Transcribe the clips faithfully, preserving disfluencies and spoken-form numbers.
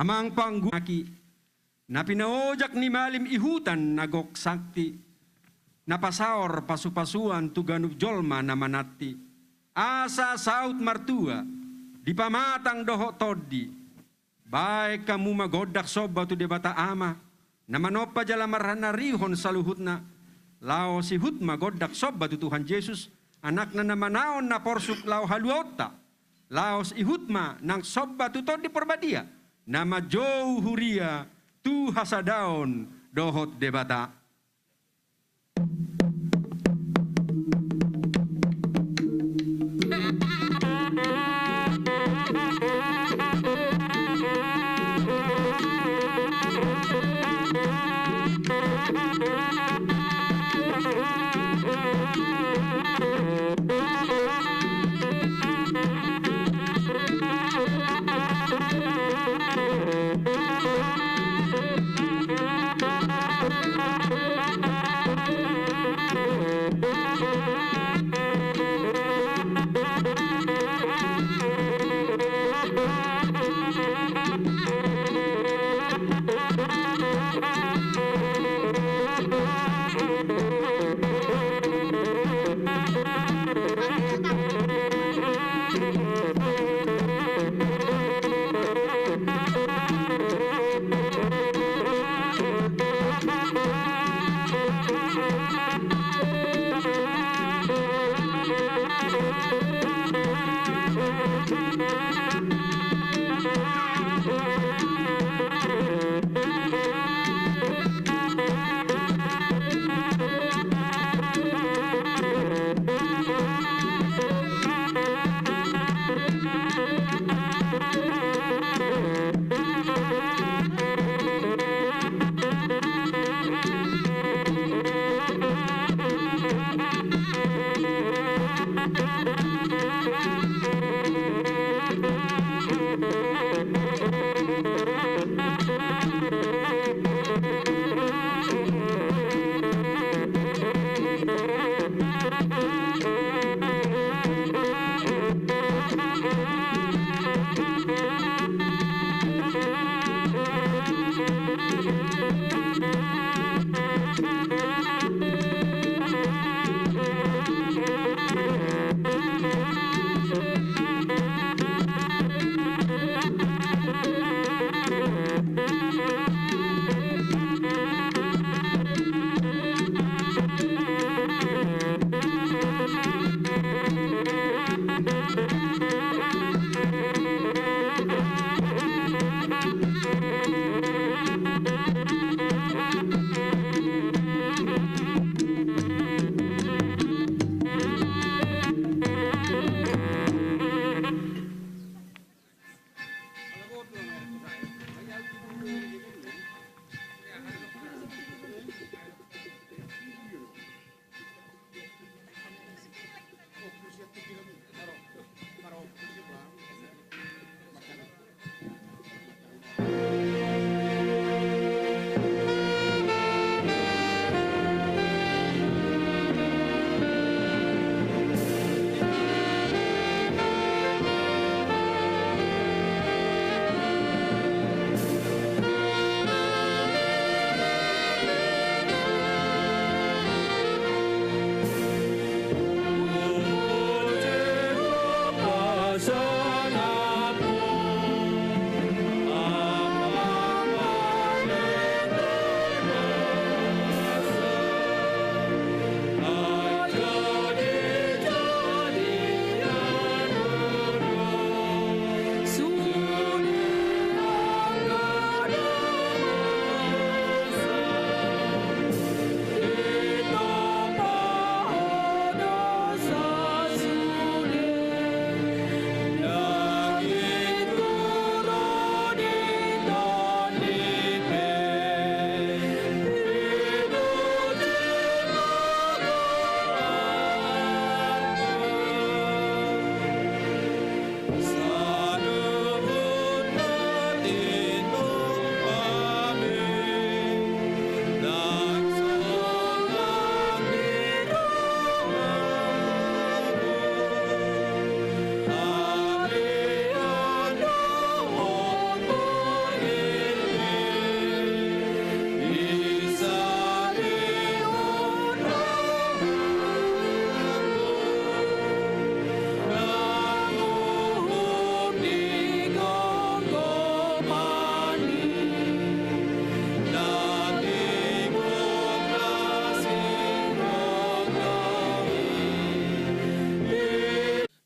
Amang panggunaki, na pinaojak ni malim ihutan na gok sakti, na pasaor pasupasuan tu ganup jolma na mananti, asa saut martua di pamatang dohot tondi. Baen hamu ma gondang somba tu Debata Ama, na manompa jala marhanarihon saluhutna, laos ihut ma gondang somba tu Tuhan Jesus, Anakna na manaon na porsuk laho haluaonta, laos ihut ma nang somba tu Tondi Porbadia, na manjou huria tu hasadaon dohot Debata.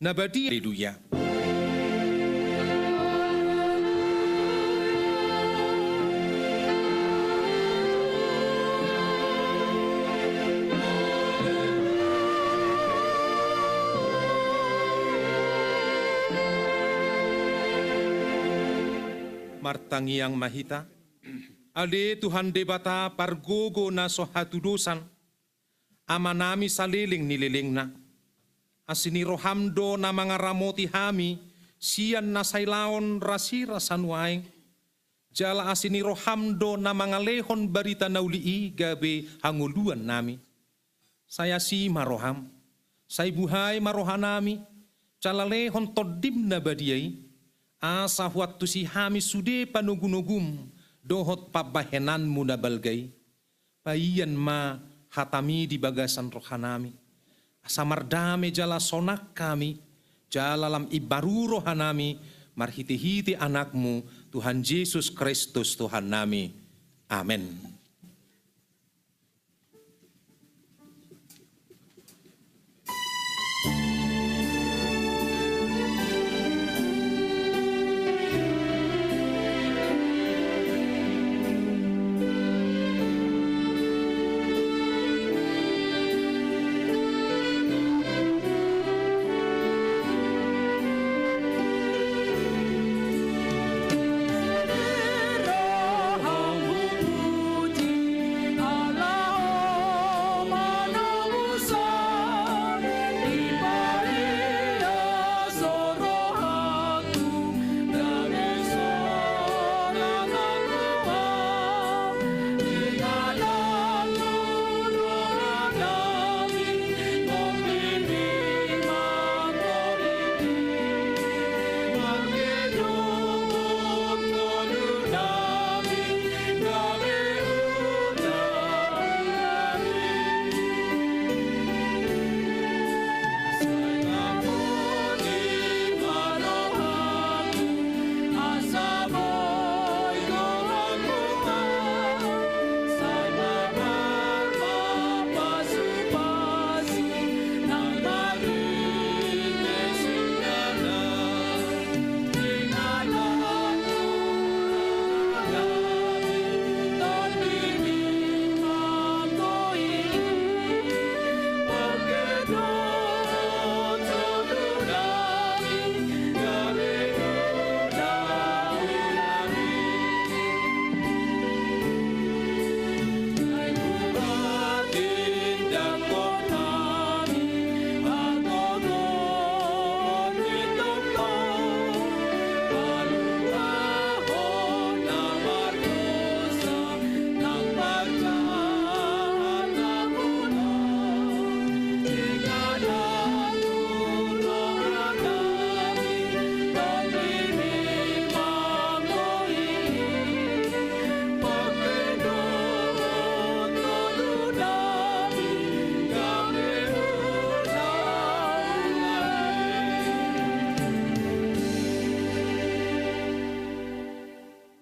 na badia. Haleluya. Martangiang ma hita. Ale Tuhan Debata pargogo na so hatudosan, Amanami saleleng ni lelengna. Asi ni roham do na mangaramoti hami sian na sailaon rasirasa nuaeng. Jala asi ni roham do na mangalehon barita na uli i gabe hangoluan nami. Sai asi ma roham, sai buhai ma rohanami, jala lehon Tondim na badia i, asa huantusi hami sude panogunogum dohot pambahenanmu na balga i. Paian ma hatami di bagasan rohanami, asa mardame jala sonang hami, jala lam imbaru rohanami, marhitehite Anakmu, Tuhan Jesus Kristus Tuhannami. Amen.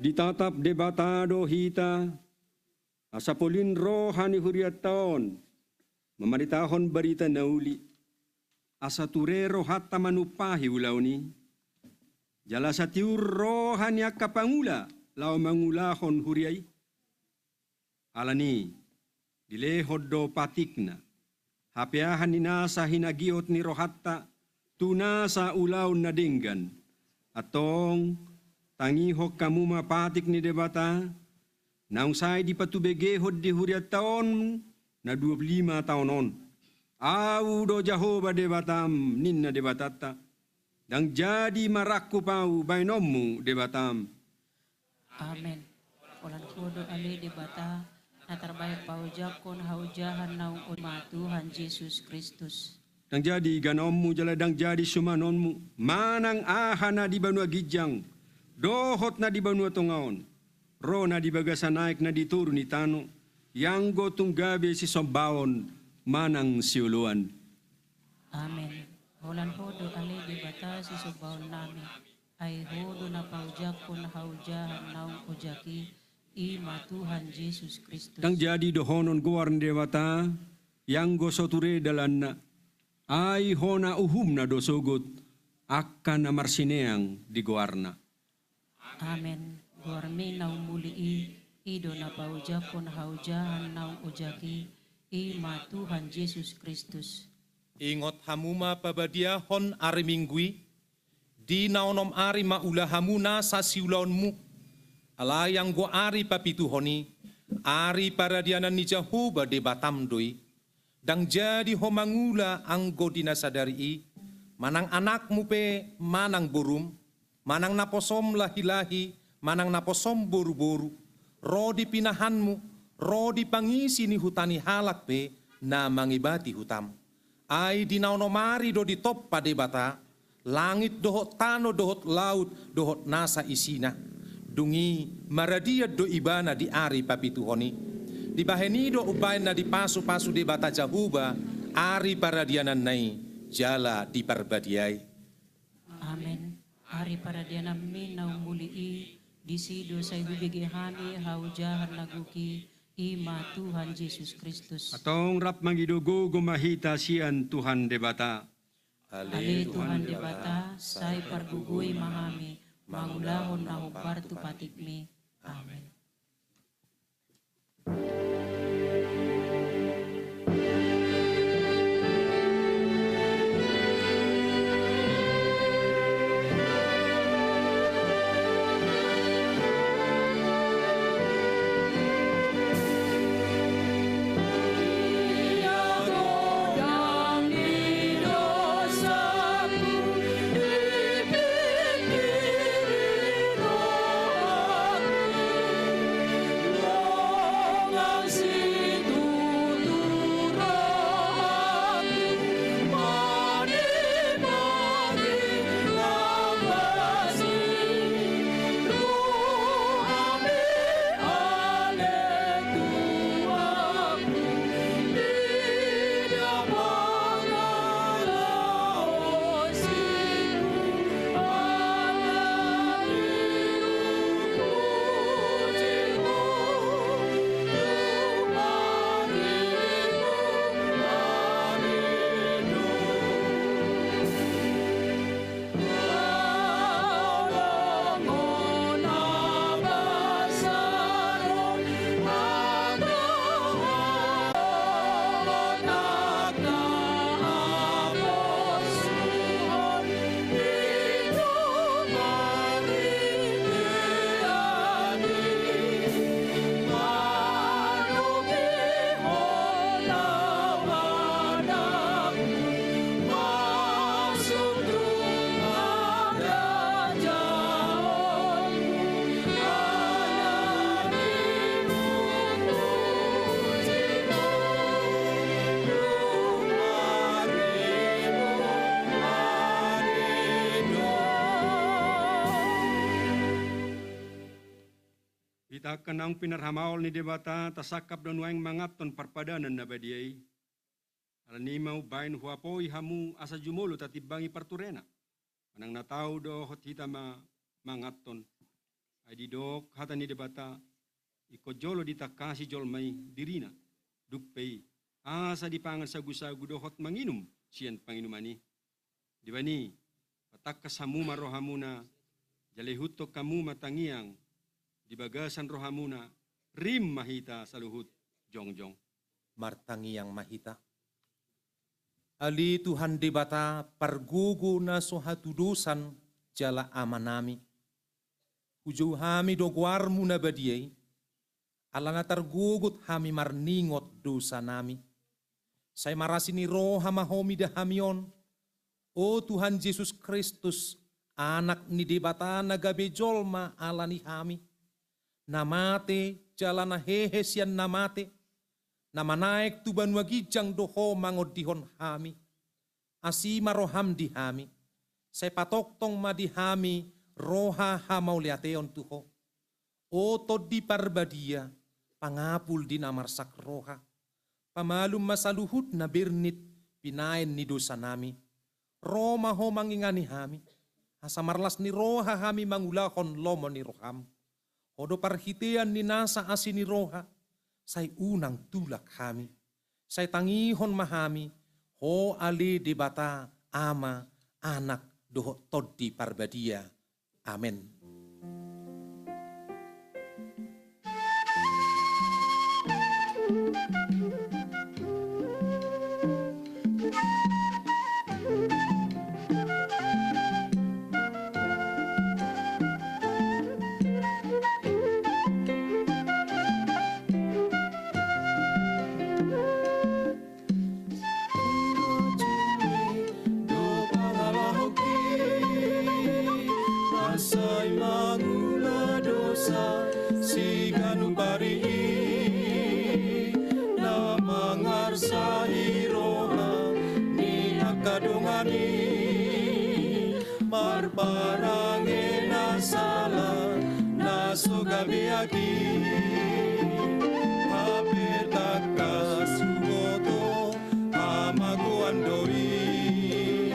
Ditatap Debata do hita, asa polin roha ni hurianta on mamaritahon barita na uli, asa ture rohanta manumpahi ulaon i, jala asa tiur roha ni angka pangula laho mangulahon huria i. Alani i, dilehon do patikna, hapeahan ni nasa hinagiot ni rohanta tu nasa ulaon na denggan. Antong, tangihon hamu ma patik ni Debata, naung sai dipatubegehon di hurianta on na dua pulu lima taon on. Ahu do Jahowa Debatam, ninna Debatanta. Ndang jadi marangkup ahu baenonmu Debatam. Amen. Holan Ho do ale Debata, na tarbahen paojangkon haojahan naung oja-, ma Tuhan Jesus Kristus. Ndang jadi ganonmu jala ndang jadi sumanonmu, manang aha na di banua ginjang, dohot na di banua tonga on, ro na di bagasan aek na di toru ni tano, ianggo tung gabe sisombaon manang sioloan. Amen. Holan Ho do ale Debata sisombaonnami, ai Ho do na paojangkon haojahan naung ojak i, i ma Tuhan Jesus Kristus. Ndang jadi dohonon goar ni Debata, ianggo so ture dalanna. Ai hona uhumna do sogot angka na marsineang di goarna. Amen. Goarmi na umuli i, i do na paojaphon haojahan naung ojak i, i ma Tuhan Jesus Kristus. Ingot hamu ma pabadiahon ari Minggu i, di na onom ari ma ulahamu nasa siulaonmu, alai anggo ari papituhon i, ari paradianan ni Jahowa Debatam do i. Ndang jadi ho mangula anggo di na sadari i, manang anakmu pe manang borum, manang naposom lahilahi, manang naposom boruboru, ro di pinahanmu, ro di pangisi ni huta ni halak pe na mangebati hutam. Ai di na onom ari do ditompa Debata langit dohot tano dohot laut dohot nasa isina. Dung i maradian do Ibana di ari papituhon i. Dibahen i do umbahen na dipasupasu Debata Jahowa ari paradiananna i jala diparbadiai. Amen. Ari paradiananmi na umuli i, disi do sai hubege hami haojahan na gok i, i ma Tuhan Jesus Kristus. Antong rap mangido gogo ma hita sian Tuhan Debata. Ale Tuhan Debata, sai pargogoi ma hami mangulahon na hombar tu patikmi. Amen. Hita angka naung pinarhamaol ni Debata, tasangkap do nuaeng manganhon parpadanan na badia i. Alani i ma umbahen huapoi hamu asa jumolo tatimbangi parturena. Manang na tau dohot hita ma manganhon. Ai didok hata ni Debata, ingkon jolo ditangkasi jolma i dirina, dung pe i, asa dipangan sagusagu dohot manginum sian panginuman i. Dibahen i, patangkas hamu ma rohamuna, jala ihuthon hamu ma tangiang di bagasan rohamuna, rim ma hita saluhut jongjong. Martangiang ma hita. Ale Tuhan Debata, pargogo na so hatudosan jala Amanami. Hujou hami do goarmu na badia i, ala na targogot hami marningot dosanami. Sai marasi ni roha ma Ho mida hami on, o Tuhan Jesus Kristus, Anak ni Debata na gabe jolma ala ni hami, na mate jala na hehe sian na mate, na manaek tu banua ginjang do Ho mangondihon hami. Asi ma roham di hami, sai patongtong ma di hami roha hamauliateon tu Ho. O Tondi Parbadia, pangapul di na marsak roha, pamalum ma saluhut na bernit pinaen ni dosanami. Ro ma Ho mangingani hami, asa marlas ni roha hami mangulahon lomo ni roham. Ho do parhitean ni nasa asi ni roha, sai unang tulak hami. Sai tangihon ma hami, O ale Debata, Ama, Anak, dohot Tondi Parbadia. Amen. Sai mangula dosa siganup ari i, na mangarsahi roha ni angka dongan i, marparange na sala na so gabe agi. Hape tangkas huboto hamagoan do i,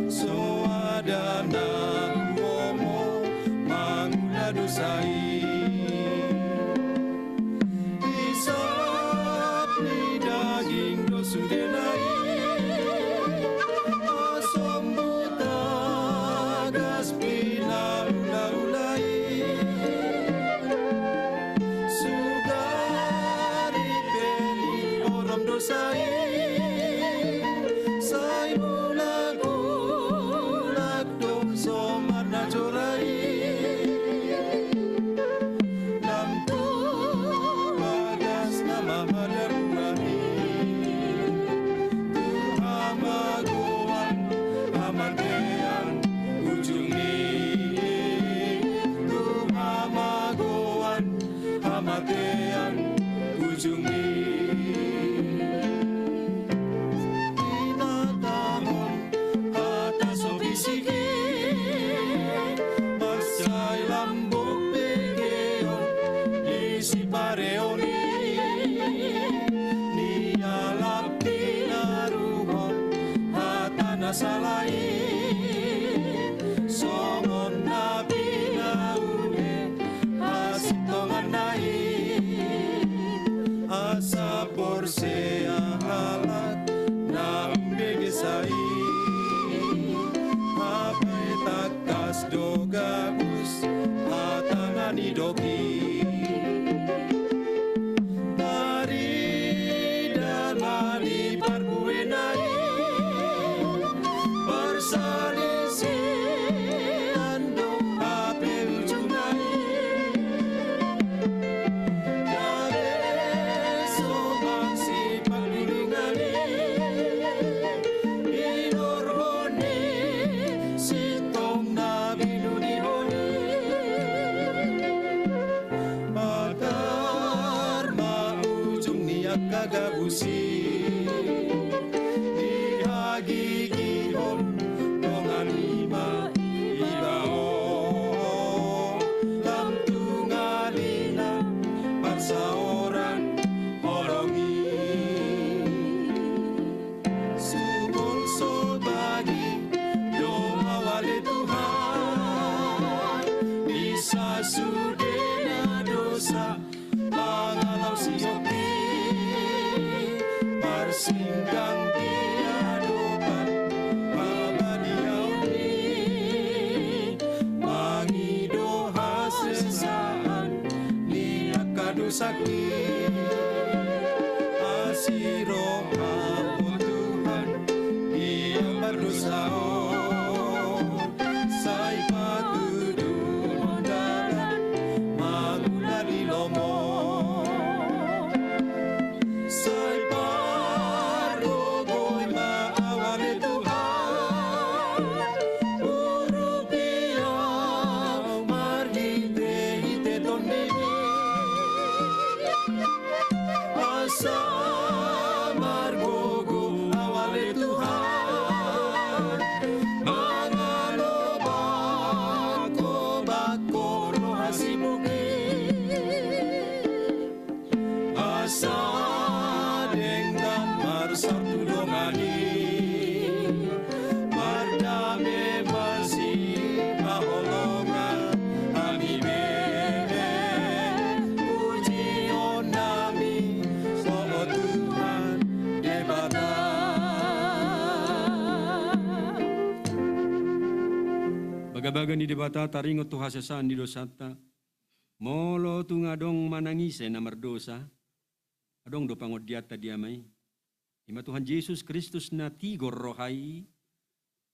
so ada na huomo mangula dosa i. Isap ni daging do sudena i, asombu tagas pinaulaula i. Sugari pe ni orom dosa i, sai mulak-mulak do somarna jora i. Lam tu bagas na mamadabuan i, tu hamagoan hamatean ujung i, tu hamagoan hamatean ujung i. Inatahon hata so bisik i, mansai lambok begeon di sipareon i, nialap tinaruhon hata na sala i, songon na pinaule hasintonganna i, asa porsea halak na umbege sa i. Hape tangkas do gabus hata na nidok i. Tarida ma di parbuena i, parsalisian do hape ujungna i. Gabe songon sipanggulingan i, inorhon ni sintong na binunihon i. Patar ma ujung ni angka gabus i, dihagigihon dongan i ma iba on, lam tu ngalina parsaoran holong i. Sungkun so bagi do au ale Tuhan, di sasudena dosa mangalao siop i, marsinggang di adopan parbadiaon i, mangido hasesaan ni angka dosangki. Asi roham, o Tuhan, di au pardosa on, sai patuduhon dalan mangula di lomo. Sai pargogoi ma au ale Tuhan, urupi au marhitehite TondiM. Asa margogo au ale Tuhan, mangalo bangko, bangko roha sibuk i. Asa denggan marsaor tu dongan i, mardame masihaholongan hami be. Pujionnami, o Baga ni Debata taringot tu hasesaan ni dosanta. Molo tung adong manang ise na mardosa, adong do pangondianta di Ama i. I ma Tuhan Jesus Kristus na tigor roha i,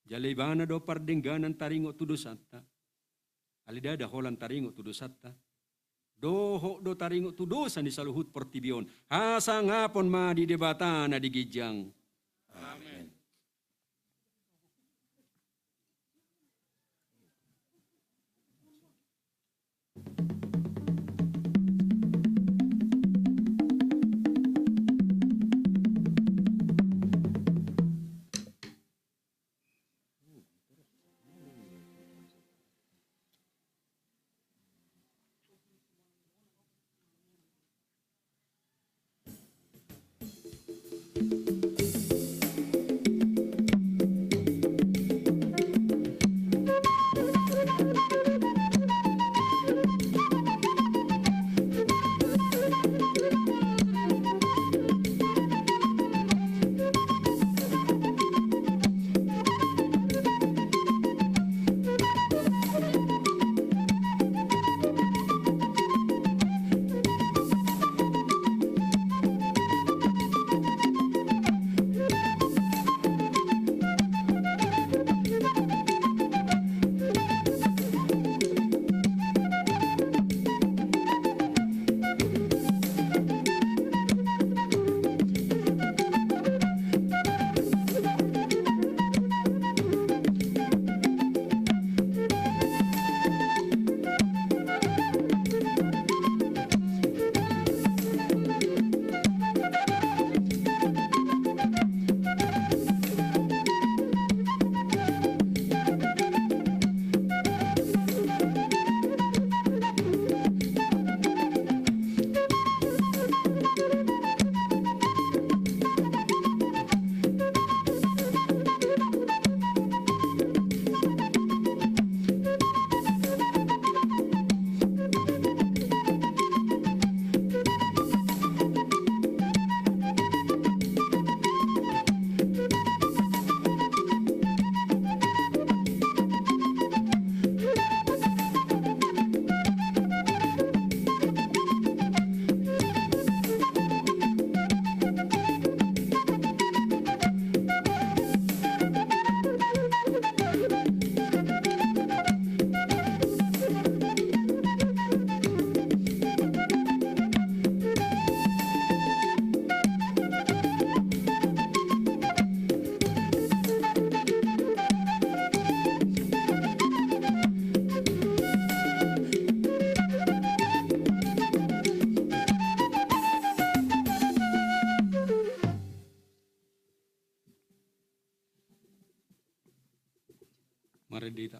jala Ibana do pardengganan taringot tu dosanta. Alai ndada holan taringot tu dosanta, dohot do taringot tu dosa ni saluhut portibi on. Hasangapon ma di Debata na di ginjang. Amen. Marende hita.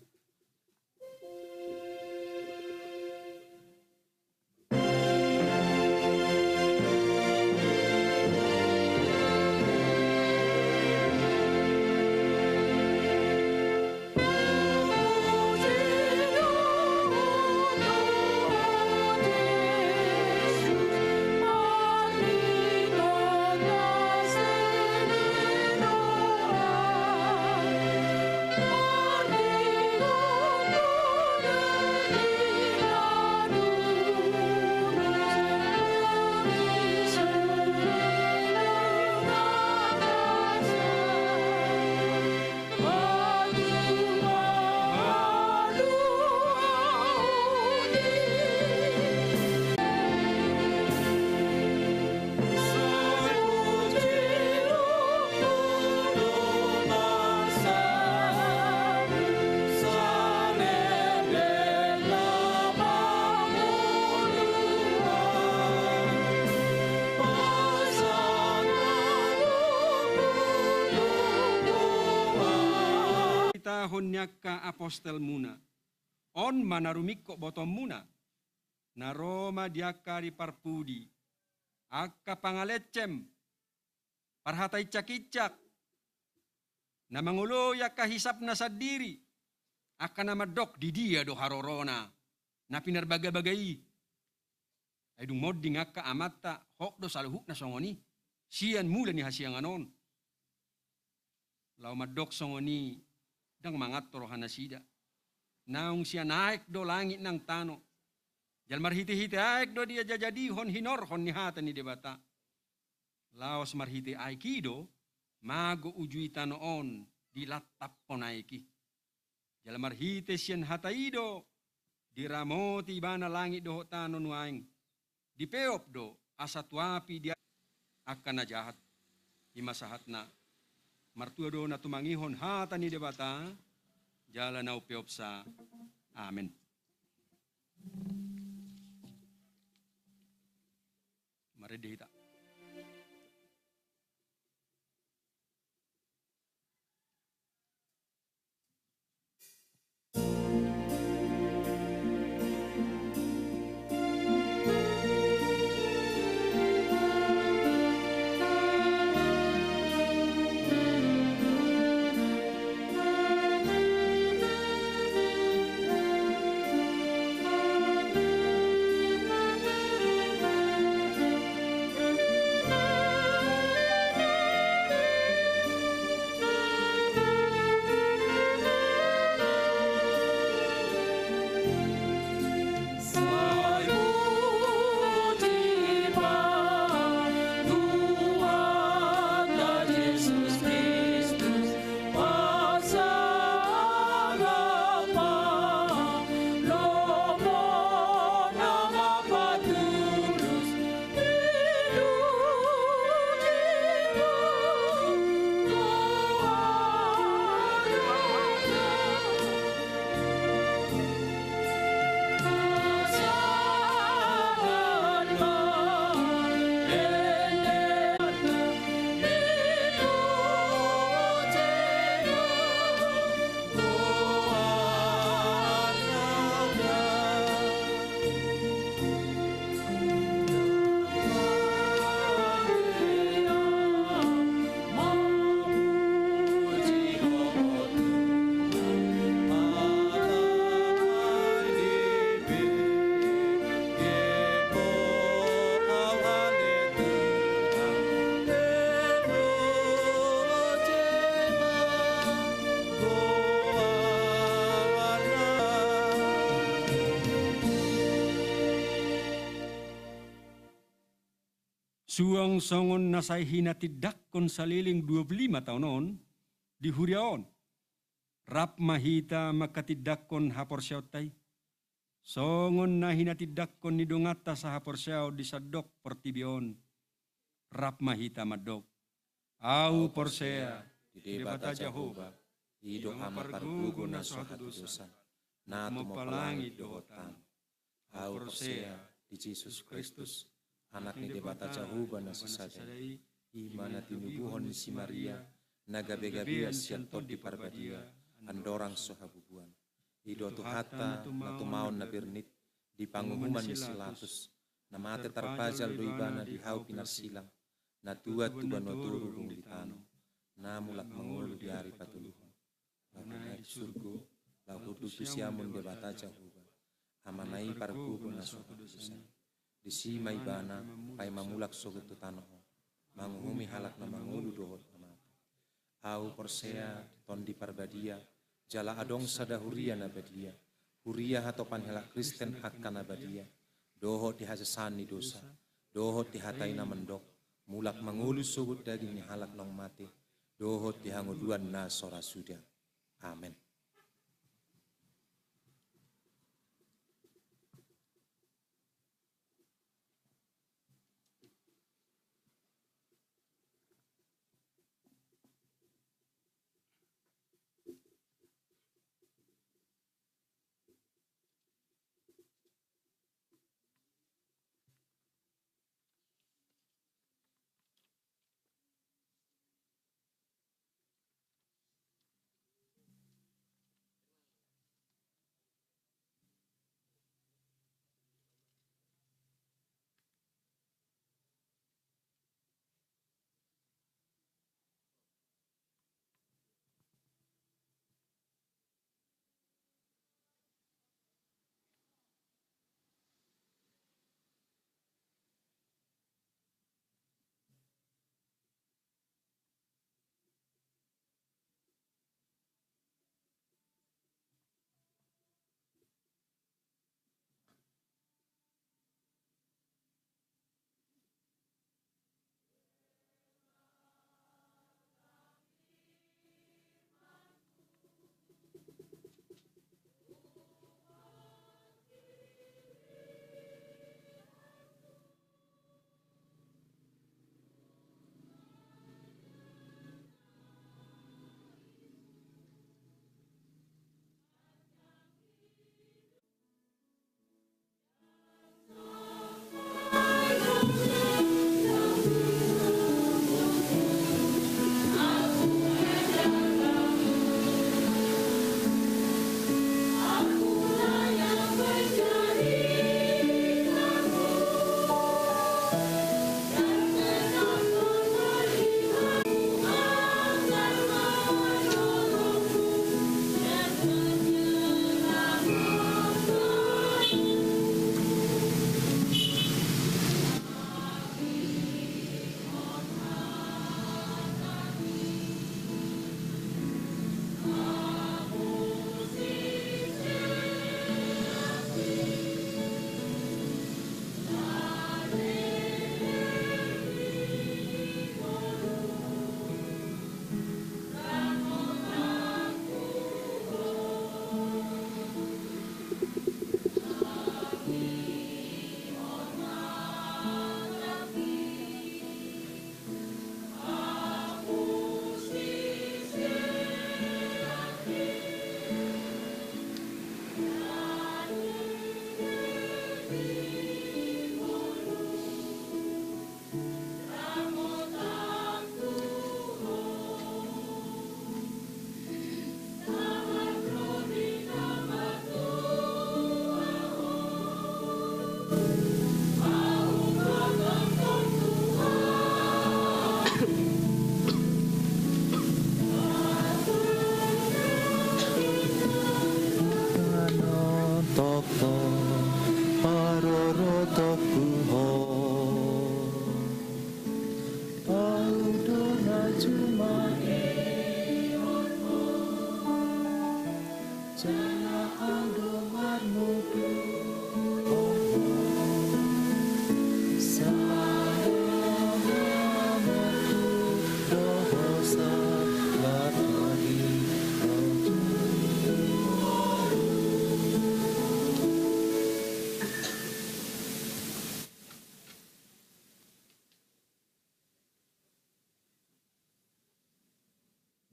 Hita hon ni angka apostelmuna. On ma na rumingkot botoonmuna. Na ro ma di angka ari parpudi, angka pangalencem, parhata incak-incak, na mangoloi angka hisapna sandiri, angka na mandok di dia do harorona na pinarbagabaga i. Ai dung monding angka amanta, hot do saluhutna songon i, sian mula ni hasiangan on. Laho mandok songon i, ndang manganto rohanasida. Naung sian aek do langit nang tano. Jala marhitehite aek do diajajadihon hinorhon ni hata ni Debata. Laos marhite aek i do mago uju i tano on dilantaphon aek i. Jala marhite sian hata i do diramoti ibana langit dohot tano nuaeng. Dipeop do asa tu api di angka na jahat. I ma sahatna. Martua do na tumangihon hata ni Debata jala na umpeopsa. Amen. Marende hita. Suang songon na sai hinatindangkon saleleng dua pulu lima taon on, di huria on, rap ma hita mangkatindangkon haporseaonta i. Songon na hinatindangkon ni donganta sahaporseaon di sandok portibi on, rap ma hita mandok: Ahu porsea di Debata Jahowa, i do Ama pargogo na so hatudosan, na tumompa langit dohot tano. Ahu porsea di Jesus Kristus, Anak ni Debata Jahowa na sasada i, i ma na tinubuhon ni si Maria, na gabegabean sian Tondi Parbadia, andorang so habubuan. I do Tuhanta na tumaon na bernit di panguhuman ni si Latus, na mate tarpajal do ibana di hau pinarsilang, na tuat tu banua toru dung di tano, na mulak mangolu di ari patoluhon. Laho naek di surgo, laho hundul tu siamun Debata Jahowa, Amana i pargogo na so hatudosan. Disi ma ibana paima mulak sogot tu tano on, manguhumi halak na mangolu dohot na mate. Ahu porsea di Tondi Parbadia, jala adong sada huria na badia, huria hatopan halak Kristen angka na badia, dohot di hasesaan ni dosa, dohot di hata i na mandok, mulak mangolu sogot daging ni halak naung mate, dohot di hangoluan na so ra suda. Amen.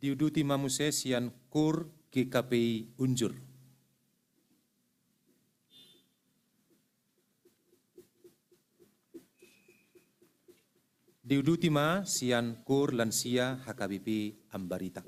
Diuduti ma muse sian Kor G K P I Unjur. Diuduti ma sian Kor Lansia H K B P Ambarita.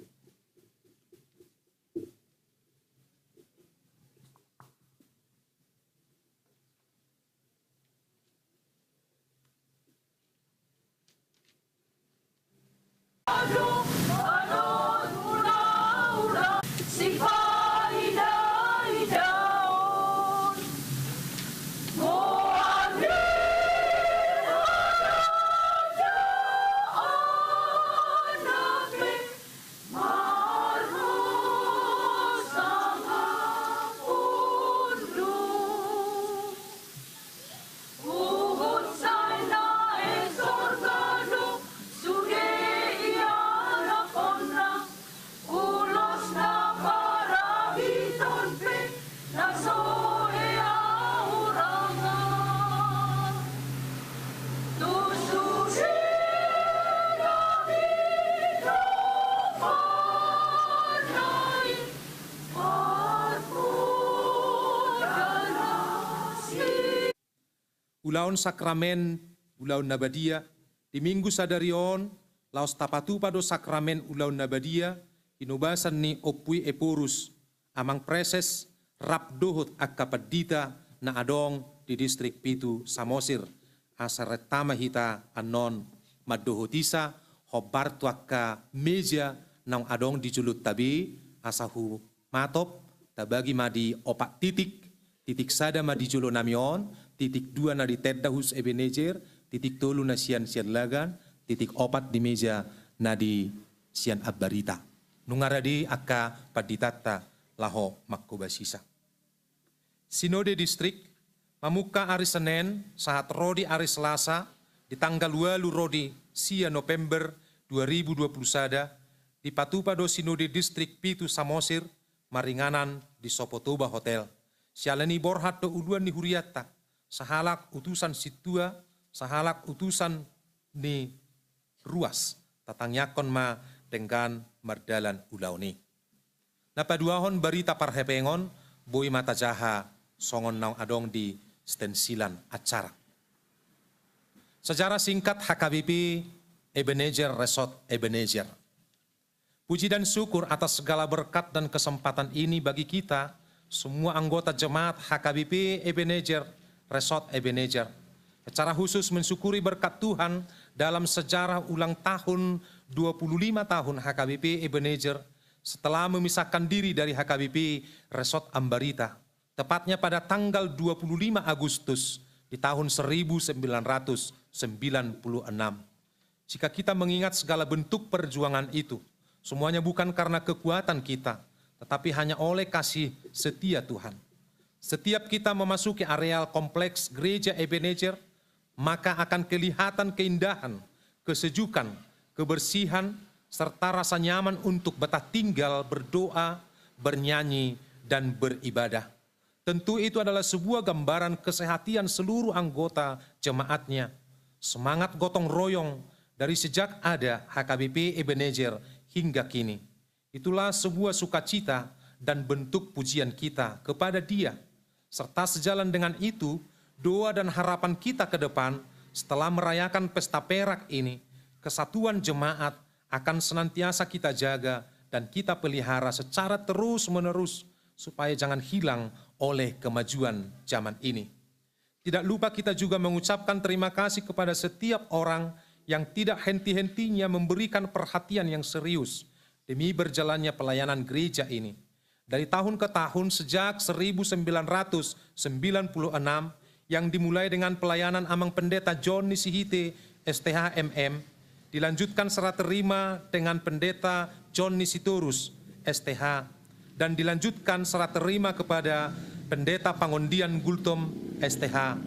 Ulaon sakramen ulaon na badia. Di Minggu sadari on, laos tapatupa do sakramen ulaon na badia, hinobasan ni Ompu i Ephorus, amang preses, rap dohot angka pandita na adong di Distrik Pitu Samosir. Asa renta ma hita annon mandohotisa, hombar tu angka meja naung adong di jolonta be, asa humatop, tabagi ma di opat titik. Titik sada ma di jolo nami on, titik dua na di tenda husus Ebenezer, titik tolu na sian Siallagan, titik opat di meja na di sian Ambarita. Nunga rade angka panditanta laho manghobasisa. Sinode Distrik mamungka ari Senen sahat ro di ari Selasa di tanggal ualu ro di sia November dua ribu dua puluh sada, dipatupa do Sinode Distrik Pitu Samosir maringanan di Sopotoba Hotel. Siala ni borhat do uluan ni hurianta, sahalak utusan sintua, sahalak utusan ni ruas, tatangiangkon ma denggan mardalan ulaon i. Na paduahon barita parhepengon, boi ma tajaha songon naung adong di stensilan acara. Sejarah singkat H K B P Ebenezer Resort Ebenezer. Puji dan syukur atas segala berkat dan kesempatan ini bagi kita, semua anggota jemaat H K B P Ebenezer Resort Ebenezer. Secara khusus mensyukuri berkat Tuhan dalam sejarah ulang tahun dua puluh lima tahun H K B P Ebenezer setelah memisahkan diri dari H K B P Resort Ambarita, tepatnya pada tanggal dua puluh lima Agustus di tahun seribu sembilan ratus sembilan puluh enam. Jika kita mengingat segala bentuk perjuangan itu, semuanya bukan karena kekuatan kita, tetapi hanya oleh kasih setia Tuhan. Setiap kita memasuki areal kompleks Gereja Ebenezer, maka akan kelihatan keindahan, kesejukan, kebersihan, serta rasa nyaman untuk betah tinggal, berdoa, bernyanyi, dan beribadah. Tentu itu adalah sebuah gambaran kesehatian seluruh anggota jemaatnya. Semangat gotong royong dari sejak ada H K B P Ebenezer hingga kini. Itulah sebuah sukacita dan bentuk pujian kita kepada Dia. Serta sejalan dengan itu, doa dan harapan kita ke depan setelah merayakan pesta perak ini, kesatuan jemaat akan senantiasa kita jaga dan kita pelihara secara terus-menerus supaya jangan hilang oleh kemajuan zaman ini. Tidak lupa kita juga mengucapkan terima kasih kepada setiap orang yang tidak henti-hentinya memberikan perhatian yang serius demi berjalannya pelayanan gereja ini. Dari tahun ke tahun, sejak seribu sembilan ratus sembilan puluh enam, yang dimulai dengan pelayanan Amang Pendeta John Nisihite, S T H, M M, dilanjutkan serah terima dengan Pendeta John Nisitorus, S T H, dan dilanjutkan serah terima kepada Pendeta Pangondian Gultom, S T H.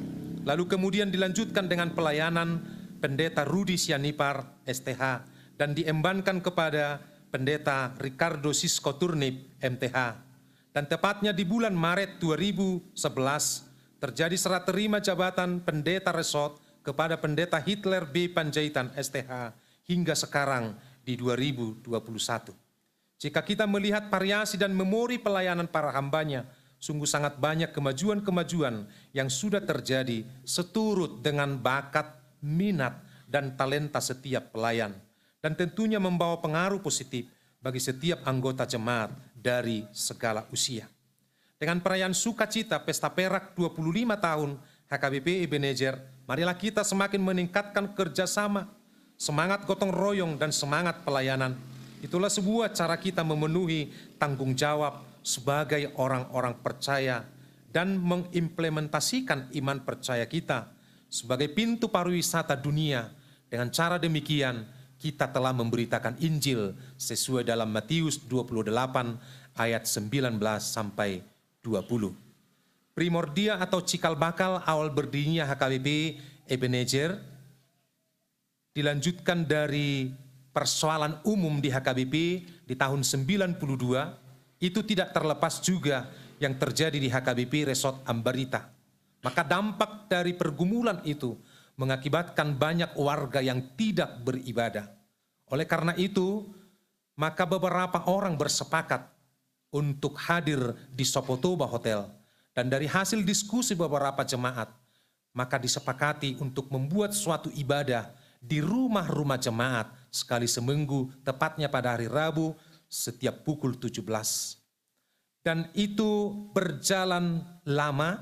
Lalu kemudian dilanjutkan dengan pelayanan Pendeta Rudi Sianipar, S T H, dan diembankan kepada Pendeta Ricardo Sisko Turnip, M T H. Dan tepatnya di bulan Maret dua ribu sebelas, terjadi serah terima jabatan Pendeta Resort kepada Pendeta Hitler B Panjaitan, S T H, hingga sekarang di dua ribu dua puluh satu. Jika kita melihat variasi dan memori pelayanan para hamba-Nya, sungguh sangat banyak kemajuan-kemajuan yang sudah terjadi seturut dengan bakat, minat, dan talenta setiap pelayan, dan tentunya membawa pengaruh positif bagi setiap anggota jemaat dari segala usia. Dengan perayaan sukacita pesta perak dua puluh lima tahun H K B P Ebenezer, marilah kita semakin meningkatkan kerjasama, semangat gotong royong, dan semangat pelayanan. Itulah sebuah cara kita memenuhi tanggung jawab sebagai orang-orang percaya dan mengimplementasikan iman percaya kita sebagai pintu pariwisata dunia. Dengan cara demikian, kita telah memberitakan Injil sesuai dalam Matius dua puluh delapan ayat sembilan belas sampai dua puluh. Primordia atau cikal bakal awal berdirinya H K B P Ebenezer dilanjutkan dari persoalan umum di H K B P di tahun sembilan puluh dua, itu tidak terlepas juga yang terjadi di H K B P Resort Ambarita. Maka dampak dari pergumulan itu mengakibatkan banyak warga yang tidak beribadah. Oleh karena itu, maka beberapa orang bersepakat untuk hadir di Sopotoba Hotel. Dan dari hasil diskusi beberapa jemaat, maka disepakati untuk membuat suatu ibadah di rumah-rumah jemaat sekali seminggu, tepatnya pada hari Rabu setiap pukul tujuh belas. Dan itu berjalan lama,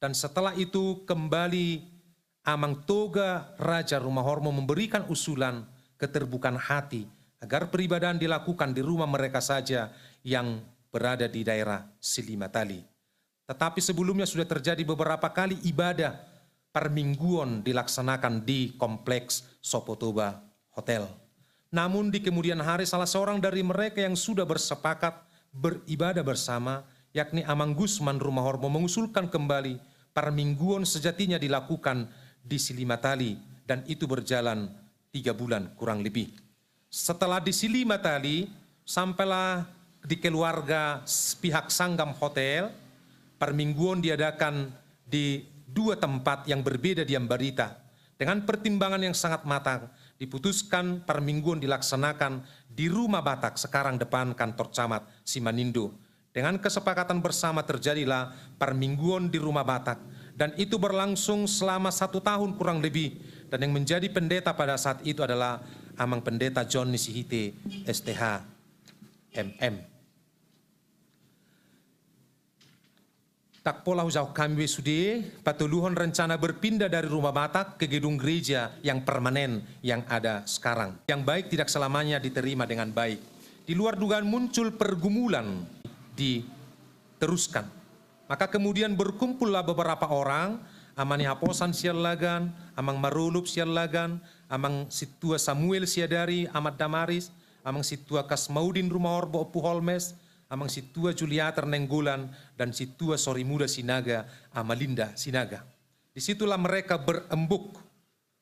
dan setelah itu kembali Amang Toga Raja Rumahorbo memberikan usulan keterbukaan hati agar peribadahan dilakukan di rumah mereka saja yang berada di daerah Silimatali. Tetapi sebelumnya sudah terjadi beberapa kali ibadah parmingguon dilaksanakan di kompleks Sopotoba Hotel. Namun di kemudian hari salah seorang dari mereka yang sudah bersepakat beribadah bersama, yakni Amang Gusman Rumahorbo, mengusulkan kembali parmingguon sejatinya dilakukan di Silimatali, dan itu berjalan tiga bulan kurang lebih. Setelah di Silimatali, sampailah di keluarga s-, pihak Sanggam Hotel, parmingguon diadakan di dua tempat yang berbeda di Ambarita. Dengan pertimbangan yang sangat matang, diputuskan parmingguon dilaksanakan di Rumah Batak, sekarang depan kantor camat Simanindo. Dengan kesepakatan bersama terjadilah parmingguon di Rumah Batak, dan itu berlangsung selama satu tahun kurang lebih, dan yang menjadi pendeta pada saat itu adalah Amang Pendeta Jonni Sihite, S T H, M M. Ndang pola hujahahon hami be sude, patoluhon rencana berpindah dari Rumah Batak ke gedung gereja yang permanen yang ada sekarang. Yang baik tidak selamanya diterima dengan baik. Di luar dugaan muncul pergumulan diteruskan. Maka kemudian berkumpullah beberapa orang, Ama ni Haposan sian Lagan, Amang Marulup sian Lagan, Amang Sintua Samuel Siadari, Amak Damaris, Amang Sintua Kasmaudin Rumahorbo, Ompu Holmes, Amang Sintua Juliater Nainggolan, dan Sintua Sorimuda Sinaga, Ama Linda Sinaga. Disitulah mereka berembuk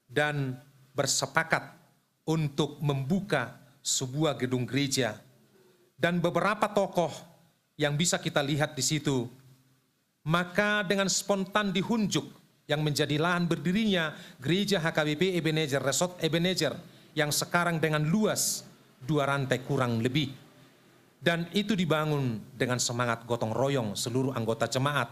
dan bersepakat untuk membuka sebuah gedung gereja. Dan beberapa tokoh yang bisa kita lihat di situ, maka dengan spontan di Hunjuk yang menjadi lahan berdirinya gereja H K B P Ebenezer, Resort Ebenezer, yang sekarang dengan luas dua rantai kurang lebih. Dan itu dibangun dengan semangat gotong royong seluruh anggota jemaat,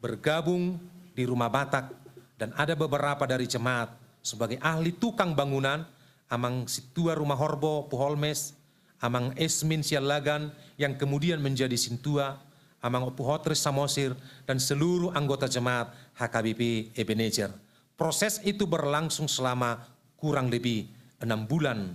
bergabung di Rumah Batak, dan ada beberapa dari jemaat sebagai ahli tukang bangunan, Amang Sintua Rumahorbo, Ompu Holmes, Amang Esmin sian Lagan, yang kemudian menjadi Sintua, Amang Ompu Hotris Samosir, dan seluruh anggota jemaat H K B P Ebenezer. Proses itu berlangsung selama kurang lebih enam bulan,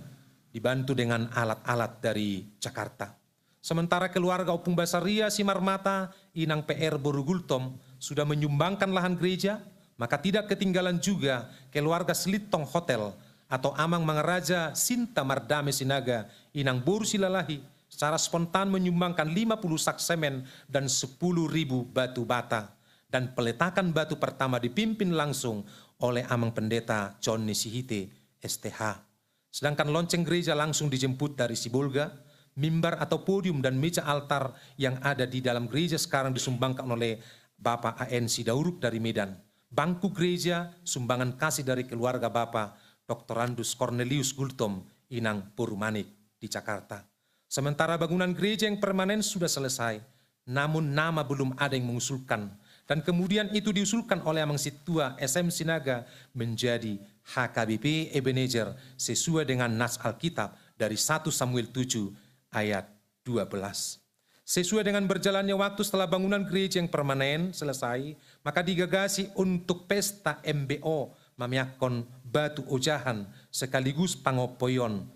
dibantu dengan alat-alat dari Jakarta. Sementara keluarga Ompung Basaria Simarmata, Inang P R boru Gultom, sudah menyumbangkan lahan gereja, maka tidak ketinggalan juga keluarga Silitonga Hotel atau Amang Mangaraja Sinta Mardame Sinaga, Inang boru Silalahi, secara spontan menyumbangkan lima puluh sak semen dan sepuluh ribu batu bata. Dan peletakan batu pertama dipimpin langsung oleh Amang Pendeta Jonni Sihite, S T H. Sedangkan lonceng gereja langsung dijemput dari Sibolga, mimbar atau podium dan meja altar yang ada di dalam gereja sekarang disumbangkan oleh Bapak A N Sidauruk dari Medan. Bangku gereja sumbangan kasih dari keluarga Bapak Doktorandus Cornelius Gultom, Inang boru Manik di Jakarta. Sementara bangunan gereja yang permanen sudah selesai, namun nama belum ada yang mengusulkan. Dan kemudian itu diusulkan oleh Amang Sintua S M Sinaga menjadi H K B P Ebenezer sesuai dengan nas Alkitab dari satu Samuel tujuh ayat dua belas. Sesuai dengan berjalannya waktu setelah bangunan gereja yang permanen selesai, maka digagasi untuk pesta M B O, mamiakkon batu ojahan sekaligus pangompoion,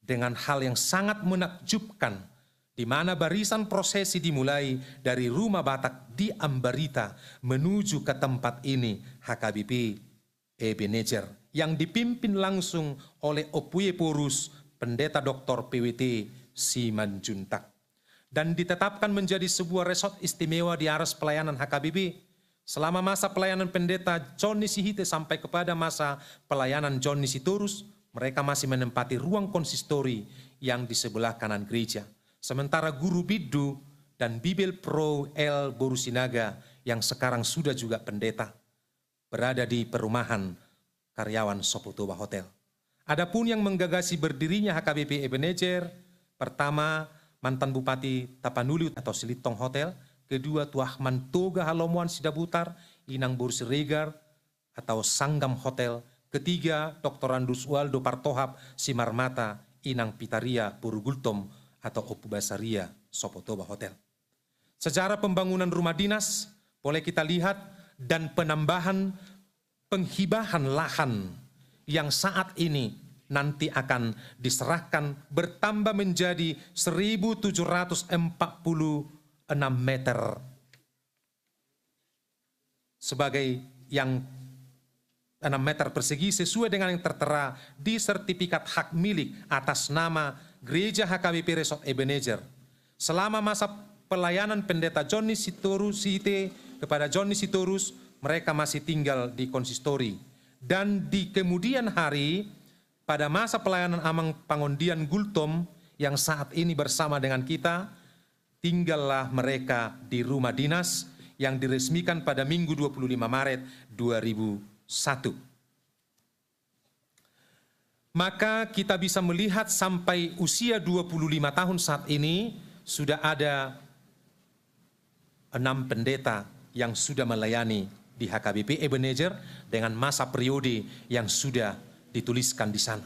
dengan hal yang sangat menakjubkan, di mana barisan prosesi dimulai dari Rumah Batak di Ambarita menuju ke tempat ini, H K B P Ebenezer, yang dipimpin langsung oleh Ompu Ephorus, Pendeta Doktor P W T Simanjuntak, dan ditetapkan menjadi sebuah resort istimewa di aras pelayanan H K B P. Selama masa pelayanan Pendeta Johnny Sihite sampai kepada masa pelayanan Johnny Sitorus, mereka masih menempati ruang konsistori yang di sebelah kanan gereja. Sementara Guru Bindu dan Bibelvrouw L Boru Sinaga yang sekarang sudah juga pendeta berada di perumahan karyawan Sopo Toba Hotel. Adapun yang menggagasi berdirinya H K B P Ebenezer, pertama, mantan Bupati Tapanuli atau Silitong Hotel, kedua, Tuah Mantoga Halomoan Sidabutar, Inang Boru Siregar atau Sanggam Hotel, ketiga, Doktorandus Waldo Partohap Simarmata, Inang Pitaria Boru Gultom atau Ompu Basaria Sopo Toba Hotel. Sejarah pembangunan rumah dinas boleh kita lihat dan penambahan penghibahan lahan yang saat ini nanti akan diserahkan bertambah menjadi seribu tujuh ratus empat puluh enam meter sebagai yang enam meter persegi sesuai dengan yang tertera di sertifikat hak milik atas nama Gereja H K B P Resort Ebenezer. Selama masa pelayanan Pendeta Johnny Sitorus Sihite kepada Johnny Sitorus, mereka masih tinggal di konsistori. Dan di kemudian hari, pada masa pelayanan Amang Pangondian Gultom yang saat ini bersama dengan kita, tinggallah mereka di rumah dinas yang diresmikan pada Minggu dua puluh lima Maret dua ribu satu. Maka kita bisa melihat sampai usia dua puluh lima tahun saat ini sudah ada enam pendeta yang sudah melayani di H K B P Ebenezer dengan masa periode yang sudah dituliskan di sana.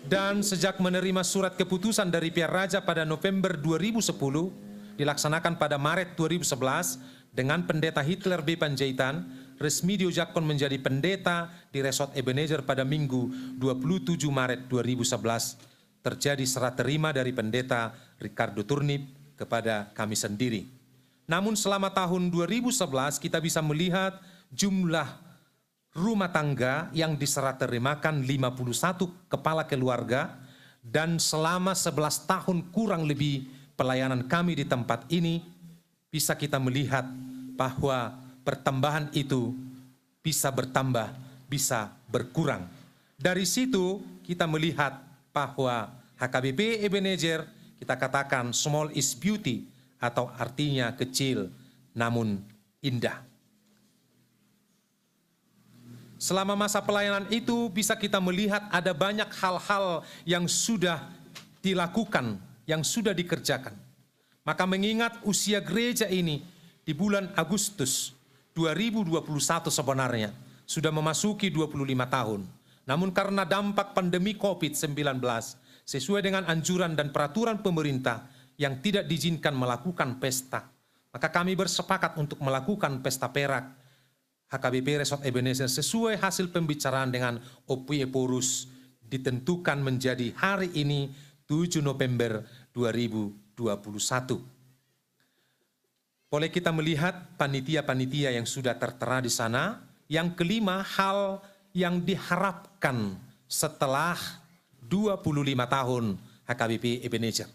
Dan sejak menerima surat keputusan dari Pihak Raja pada November dua ribu sepuluh, dilaksanakan pada Maret dua ribu sebelas, dengan Pendeta Hitler B Panjaitan, resmi diojakkon menjadi pendeta di Resort Ebenezer pada Minggu dua puluh tujuh Maret dua ribu sebelas, terjadi serah terima dari Pendeta Ricardo Turnip kepada kami sendiri. Namun selama tahun dua ribu sebelas kita bisa melihat jumlah rumah tangga yang diserah terimakan lima puluh satu kepala keluarga, dan selama sebelas tahun kurang lebih pelayanan kami di tempat ini, bisa kita melihat bahwa pertambahan itu bisa bertambah, bisa berkurang. Dari situ kita melihat bahwa H K B P Ebenezer, kita katakan small is beauty, atau artinya kecil namun indah. Selama masa pelayanan itu bisa kita melihat ada banyak hal-hal yang sudah dilakukan, yang sudah dikerjakan. Maka mengingat usia gereja ini di bulan Agustus dua ribu dua puluh satu sebenarnya sudah memasuki dua puluh lima tahun. Namun karena dampak pandemi covid sembilan belas, sesuai dengan anjuran dan peraturan pemerintah yang tidak diizinkan melakukan pesta, maka kami bersepakat untuk melakukan pesta perak H K B P Resort Ebenezer sesuai hasil pembicaraan dengan Ompu Ephorus ditentukan menjadi hari ini, tujuh November dua ribu dua puluh satu. Boleh kita melihat panitia-panitia yang sudah tertera di sana. Yang kelima, hal yang diharapkan setelah dua puluh lima tahun H K B P Ebenezer.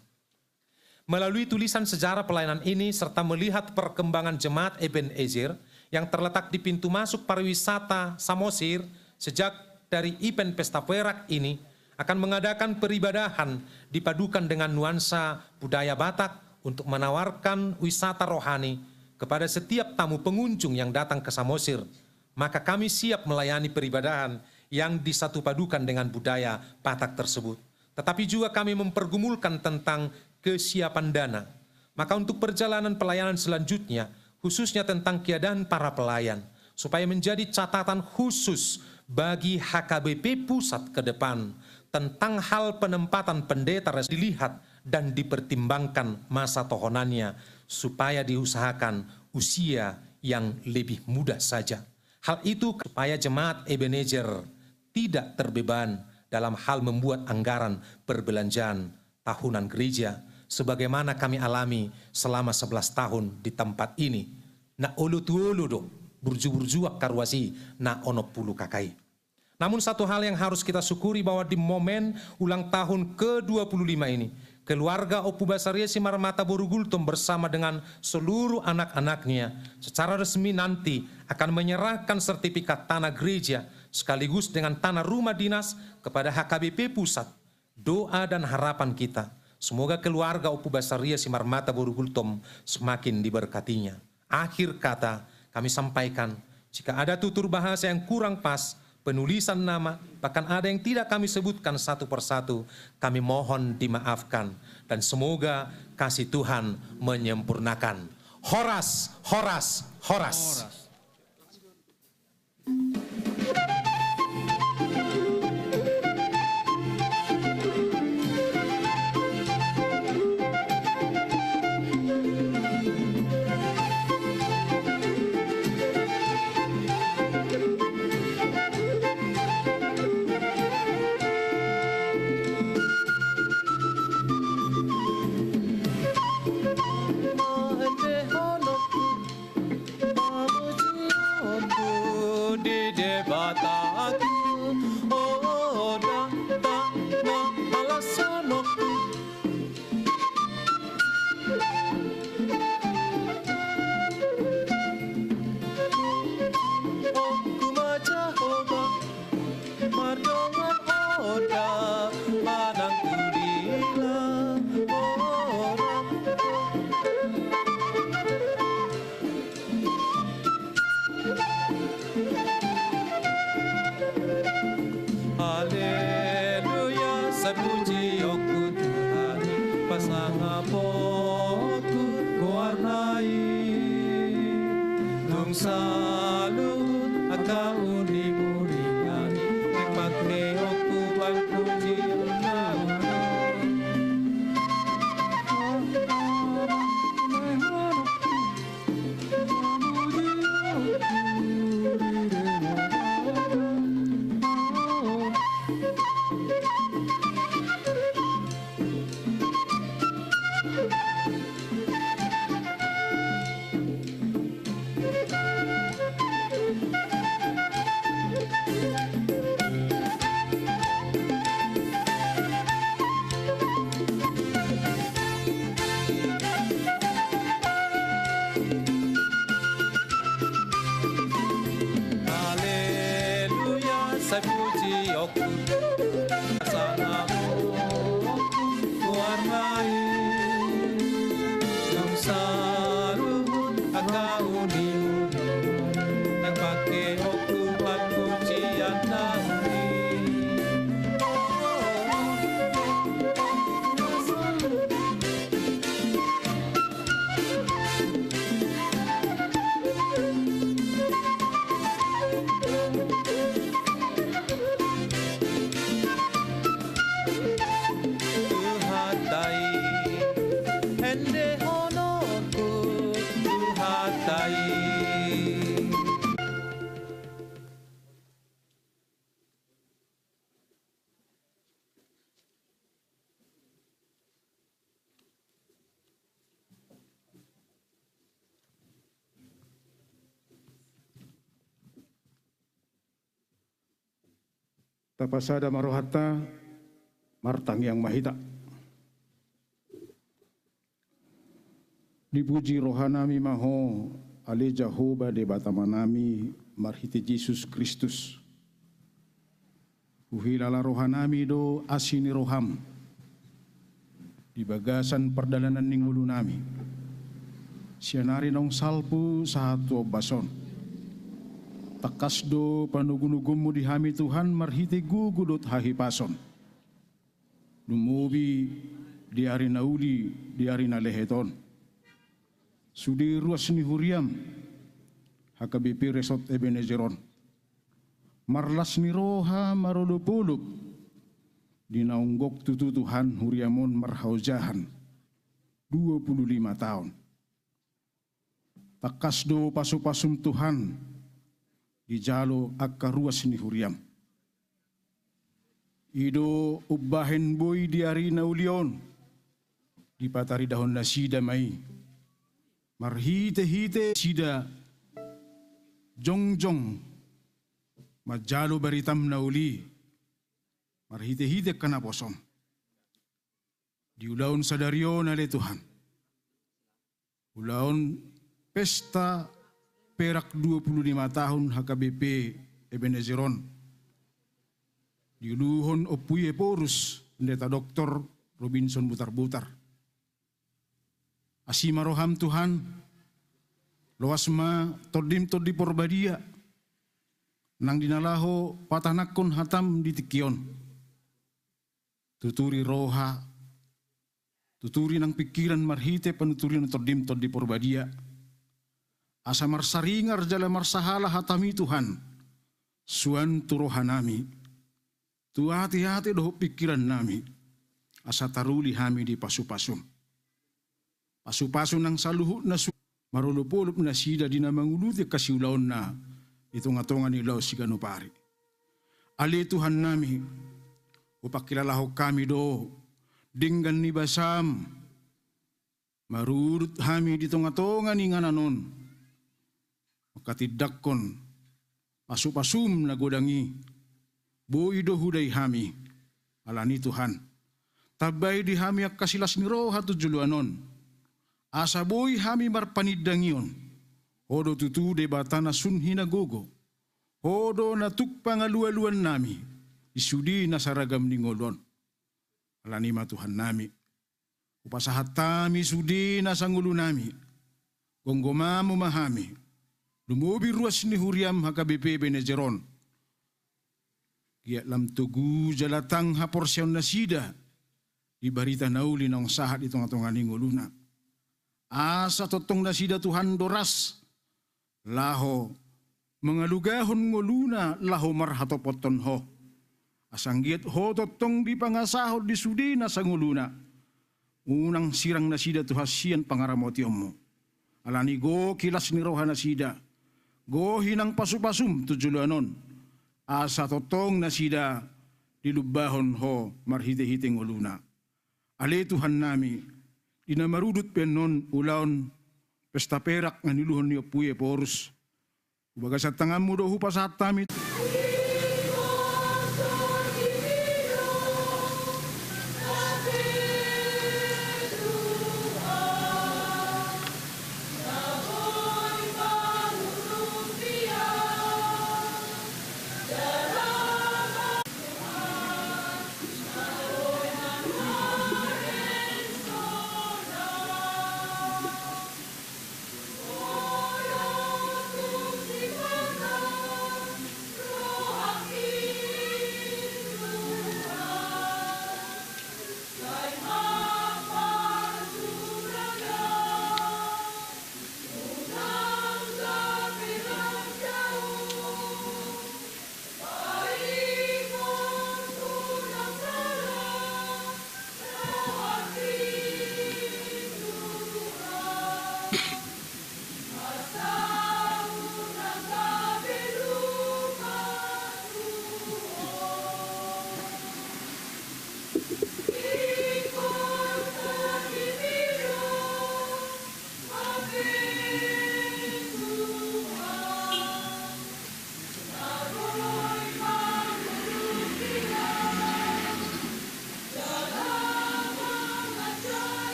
Melalui tulisan sejarah pelayanan ini serta melihat perkembangan jemaat Ebenezer yang terletak di pintu masuk pariwisata Samosir, sejak dari event pesta perak ini akan mengadakan peribadahan dipadukan dengan nuansa budaya Batak untuk menawarkan wisata rohani kepada setiap tamu pengunjung yang datang ke Samosir, maka kami siap melayani peribadahan yang disatupadukan dengan budaya Batak tersebut. Tetapi juga kami mempergumulkan tentang kesiapan dana. Maka untuk perjalanan pelayanan selanjutnya, khususnya tentang keadaan para pelayan, supaya menjadi catatan khusus bagi H K B P Pusat ke depan, tentang hal penempatan pendeta res-, dilihat dan dipertimbangkan masa tohonannya, supaya diusahakan usia yang lebih muda saja. Hal itu supaya jemaat Ebenezer tidak terbeban dalam hal membuat anggaran perbelanjaan tahunan gereja, sebagaimana kami alami selama sebelas tahun di tempat ini. Na olo tu olo do, burju-burju angka ruas i na onom pulu K K I. Namun satu hal yang harus kita syukuri, bahwa di momen ulang tahun ke dua puluh lima ini, keluarga Ompu Basaria Simarmata boru Gultom bersama dengan seluruh anak-anaknya secara resmi nanti akan menyerahkan sertifikat tanah gereja sekaligus dengan tanah rumah dinas kepada H K B P Pusat. Doa dan harapan kita, semoga keluarga Ompu Basaria Simarmata boru Gultom semakin diberkatinya. Akhir kata kami sampaikan, jika ada tutur bahasa yang kurang pas, penulisan nama, bahkan ada yang tidak kami sebutkan satu persatu, kami mohon dimaafkan. Dan semoga kasih Tuhan menyempurnakan. Horas, horas, horas. Horas. Di Debataku, o da, da, na, alas sonokku. O kuma Jahowa, mardongan o da, manang tu dila, o da. Haleluya, sai pujion Tuhan i, pasangaponku goarna i. Dung saluhut angka unik-unik nami, naeng pangkeonku pangpujion na uli. Haleluya, sai pujion Tuhan, pasangaponku goarna i. Dung saluhut angka unik-unik, naeng pangkeonku pangpujion na uli. Tuhanta i, endehononku, Tuhanta i. Tapasada ma rohanta, martangiang ma hita. Dipuji rohanami ma Ho, ale Jahowa Debata Amanami, marhite Jesus Kristus. Huhilala rohanami do asi ni roham di bagasan pardalanan ni ngolunami. Sian ari naung salpu sahat tu ombas on, tangkas do panogunoguonmu di hami Tuhan marhite gogo dohot hahipason. lumobi di ari na uli, di ari na lehet on. Sude ruas ni huriam, H K B P Resort Ebenezer on, marlas ni roha marolopolop di naung gok tutu Tuhan huriam on marhaojahan dua puluh lima taon. Tangkas do pasupasum Tuhan dijalo angka ruas ni huriam. I do umbahen boi di ari na uli on dipataridahon nasida ma i, marhitehite nasida jongjong manjalo baritam na uli, marhitehite angka naposom. Di ulaon sadari on ale Tuhan, ulaon pesta perak dua puluh lima tahun H K B P Ebenezer on, diuluhon Ompu i Ephorus Pendeta Doktor Robinson Butarbutar. Asi ma roham Tuhan, loas ma Tondim Tondi Porbadia, nang di na laho patanakhon hatam di tingki on. Tuturi roha, tuturi nang pingkiran marhite panuturion Tondim Tondi Porbadia. Asa marsaringar jala marsahala hatam i Tuhan, suan tu rohanami, tu ateate dohot pingkirannami, asa taruli hami di pasupasum. Pasupasu nang saluhutna su-, marolopolop nasida di na manguluti angka siulaonna di tongatonga ni ulaon siganup ari. Ale Tuhannami, hupangkilalahon hami do denggan ni basam, marudut hami di tongatonga ni inganan on, manghatindanghon pasupasum na godang i. Boi do hudai hami. Alani i Tuhan, tambai di hami angka silas ni roha tu joloan on, asa boi hami marpanindangion. Ho do tutu Debata na sun hinagogo, Ho do na tuk pangalualuannami di sude nasa ragam ni ngolu on. Alani i ma Tuhannami, hupasahat hami sude nasa ngolunami, gomgomanmu ma hami, lumobi ruas ni huriam H K B P Ebenezer on. Giat lam togu jala tang haporseaonnasida di barita na uli naung sahat di tongatonga ni ngoluna. Asa tongtong nasida Tuhan do ras laho mangalugahon ngoluna laho marhatopothon Ho. Asa anggiat Ho tongtong dipangasahon di sude nasa ngoluna. Unang sirang nasida Tuhan sian pangaramotionmu. Alani i gok las ni rohanasida, gohi nang pasupasum tu joloan on, asa tongtong nasida dilumbahon Ho marhitehite ngoluna. Ale Tuhannami, di na marudut pe annon ulaon pesta perak na niuluhon ni Ompu i Ephorus, tu bagasan tanganmu do hupasahat hami.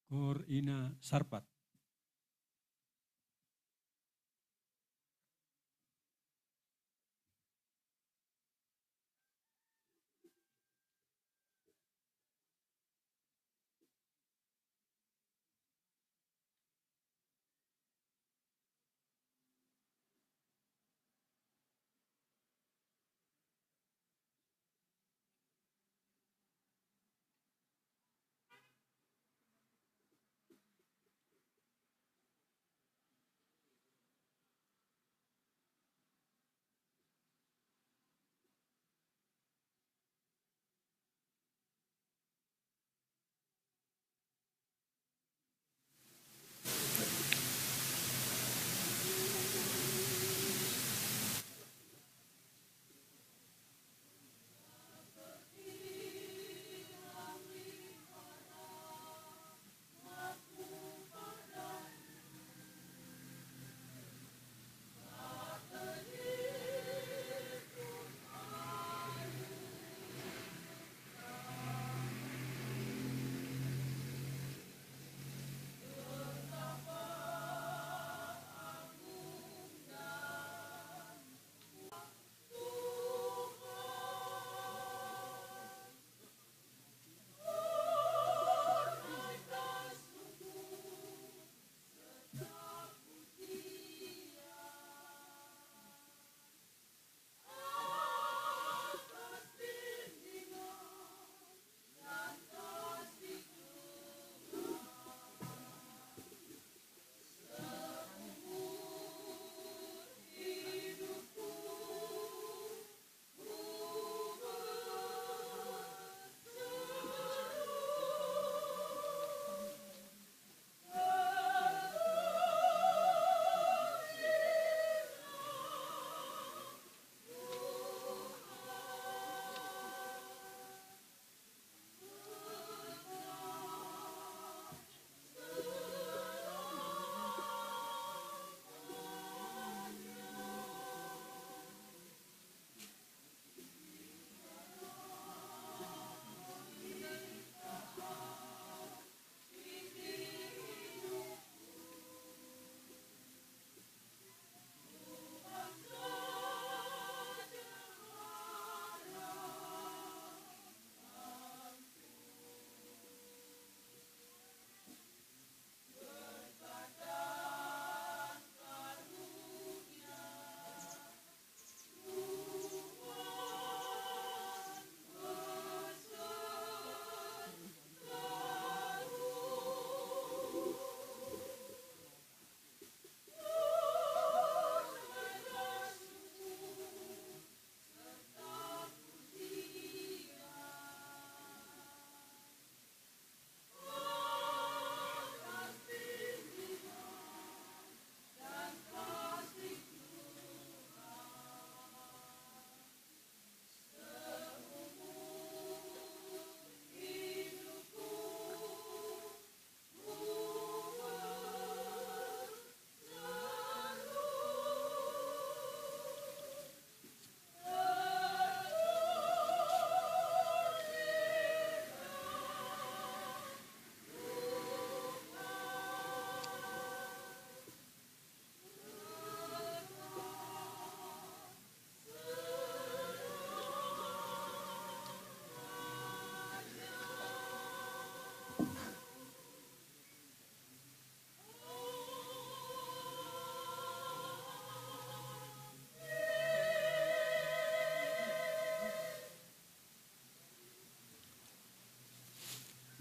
Koor ina sarpat.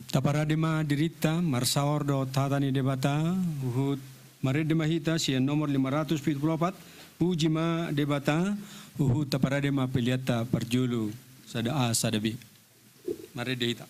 Taparade ma dirinta marsaor dohot hata ni Debata, huhut marende ma hita sian nomor lima ratus pitu pulu opat, puji ma Debata, huhut taparade ma peleanta parjolo, sada A, sada B. Marende hita.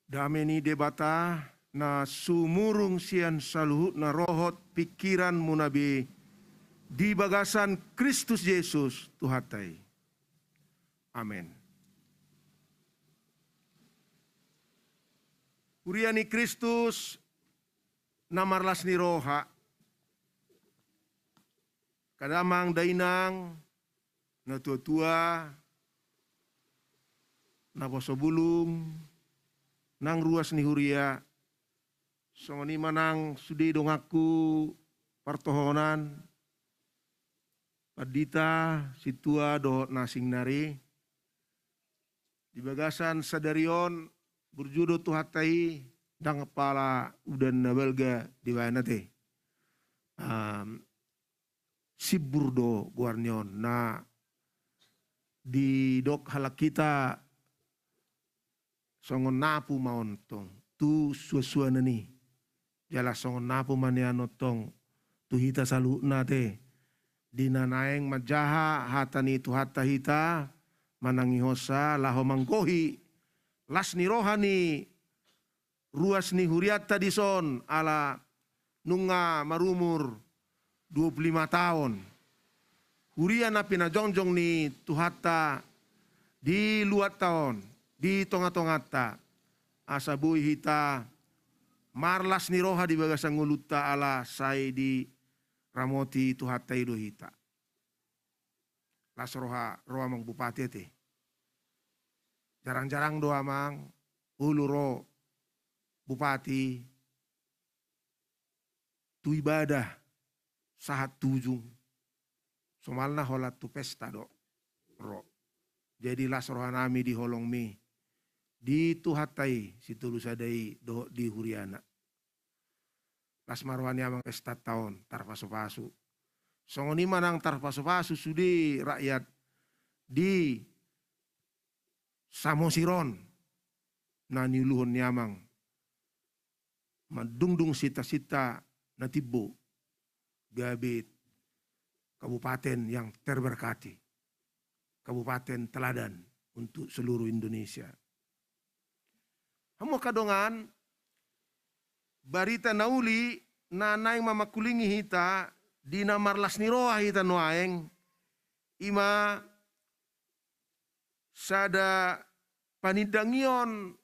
Dame ni Debata na sumurung sian saluhutna roha, pingkiranmuna be di bagasan Kristus Jesus Tuhanta i. Amen. Huria ni Kristus na marlas ni roha, angka damang dainang, na tuatua, na poso bulung, nang ruas ni huria, songon i ma nang sude donganku partohonan, pandita, sintua dohot na asing nari. Di bagasan sadari on, burju do Tuhanta i, ndang pala udan na balga dibaen ate. Am, simbur do goar ni on, na didok halak hita songon napu ma on tong tu suansuanan i. Jala songon napu ma nian on tong tu hita saluhutna ate, di na naeng manjaha hata ni Tuhanta hita, manangihonsa laho manggohi las ni roha ni ruas ni hurianta dison, ala nunga marumur dua puluh lima taon. Huria na pinajongjong ni Tuhanta di luatta on, di tongatonganta, asa boi hita marlas ni roha di bagasan ngolunta, ala sai diramoti Tuhanta i do hita. Las roha ro amang bupati ate. Jarang-jarang do amang olo ro bupati tu ibadah sahat tu ujung. Somalna holan tu pesta do ro. Jadi las rohanami di holongmi, di Tuhanta i, Sitolusada i dohot di huriana. Las ma roha ni amang pestanta on, tarpasupasu. Songon i ma nang tarpasupasu sude rakyat di Samosir on, na niuluhon ni amang mandungdung sintasinta na timbo, gabe kabupaten yang terberkati, kabupaten teladan untuk seluruh Indonesia. Hamu angka dongan, barita na uli na naeng mamangkulingi hita di na marlas ni roha hita nuaeng, i ma sada panindangion,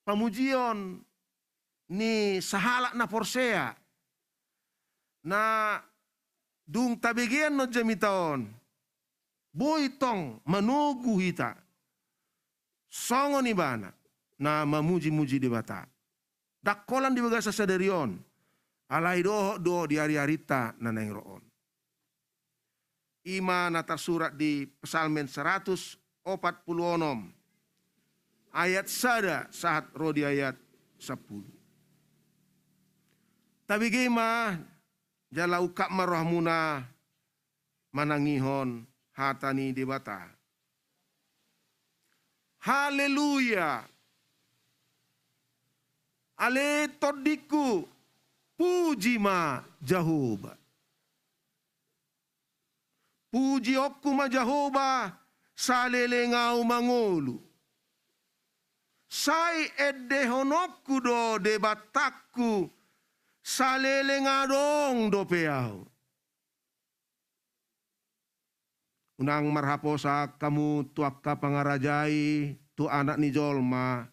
pamujion ni sahalak na porsea, na dung tabegean on jamita on, boi tong manogu hita songon ibana na mamujimuji Debata. Ndang holan di bagasan sadari on, alai dohot do di ariarinta na naeng ro on. I ma na tarsurat di Psalmen saratus opat pulu onom, ayat sada sahat ro di ayat sampulu. Tabege ma jala ungkap ma rohamuna manangihon hata ni Debata. Haleluya! Ale tondingku, puji ma Jahowa. Pujionku ma Jahowa, saleleng ahu mangolu. Sai endehononku do Debatangku, saleleng adong dope ahu. Unang marhaposan hamu tu angka pangarajai tu Anak ni jolma,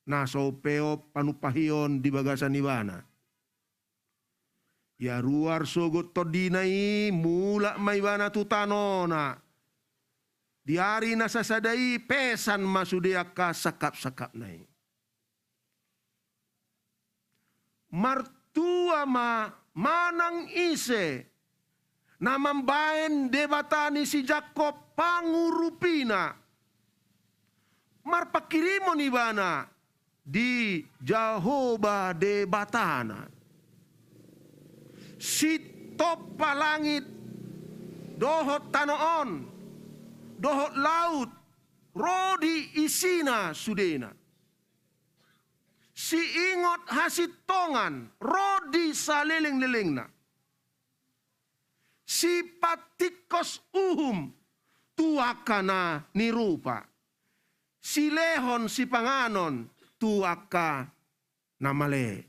na so umpeop panumpahion di bagasan ibana. Ia ruar sogot tondina i, mulak ma ibana tu tanona. Di ari na sasada i pesan ma sude angka sangkapsangkapna i. Martua ma manang ise na mambahen Debata ni si Jakob pangurupina, marpangkirimon ibana di Jahowa Debatana. Sitompa langit dohot tano on dohot laut ro di isina sudena. Siingot hasintongan ro di salelenglelengna. Sipatingkos uhum tu angka na nirupa. Silehon sipanganon tu angka na male.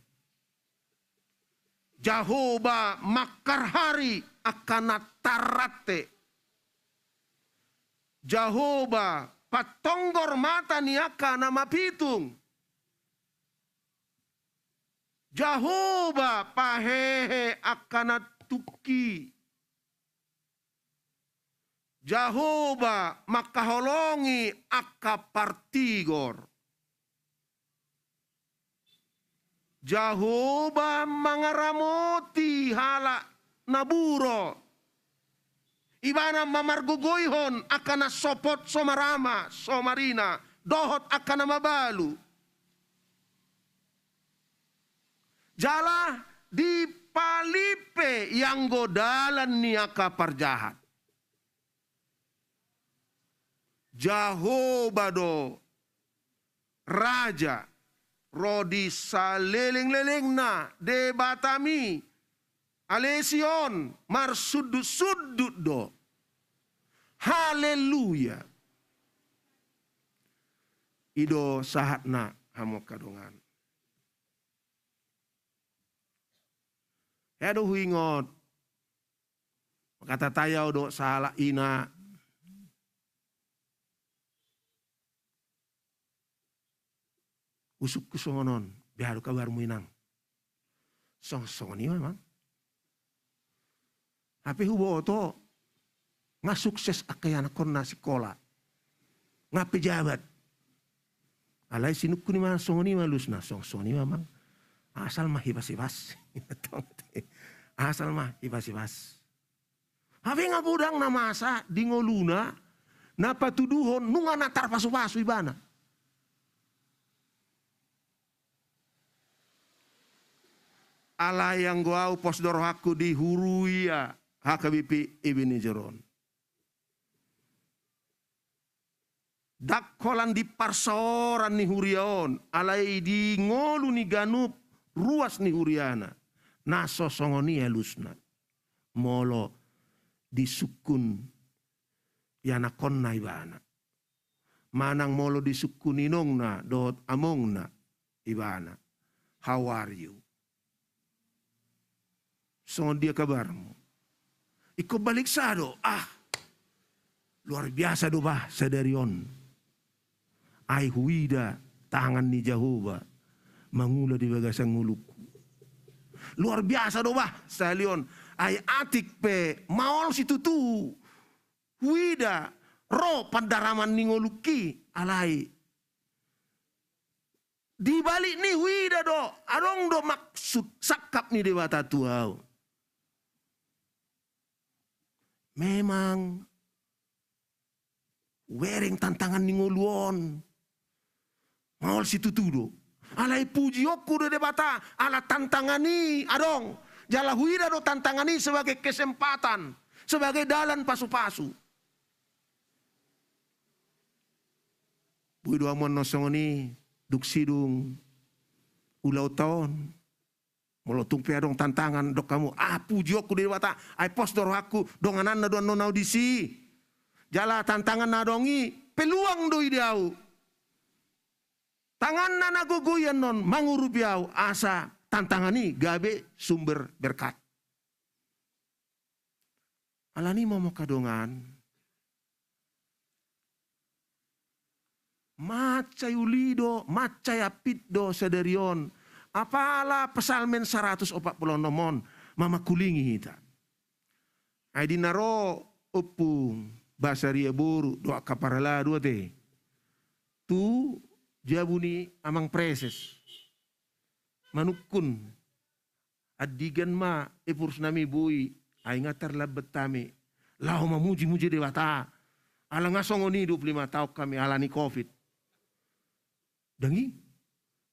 Jahowa mangkarhari angka na tarrante. Jahowa pantonggor mata ni angka na mapitung. Jahowa pahehe angka na tungki. Jahowa mangkaholongi angka partigor. Jahowa mangaramoti halak na buro. Ibana ma margogoihon angka na sopot so marama, so marina, dohot angka na mabalu. Jala dipalimpe ianggo dalan ni angka parjahat. Jahowa do raja ro di salelenglelengna, Debatami, ale Sion, marsundutsundut do. Haleluya. I do sahatna, hamu angka dongan. Hea do huingot. Mangkatai ahu dohot sahalak ina. Usungku songon on, beha do kabarmu inang. Song, songon i ma memang. Hape huboto, nga sukses angka ianakkonna sikola. Nga pejabat. Alai sinungkun i ma songon i ma alusna, song, songon i ma memang. Asal ma hibas-hibas. Asal ma hibas-hibas. Hape nga godang na masa di ngoluna, na patuduhon nunga na tarpasupasu ibana. Alai anggo ahu pos do rohangku di huria H K B P Ebenezer on. Ndang holan di parsaoran ni huria on, alai di ngolu ni ganup ruas ni huriana. Na so songon i alusna. Molo disungkun ianakkonna ibana. Manang molo disungkun inongna dohot amongna ibana. How are you? Songon dia kabarmu? Ingkon baliksa do, ah. Luar biasa do bah sadari on. Ai huida tangan ni Jahowa mangula di bagasan ngolungku. Luar biasa do bah sahali on. Ai atik pe maol situtu. Huida ro pandaraman ni ngolungki, alai di balik ni huida do, adong do maksud sangkap ni Debata tu ahu. Memang hubereng tantangan ni ngolu on. Maol situtu do. Alai pujionku do Debata, ala tantangan i adong. Jala huida do tantangan i sebagai kesempatan, sebagai dalan pasupasu. Boi do hamu annon songon i, dung sidung ulaonta on. Molo tung pe adong tantangan, dok hamu, ah, pujionku do Debata, ai pos do rohangku, dongananna do annon ahu disi. Jala tantangan na adong i, peluang do i di ahu. Tanganna na gogo i annon mangurupi ahu, asa tantangan i gabe sumber berkat. Alani i ma, hamu angka dongan, mansai uli do, mansai ampit do sadari on. Apala Psalmen saratus opat pulu onom on mamangkulingi hita. Ai di na ro Ompung Basaria boru dohot angka parhalado ate tu jabu ni Amang Preses manungkun, andigan ma epursnami boi, ai nga tarlambat hami laho mamujimuji Debata. Ala nga songon i dua pulu lima taon hami alani covid. Dang i,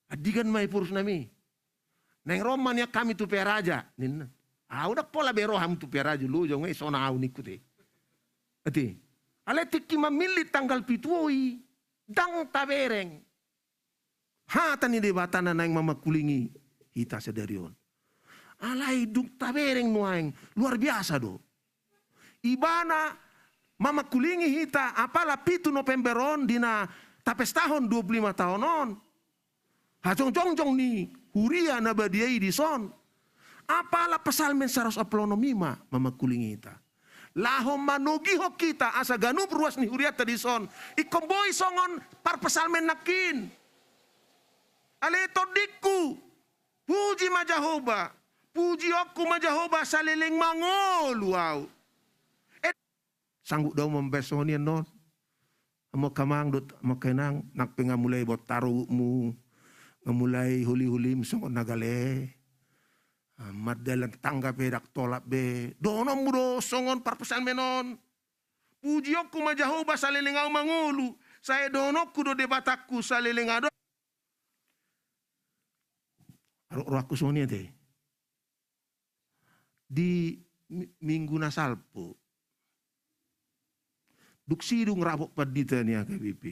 andigan ma epursnami. Naeng ro ma nian hami tu Pearaja ninna. Ahu ndang pola be ro hamu tu Pearaja, loja nga i sona ahu ningku te. Ate. Alai tingki mamillit tanggal pitu i, ndang tabereng hata ni Debata na naeng mamangkulingi hita sadari on. Alai dung tabereng nuaeng, luar biasa do. Ibana mamangkulingi hita, apala pitu November on di na tapestahon dua pulu lima taon on. Hajongjong ni huria na badia i dison. Apala Psalmen saratus onom i ma mamangkulingi hita. Laho manogihon hita asa ganup ruas ni hurianta dison ingkon boi songon parpsalmen nangkin. Ale tondingku, puji ma Jahowa, pujionku ma Jahowa saleleng mangolu au. Eh, sanggup do au mambahen songon i annon? Amang, amang dohot amang, inang, nang pe nga mulai bontar ogotmu, nga mulai holi-holim songon na gale. Ah, mardalan tangga pe ndang tolap be. Dohononmu do songon parpsalmen on. Pujionku ma Jahowa saleleng au mangolu, sai dohononku do Debatangku saleleng adong. Adong rohangku songon i ate. Di mi-, minggu na salpu, dung sidung rapot pandita ni H K B P,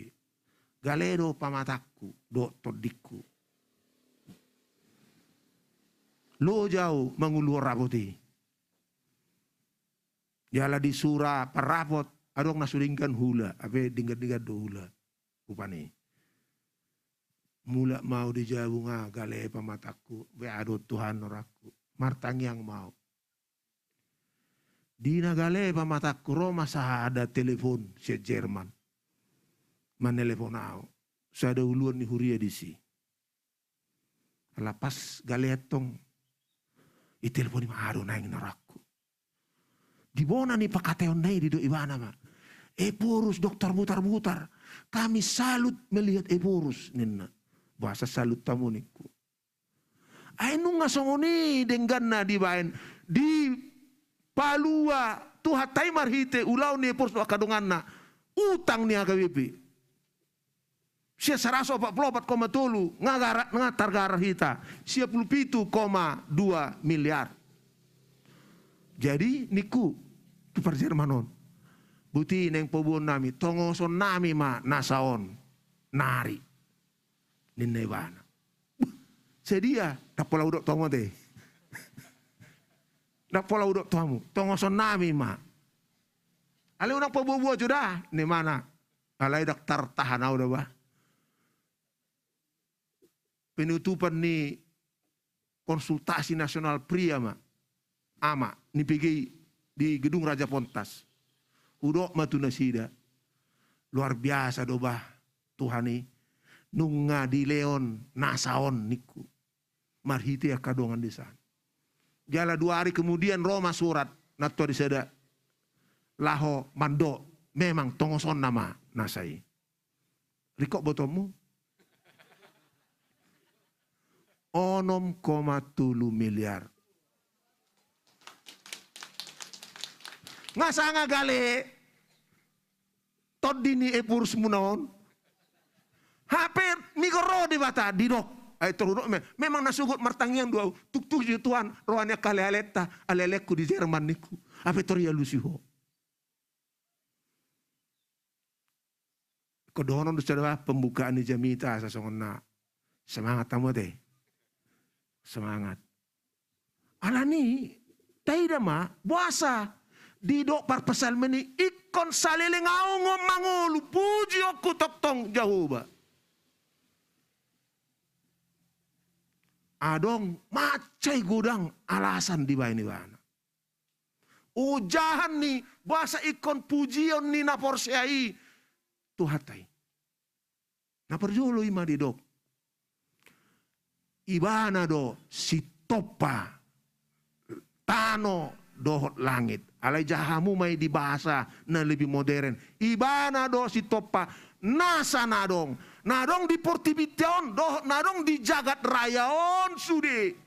gale do pamatangku dohot tondingku. Loja au manguluhon rapot i. Jala di sura parrapot, adong na so denggan hula, hape denggan-denggan do hula. Rupani. Mulak ma au di jabu nga gale pamatangku, bea do Tuhan rohangku. Martangiang ma au. Di na gale pamatangku ro ma sada telepon sian Jerman. Manelepon au. Sada uluan ni huria disi. Ala pas gale antong. Itelepon i ma, adong naeng na rohangku. Di bona ni pangkataionna i didok ibana ma. Ephorus dokter Butarbutar. Kami salut melihat Ephorus ninna. Boasa salut hamu ningku. Ai nunga songon i dengganna dibahen. Dipalua Tuhanta i marhite ulaon ni Ephorus dohot angka donganna. Utang ni H K B P. Sian saratus opat pulu opat koma tolu, nga garat, nga targarar hita, sia pulu pitu koma dua miliar. Jadi, ningku, tu parjermanon. Boti naeng paboaonnami, tongosonnami ma nasa on, nari. Ninna ibana. Buh, sadia, ndang pola hudok tongon ate. Ndang pola hudok tu hamu, tongosonnami ma. Alai unang paboa-boa jo da, ninna ibana. Alai ndang tartahan au da bah. Penutupan ni konsultasi nasional pria ma, ama, ni P G I di Gedung Raja Pontas. Hudok ma tu nasida. Luar biasa do bah Tuhan i. Nunga dilehon nasa on ningku. Marhite angka dongan desa. Jala dua hari kemudian ro ma surat na tua di sada laho mandok memang tongosonna ma nasa i. Ringkot botoonmu? Onom koma tolu miliar. Nga sanga gale tondi ni Ephorus muna on. Hape migor ro Debata didok. Ai tor hudok me-, memang na sogot martangiang do au. Tuktuk jo Tuhan roha ni angka ale-alenta, ale-alengku di Jerman ningku. Hape tor dialusi ho. Ingkon dohonon do sada bah pembukaan ni jamita asa songon na semangat hamu ate. Semangat. Alani, taida ma, boasa didok parpsalmen i ingkon saleleng ahu ngon mangolu, pujionku tongtong Jahowa. Adong mansai godang alasan dibahen ibana. Ojahan ni boasa ingkon pujion ni na porsea i Tuhanta i. Na parjolo i ma didok. Ibana do sitompa tano dohot langit. Alai jaha hamu ma i di bahasa na lebih modern. Ibana do sitompa nasa na adong. Na adong di portibinta on dohot na adong di jagat raya on sude.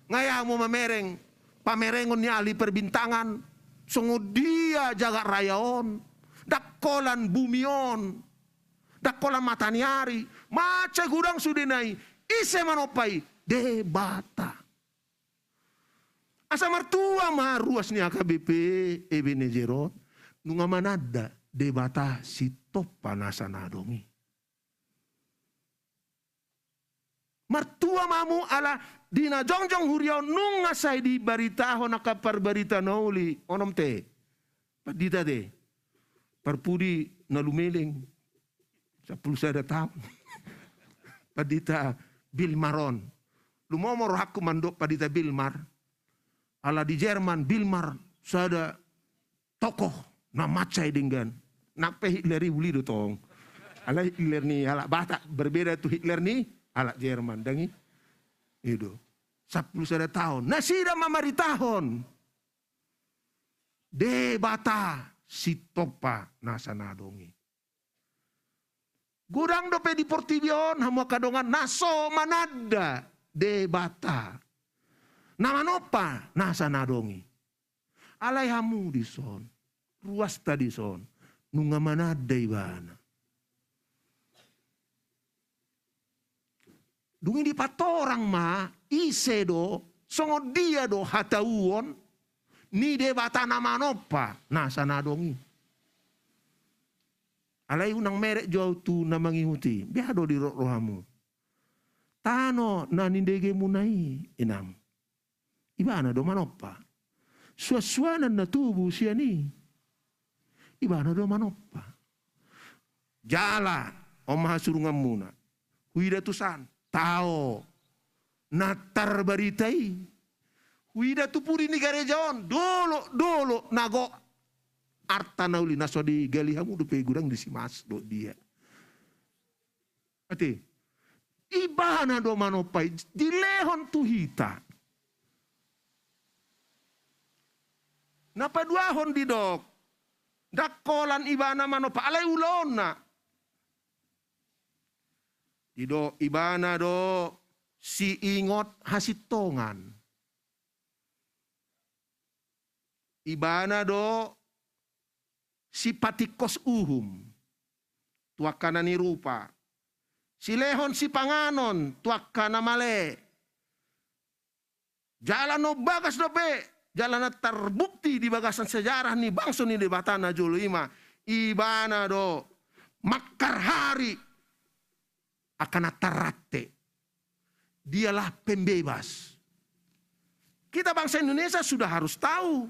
Nga ia hamu mamereng pamerengon ni ahli perbintangan, songon dia jagat raya on, ndang holan bumi on, ndang holan mataniari, mansai godang sudena i, ise manompa i? Debata. Asa martua ma ruas ni H K B P Ebenezer on, nunga mananda Debata sitompa nasa na adong i. Martua ma hamu ala di na jongjong huria on nunga sai dibaritahon angka parbarita na uli, onom te. Pandita te. Parpudi na lumeleng. Sampulu sada taon. Pandita Bilmar on. Lumomo rohangku mandok pandita Bilmar. Ala di Jerman, Bilmar sada tokoh na mansai denggan. Nang pe Hitler i uli do tong. Ala Hitler ni halak Batak berbeda tu Hitler ni halak Jerman. Dang i? I do. Sampulu sada taon. Nasida mamaritahon Debata Sitompa nasa na adong i. Godang dope di portibi on hamu angka dongan na so mananda Debata na manompa nasa na adong i. Alai hamu dison, ruasta dison, nunga mananda Ibana. Dung i dipatorang ma ise do, songon dia do hatauon ni Debata na manompa nasa na adong i. Alai unang merek jo au tu na mangihut i, beha do didok rohamu. Tano na nindegemuna i, inang, Ibana do manompa. Suansuanan na tubu sian i, Ibana do manompa. Jala, on ma hasurunganmuna. Huida tu san, tao na tarbarita i. Huida tu pudi ni gareja on, dolok, dolok na gok. Arta na uli na so digali hamu dope godang di Simas dohot dia. Ate, Ibana do manompa i, dilehon tu hita. Na paduahon didok, ndang holan Ibana manompa, alai ulaonna. Didok, Ibana do siingot hasintongan. Ibana do sipatingkos uhum tu angka na nirupa. Silehon sipanganon tu angka na male. Jala na umbagas dope, jala na tarbukti di bagasan sejarah ni bangso ni Debata na jolo i ma, Ibana do mangkarhari angka na tarrante. Dialah pembebas. Kita bangsa Indonesia sudah harus tahu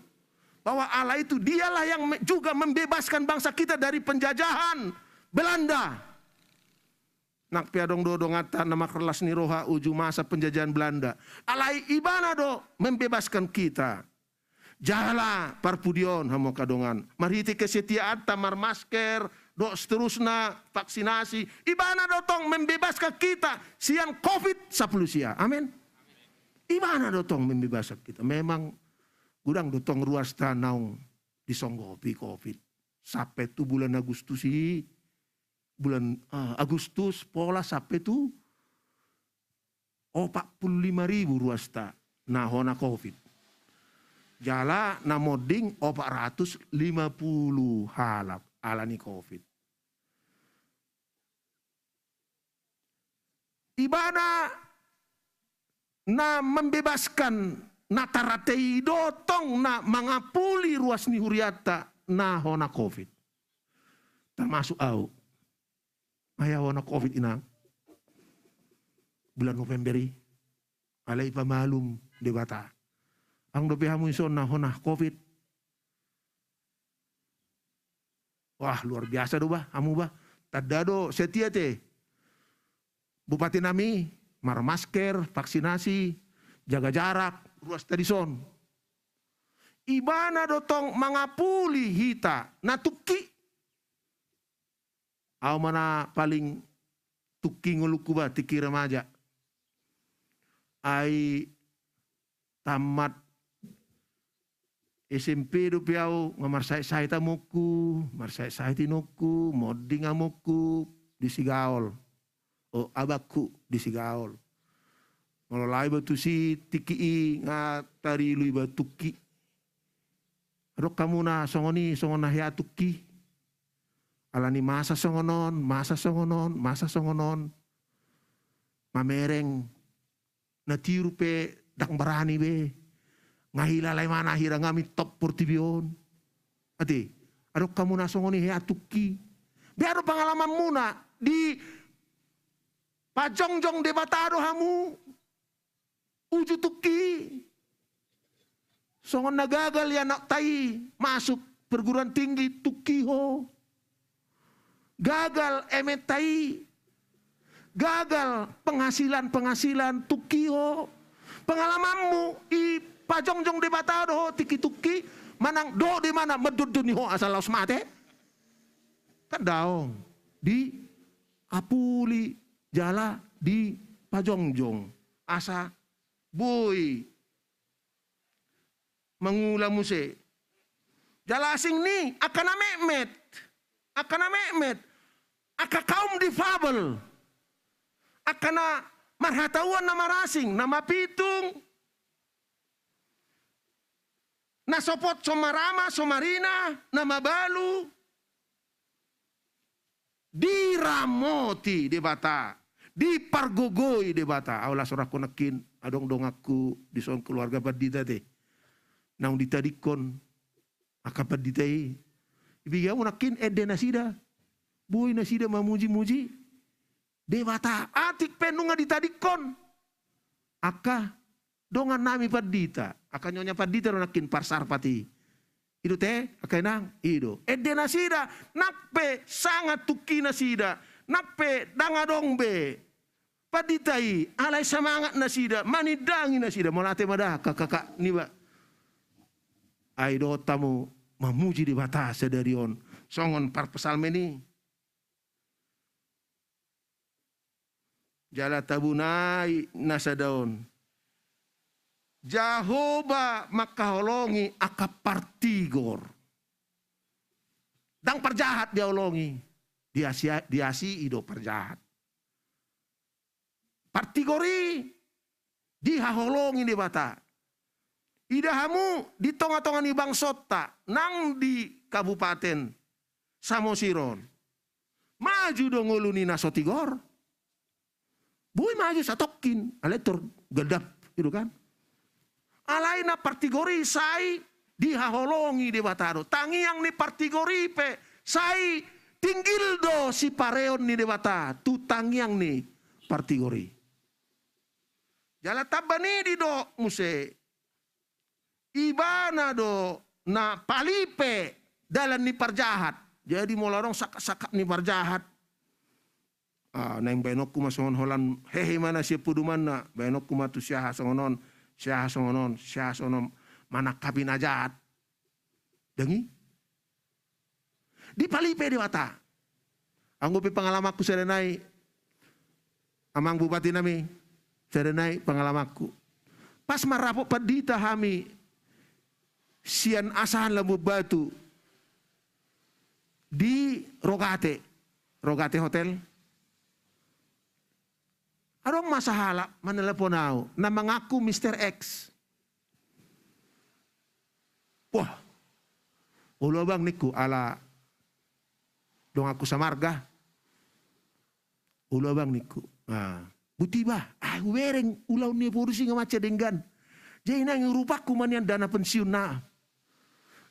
bahwa Allah itu dialah yang me-, juga membebaskan bangsa kita dari penjajahan Belanda. Nang pe adong do donganta na marlas ni roha uju masa penjajahan Belanda. Alai Ibana do membebaskan kita. Jala parpudi on hamu angka dongan, marhite kesetiaanta marmasker, dohot seterusna, vaksinasi, Ibana do tong membebaskan kita sian covid sampulu sia. Amin. Ibana do tong membebaskan kita. Memang godang do tong ruasta naung disonggopi covid. Sampe tu bulan Agustus i, bulan, eh, Agustus pola sampe tu opat pulu lima ribu ruasta na hona covid. Jala na monding opat ratus lima pulu halak ala ni covid. Ibana na membebaskan na tarrante i do tong na mangapuli ruas ni hurianta na hona covid. Termasuk au. Ai au hona covid, inang. Bulan November i. Alai pamalum Debata. Adong dope hamu dison na hona covid. Wah, luar biasa do bah, hamu bah. Tanda do setia te. Bupati nami, marmasker, vaksinasi, jaga jarak, ruasta dison. Ibana do tong mangapuli hita na tungki. Au ma na paling tungki ngolungku bah, tingki remaja. Ai tamat S M P dope au, nga marsahit-sahit amongku, marsahit-sahit inongku, monding amongku di Sigaol. O, abangku di Sigaol. Molo lao iba tusi tingki i nga tarilu iba tungki. Adong hamu na songon i, songon na hea tungki. Ala ni masa songon on, masa songon on, masa songon on. Mamereng. Na tiur pe ndang barani be. Nga hilala imana hira nga mintop portibi on. Ate, adong hamu na songon i hea tungki. Beha do pangalamanmuna, dipajongjong Debata do hamu uju tungki. Songon na gagal i anakta i masuk perguruan tinggi, tungki ho. Gagal ementa i. gagal penghasilan, penghasilan, tungki ho. Pengalamanmu, dipajongjong Debata do ho tingki tungki, manang dohot do imana mandondoni ho asa laos mate? Kan daong. Diapuli jala dipajongjong asa boi mangula muse. Jala asing ni angka na metmet, angka na metmet, angka kaum difabel, angka na marhatauan na marasing, na mapitung, na sopot so marama, so marina, na mabalu, diramoti Debata, dipargogoi Debata. Ahu laos ro nangkin, adong donganku dison, keluarga pandita te, naung ditadingkon angka pandita i. Dipiga hamu nangkin, ende nasida, boi nasida mamuji-muji Debata. Atik pe nunga ditadingkon angka dongannami pandita, angka nyonya pandita do nangkin parsarpat i. I do te, angka inang, i do. Ende nasida, nang pe sanga tungki nasida, nang pe ndang adong be pandita i, alai semangat nasida, manindangi nasida, mauliate ma da angka kakak niba. Ai dohot hamu mamuji Debata sadari on, songon parpsalmen i. Jala tabunai na sada on. Jahowa mangkaholongi angka partigor. Ndang parjahat dihaholongi, diasi, diasii do parjahat. Partigor i dihaholongi Debata. Ida hamu di tonga-tonga ni bangsonta nang di Kabupaten Samosir on. Maju do ngolu ni na so tigor. Boi maju satongkin, alai tor gandap, gitu kan. Alai na partigor i sai dihaholongi Debata do. Tangiang ni partigor i pe sai tinggil do sipareon ni Debata tu tangiang ni partigor i. Jala tamba ni didok muse, Ibana do na palipe dalan ni parjahat. Jadi molo adong sangkap-sangkap ni parjahat, ah, naeng baenonku ma songon holan hehe ma na sian podomanna, baenonku ma tu si aha songon on, si aha songon on, si aha songon on, manangkapi na jahat. Ndang i. Dipalipe Debata. Anggo pe pengalamanku sada nai, amang bupati nami, sada nai pengalamanku. Pas marrapot pandita hami sian Asahan Labuan Batu di Rogate, Rogate Hotel. Adong ma sahalak manelpon ahu, na mangaku Mister X. Wah, olo abang ningku, ala donganku samarga. Olo abang ningku. Ah, buti bah, ah, hubereng ulaon ni Ephorus i nga mansai denggan. Jadi naeng urupangku ma nian dana pensiunna.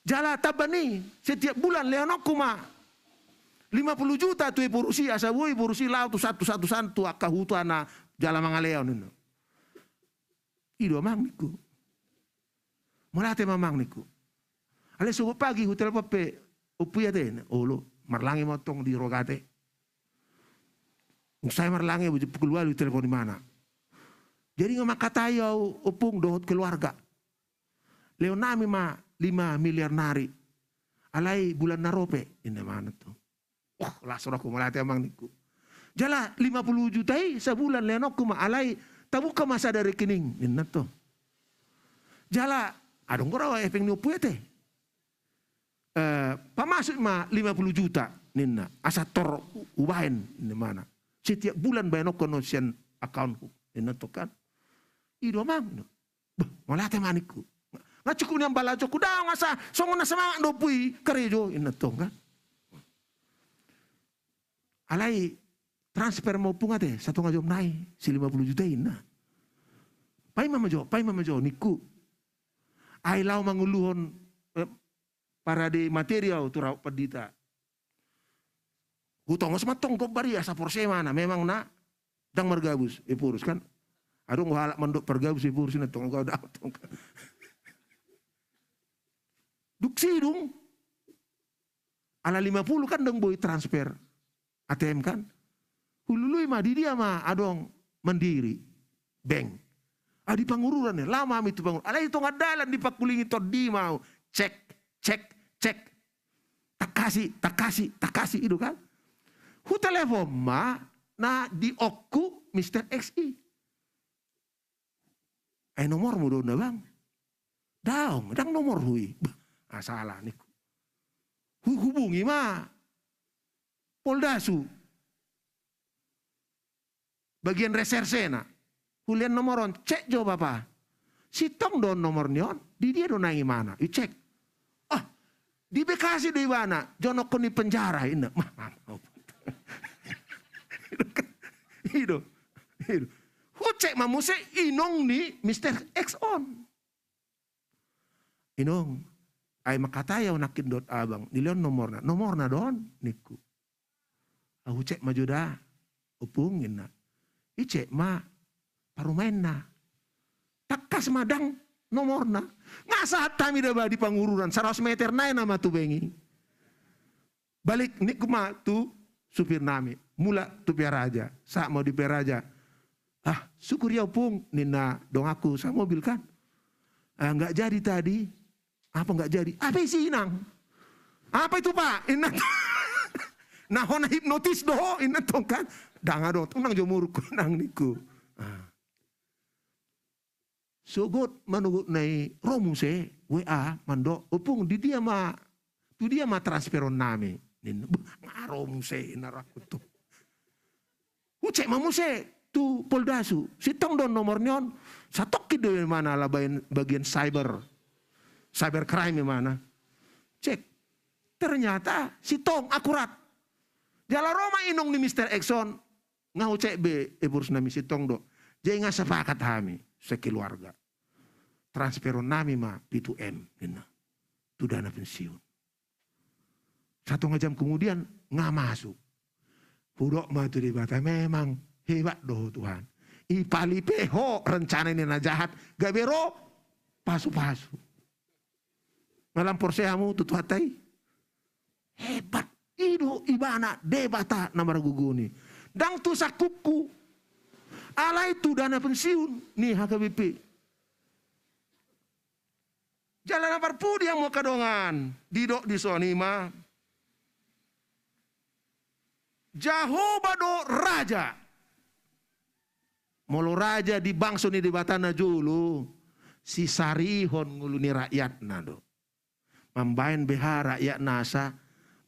Jala tamba ni, setiap bulan lehononku ma lima puluh juta tu Ephorus i, asa boi Ephorus i laho tu san, tu san, tu san, tu angka huta na jala mangalehon ninna. I do amang ningku. Mauliate ma amang ningku. Alai sogot pagi hutelpon pe Ompu i ate, olo, marlange ma tong di Rogate. Dung sae marlange, pukul ualu hutelpon imana. Jadi nga mangkatai ahu ompung dohot keluarga. Lehon nami ma lima miliar nari. Alai bulan na ro pe, ninna imana tu. Wah, laos rohangku, mauliate amang ningku. Jala lima puluh juta i sabulan lehononku ma, alai tabuka ma sada rekening, ninna tu. Jala adong do ra hepeng ni ompu i ate. Eh, pamasuk ma lima puluh juta, ninna. Asa tor hubaen, ninna imana. Setiap bulan baenonku annon sian accountku, ninna tu kan. I do amang, ninna. Bah, mauliate ma ningku. Nga cukup nian balajonku, daong, asa songon na semangat do ompu i karejo, ninna tong kan. Alai transfer ma ompung ate, satonga jom nai, si lima puluh juta i, ninna. Paima ma jo, paima ma jo ningku. Ai laho manguluhon, eh, parade materi ahu tu raut pandita. Hutongos ma tong gombar i asa porsea imana, memang na ndang margabus Ephorus kan. Adong do halak mandok pargabus Ephorus, ninna tong, au ndang tong. Dung sidung, ala lima puluh kan ndang boi transfer A T M kan. Hulului ma, di dia ma adong Mandiri Bank. Ah, di Pangururan ya, laho ma hami tu Pangururan. Alai di tonga dalan dipangkulingi tondi ma au. Cek, cek, cek. Tangkasi, tangkasi, tangkasi, i do kan. Hutelepon ma na di onku Mister X i. Ai nomormu do on, Abang? Daong, ndang nomorhu i. Bah, ah, salah ningku. Huhubungi ma Poldasu. Bagian resersena. Hulehon nomor on, cek jo, Bapa. Sintong do on nomor ni on, di dia do naeng ibana? Icek. Ah, di Bekasi do ibana, jonokkon di penjara, inna. Mah, mah, mah. I do, i do. Hucek ma muse inong ni Mister X on. Inong, ai mangkatai au nangkin dohot Abang, nilehon nomorna. Nomorna do on, ningku. Ahu cek ma jo da, Ompung, inna. Icek ma parumaenna. Tangkas ma ndang nomorna. Nga sahat hami da ba di Pangururan, saratus meter nai nama tu bank i. Balik ningku ma tu supirnami, mulak tu Pearaja. Sahat ma au di Pearaja. Ah, syukur ia, Ompung, ninna donganku samobil kan. Ah, nggak jadi tadi. Apa nggak jadi? Apa isi, Inang? Apa itu, Pak? Inna tong. Na hona hipnotis do ho, inna tong kan. Ndang adong tong, nang jo muruk, Inang, ningku. Ah. Sogot manogot na i ro muse W A mandok, Ompung, di dia ma, tu dia ma transferonnami? Ninna, bah, nga ro muse, inna, rangku tu. Hucek ma muse tu Poldasu, sintong do on nomor ni on. Satongkin do ibana ala bagian, bagian cyber, cyber crime ibana. Cek. Ternyata sintong, akurat. Jala ro ma inong ni Mister X on, nga hucek be, e, borusnami, sintong do. Jadi nga sepakat hami sekeluarga. Transferonnami ma pitu M, ninna. Tu dana pensiun. Satonga jam kemudian, nga masuk. Hudok ma tu Debata, memang hebat do ho, Tuhan. Ipalipe ho rencana ni na jahat, gabe ro pasu-pasu. Nga lam porsea hamu tu Tuhanta i? Hebat. I do ibana Debata na margogo on i. Ndang tu sangkupku. Alai tu dana pensiun ni H K B P. Jala na parpudi, hamu angka dongan, didok dison i ma, Jahowa do raja. Molo raja di bangso ni Debata najolo, sisarihon ngolu ni rakyatna do. Mambahen beha rakyatna asa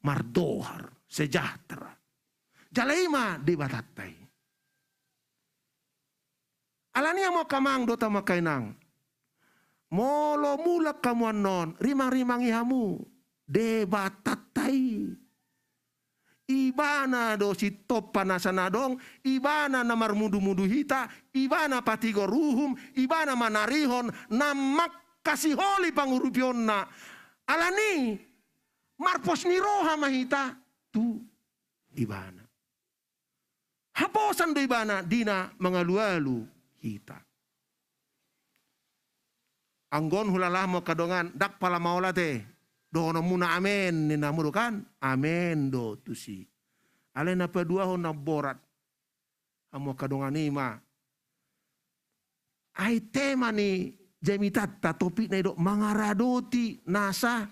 mardohar, sejahtera. Jala i ma Debatanta i. Alani i, hamu angka amang dohot hamu angka inang, molo mulak hamu annon, rimang-rimangi hamu Debatanta i. Ibana do sitompa nasa na adong, ibana na marmudu-mudu hita, ibana patigor uhum, ibana manarihon, na mangkasiholi pangurupionna. Alani i, marpos ni roha ma hita tu ibana. Haposan do ibana di na mangalualu hita. Anggo on hulala, hamu angka dongan, ndang pala maol ate dohononmuna amen ninna hamu do kan? Amen do tusi. Alai na paduahon na borat, hamu angka dongan, i ma, ai tema ni jamitanta, topikna i do mangaradoti nasa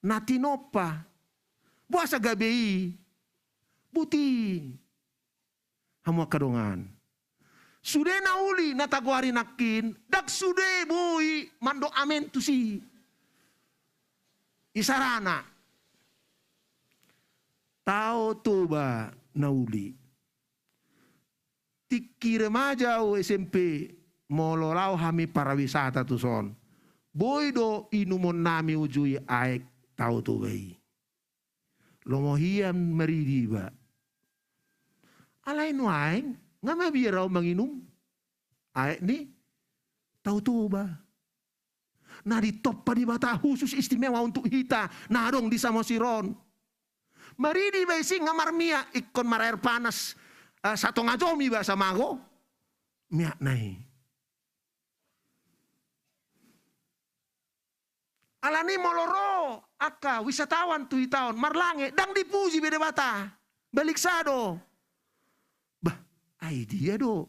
na tinompa. Boasa gabe i? Boti, hamu angka dongan. Sude na uli na tagoari nangkin, ndang sude boi mandok amen tusi. Isarana Tao Toba na uli. Tingki remaja au, S M P, molo laho hami parawisata tuson, boi do inumonnami uju i aek Tao Toba i. Lomo hian maridi iba. Alai nuaeng nga mabiar au manginum aek ni Tao Toba. Na ditompa Debata khusus istimewa untuk hita na adong di Samosir on. Maridi iba i, sing nga marmiak, ingkon marair panas, eh, satonga jom iba samago miakna i. Alani i molo ro angka wisatawan tu hita on marlange, ndang dipuji be Debata. Baliksa do. Ai dia do?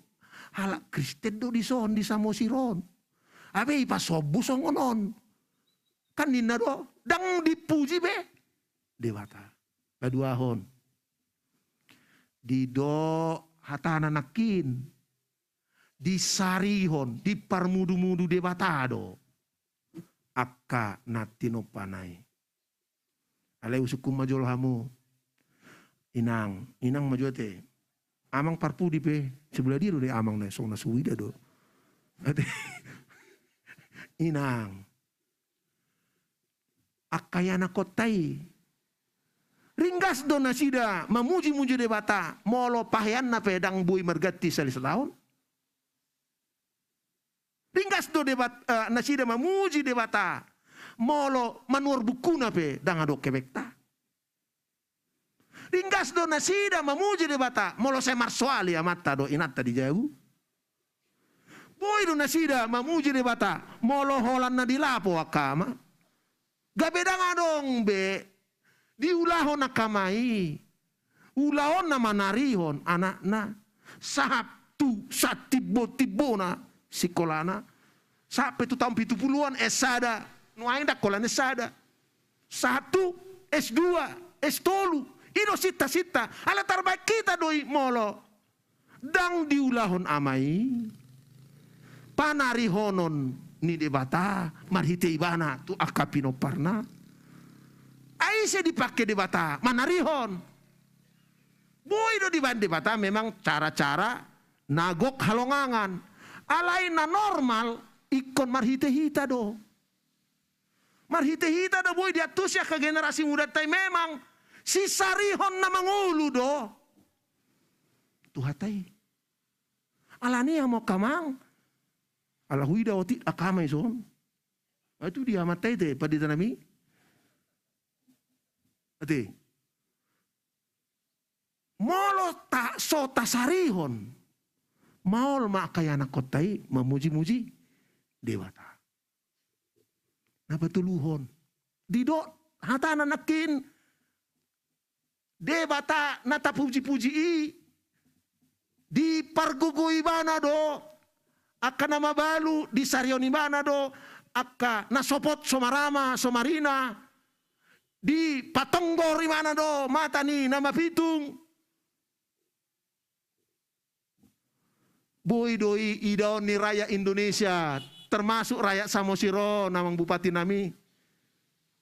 Halak Kristen do dison di Samosir on. Abe ipasombu songon on. Kan ninna do, ndang dipuji be Debata. Paduahon. Didok hatana nangkin. Disarihon, diparmudumudu Debata do angka na tinompana i. Alai husungkun ma jolo hamu. Inang, inang ma jo ate. Amang parpudi pe, sebelah dia do dai amang na, songon na so huida do. Ate. Inang. Angka ianakhonta i. Ringgas do nasida mamujimuji Debata, molo paheanna pe ndang boi marganti sahali sataon. Ringgas do Debat-, eh, nasida mamuji Debata, molo manuhor bukkuna pe ndang adong kepengta. Ringgas do nasida mamuji Debata, molo sai marsoal i amanta dohot inanta di jabu. Boi do nasida mamuji Debata, molo holan na di lapo angka ama. Gabe ndang adong be diulahon angka ama i ulaon na manarihon anakna. Sahat tu satimbotimbona sikolana. Sahat pe tu taon pitu puluan S sada. Nuaeng ndang holan S sada. Sahat tu S dua, S tolu. I do sintasinta. Ala tarbaen hita do i molo ndang diulahon ama i panarihonon ni Debata marhite ibana tu angka pinomparna. Ai ise dipangke Debata manarihon? Boi do dibaen Debata memang cara-cara na gok halongangan. Alai na normal ingkon marhite hita do. Marhite hita do boi diantusi angka generasi mudanta i memang sisarihon na mangolu do tu hata i. Alani i hamu angka amang, ala huida otik angka ama i son. Ai tu dia amanta i te, pandita nami. Ate. Molo ta, so tasarihon, maol ma angka ianakhonta i mamujimuji Debata. Na patoluhon. Didok hatana nangkin, Debata na tapujipuji i dipargogoi ibana do angka na mabalu, disarihon ibana do angka na sopot so marama so marina, dipatonggor ibana do mata ni na mapitung. Boi do i idaon ni rakyat Indonesia, termasuk rakyat Samosir on, amang bupati nami.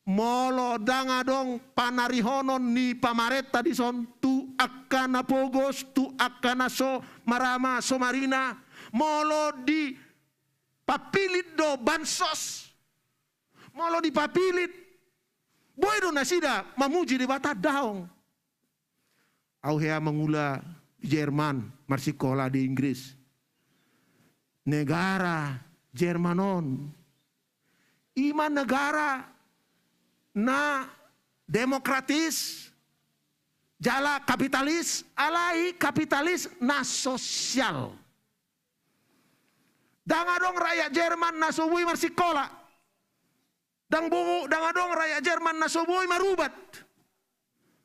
Molo ndang adong panarihonon ni pamarenta dison tu angka na pogos, tu angka na so marama so marina, molo dipapilit do bansos, molo dipapilit, boi do nasida mamuji Debata? Daong. Au hea mangula di Jerman, marsikola di Inggris. Negara Jerman on i ma negara na demokratis, jala kapitalis, alai kapitalis na sosial. Ndang adong rakyat Jerman na so boi marsikola. Ndang bo-, ndang adong rakyat Jerman na so boi marubat.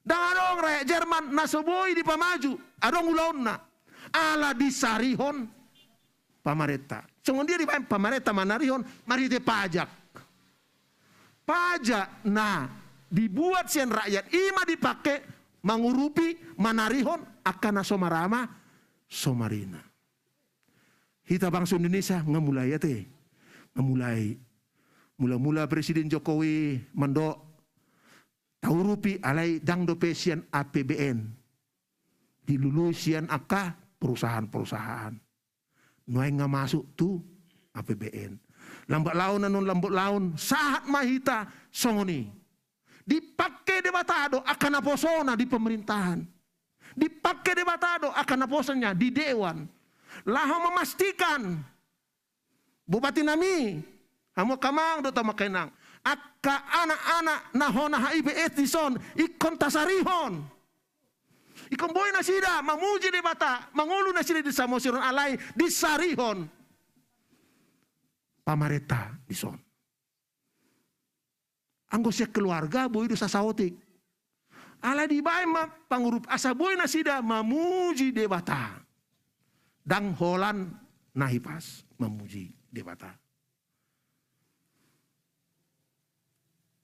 Ndang adong rakyat Jerman na so boi dipamaju, adong ulaonna. Ala disarihon pamarenta. Songon dia dibaen pamarenta manarihon? Marhite pajak. Pajak na dibuat sian rakyat i ma dipake mangurupi, manarihon angka na so marama so marina. Hita bangso Indonesia nga mulai ate. Nga mulai. Mula-mula Presiden Jokowi mandok taurupi, alai ndang dope sian A P B N. Dilului sian angka perusahaan-perusahaan. Nuaeng nga masuk tu A P B N. Lambat laun, annon lambat laun, sahat ma hita songon i. Dipake Debata do angka naposona di pemerintahan. Dipake Debata do angka naposona di dewan. Laho memastikan, bupati nami, hamu angka amang dohot hamu angka inang, angka anak-anak na hona H I V S dison ingkon tasarihon. Ingkon boi nasida mamuji Debata, mangolu nasida di Samosir on, alai disarihon pamarenta dison. Anggo sian keluarga boi do sasaotik. Ala dibaen ma pangurup asa boi nasida mamuji Debata. ndang holan na hipas mamuji Debata.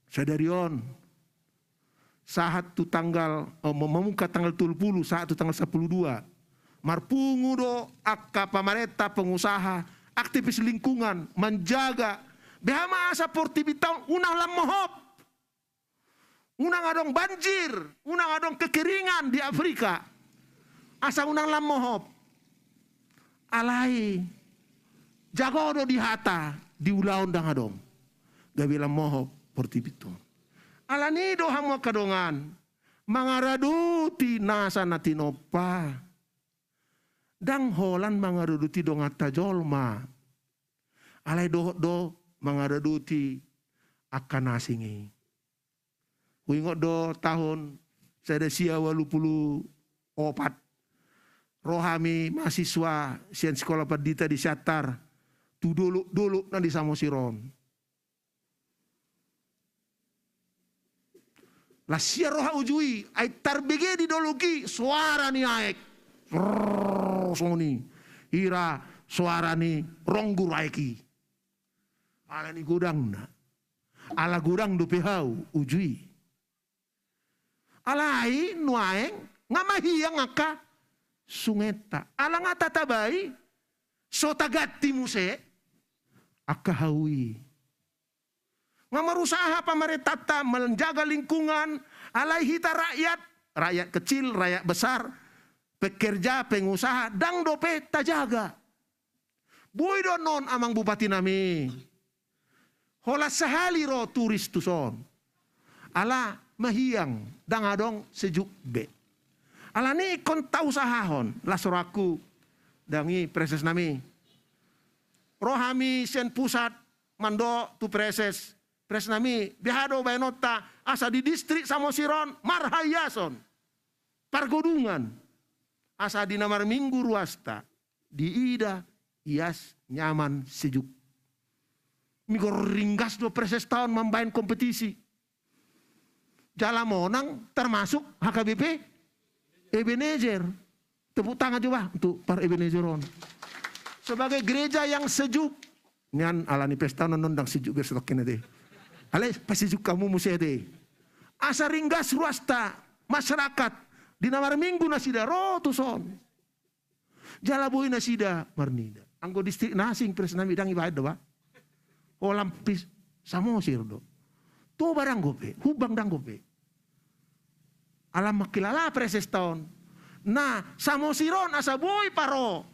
Sadari on, sahat tu tanggal, eh, mamungka tanggal tolu pulu, sahat tu tanggal sampulu dua, marpungu do angka pamarenta, pengusaha, aktivis lingkungan, manjaga, beha ma asa portibinta on unang lam mohop. Unang adong banjir, unang adong kekeringan di Afrika. Asa unang lam mohop. Alai jago do di hata, di ulaon ndang adong. Gabe lam mohop portibinta on. Alani do hamu angka dongan, mangaradoti nasa na tinompa. Ndang holan mangaradoti donganta jolma. Alai dohot do mangaradoti angka na asing i. Huingot do taon sada sia ualu pulu opat, ro hami mahasiswa sian Sikola Pandita di Siantar tu dolok-dolok na di Samosir on. Las sia roha uju i, ai tarbege di dolok i soara ni aek. Rrrr, songon i. Hira soara ni ronggur aek i. Alani godangna. Ala godang dope hau uju i. Alai nuaeng nga mahiang angka sungenta. Ala nga tatabai, so taganti muse angka hau i. Nga marusaha pamarentanta menjaga lingkungan, alai hita rakyat, rakyat kecil, rakyat besar, pekerja, pengusaha, ndang dope tajaga. Boi do annon amang bupati nami. Holan sahali ro turis tuson. Ala mahiang, ndang adong sejuk be. Alani ingkon tausahahon, las rohangku, ndang i Praeses nami. Ro hami sian pusat, mandok tu Praeses, Praeses nami, beha do baenonta, asa di distrik Samosir on, marhaiason, pargodungan, asa di na marminggu ruasta, diida ias nyaman sejuk. Migor ringgas do Praesesta on mambaen kompetisi. Jala monang termasuk H K B P Ebenezer. Tepuk tangan coba untuk para Ebenezer on. Sebagai gereja yang sejuk. Nian alani pesta on ndang sejuk gereja setokin ate. Alai pasejuk hamu muse ate. Asa ringgas ruasta masyarakat di na marminggu nasida ro tuson. Jala boi nasida marnida. Anggo distrik na asing Praeses nami ndang dibaen do ba. Holan pis Samosir do. Toba ndang dope, Humbang ndang dope. Ala mangkilala Praesesta on. Na Samosir on asa boi paro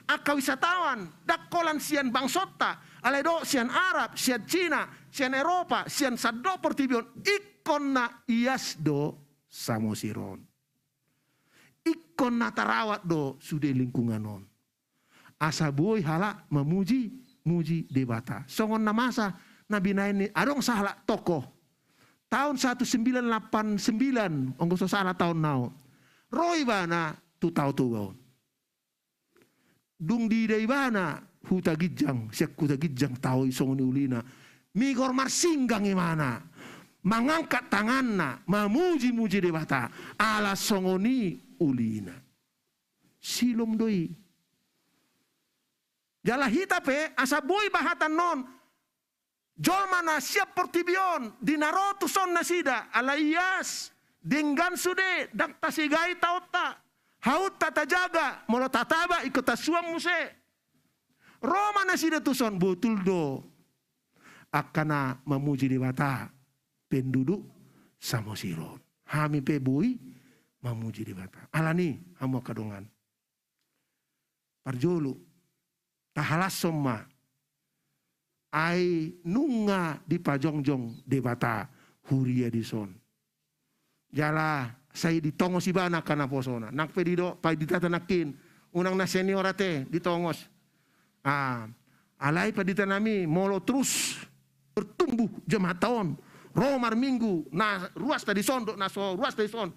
angka wisatawan, ndang holan sian bangsonta, alai do sian Arab, sian Cina, sian Eropa, sian sandok portibi on, ingkon na ias do Samosir on. Ingkon na tarawat do sude lingkungan on. Asa boi halak mamuji-muji Debata. Songon na masa na binaen ni adong sahalak tokoh. Taon satu sembilan lapan sembilan, anggo so sala taon nao. Ro ibana tu Tao Toba on. Dung diida ibana Huta Ginjang, sian Huta Ginjang tao i songon i ulina. Migor marsinggang ibana, mangangkat tanganna, mamuji-muji Debata, ala songon i ulina. Silom do i. Jala hita pe, asa boi bahatannon, jolma na sian portibi on, di na ro tuson nasida, ala ias, denggan sude, ndang tasegai taonta, hautta tajaga, molo tataba ingkon tasuan muse. Ro ma nasida tuson, botul do. Angka na mamuji Debata, penduduk Samosir on. Hami pe boi mamuji Debata. Alani, hamu angka dongan. Parjolo, tahalashon ma. Ai nunga dipajongjong Debata huria dison. Jala sai ditongos ibana angka naposona. Nang pe didok panditata nangkin, unang na senior ate ditongos. Ah, alai pandita nami, molo terus bertumbuh jemaat on, ro marminggu, na ruasta dison dohot na so ruasta dison,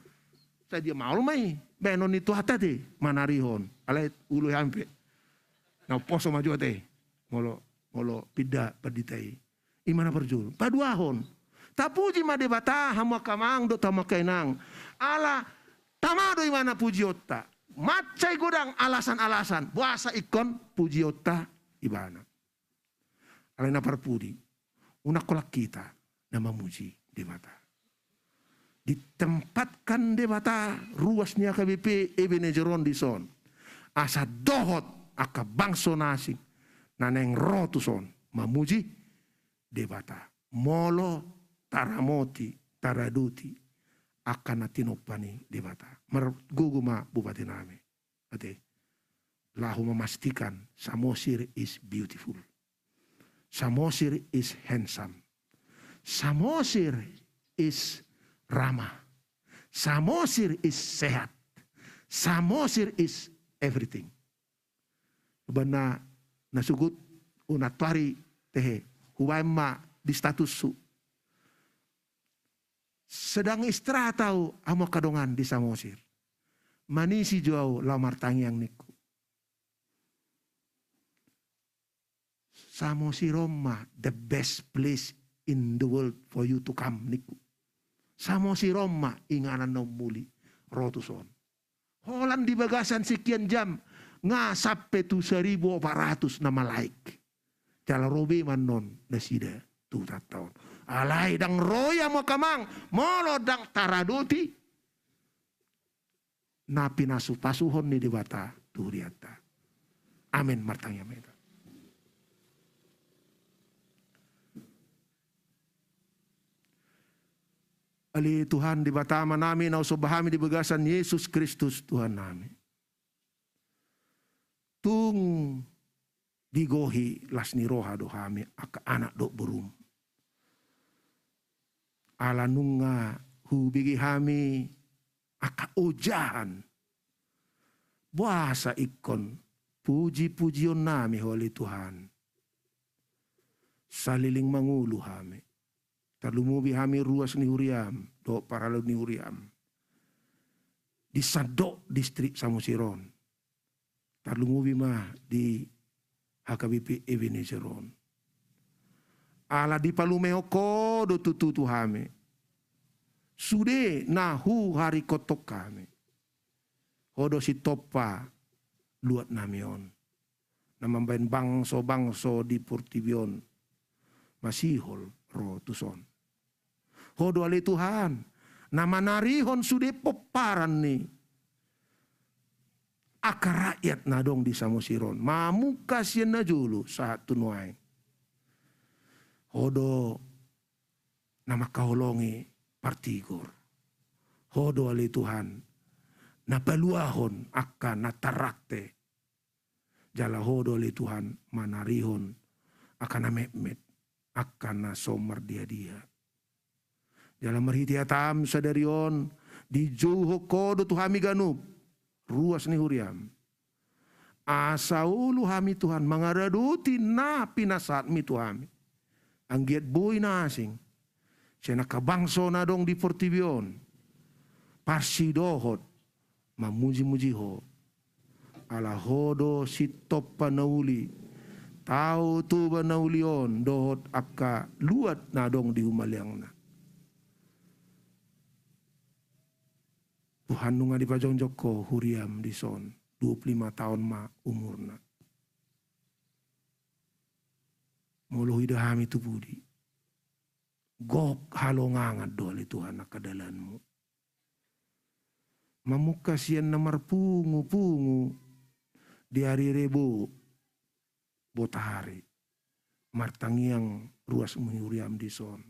sai dia maol ma i baenon ni Tuhanta ate manarihon. Alai olo hami pe na umposo ma jo ate molo, molo pinda pandita i. I ma na parjolo. Paduahon, tapuji ma Debata, hamu angka amang dohot hamu angka inang, ala tama do ibana pujionta. Mansai godang alasan-alasan, boasa ingkon pujionta ibana. Alai na parpudi, unang holan hita na mamuji Debata. Ditempatkan Debata ruas ni H K B P Ebenezer on dison, asa dohot angka bangso na asing na naeng ro tuson mamuji Debata. Molo taramoti, taradoti angka na tinompa ni Debata. Margogo ma bupati nami. Ate, laho memastikan Samosir is beautiful. Samosir is handsome. Samosir is ramah. Samosir is sehat. Samosir is everything. Umbahen na sogot unang tu ari tehe, hubaen ma di statushu. Sedang istirahat ahu, hamu angka dongan, di Samosir. Manisi jo ahu laho martangiang ningku. Samosir on ma the best place in the world for you to come ningku. Samosir on ma inganan na ummuli ro tuson. Holan di bagasan sekian jam nga sampe tu seribu opat ratus na malaik. Jala ro be ma annon nasida tu hutanta on. Alai ndang ro i, amang, molo ndang taradoti na pinasupasuhon ni Debata tu hurianta. Amen. Martangiang ma hita. Ale Tuhan Debata Amanami, na husomba hami di bagasan Jesus Kristus Tuhannami. Tung digohi las ni roha do hami angka anak dohot borum. Ala nunga hubege hami angka ojahan. Boasa ingkon puji-pujionnami Ho ale Tuhan. Saleleng mangolu hami. Tarlumobi hami ruas ni huriam dohot parhalado ni huriam di sandok distrik Samosir on. Tarlumobi ma di H K B P Ebenezer on. Ala dipalumehon Ho do tutu tu hami sude na huharingkothon hami. Ho do sitompa luatnami on, na mambahen bangso-bangso di portibi on masihol ro tuson. Ho do ale Tuhan na manarihon sude pomparan ni angka rakyat na adong di Samosir on, mamungka sian na jolo sahat tu nuaeng. Ho do na mangkaholongi partigor. Ho do ale Tuhan na paluahon angka na tarrakte. Jala Ho do ale Tuhan manarihon angka na metmet, angka na so mardia-dia. Jala marhite hataM sadari on dijouhon Ho do tu hami ganup ruas ni huriaM. Asa olo hami Tuhan mangaradoti na pinasahatMi tu hami. Anggiat boi na asing sian angka bangso na adong di portibi on parsidohot mamuji-muji Ho. Ala Ho do sitompa na uli, Tao Toba na uli on dohot angka luat na adong di humaliangna. Tuhan, nunga dipajongjong Ho huriaM dison, dua puluh lima taon ma umurna. Molo huida hami tu pudi, gok halongangan do ale Tuhan angka dalanMu. Mamungka sian na marpungu-pungu di ari Rebo botari, martangiang ruas ni huriaM dison,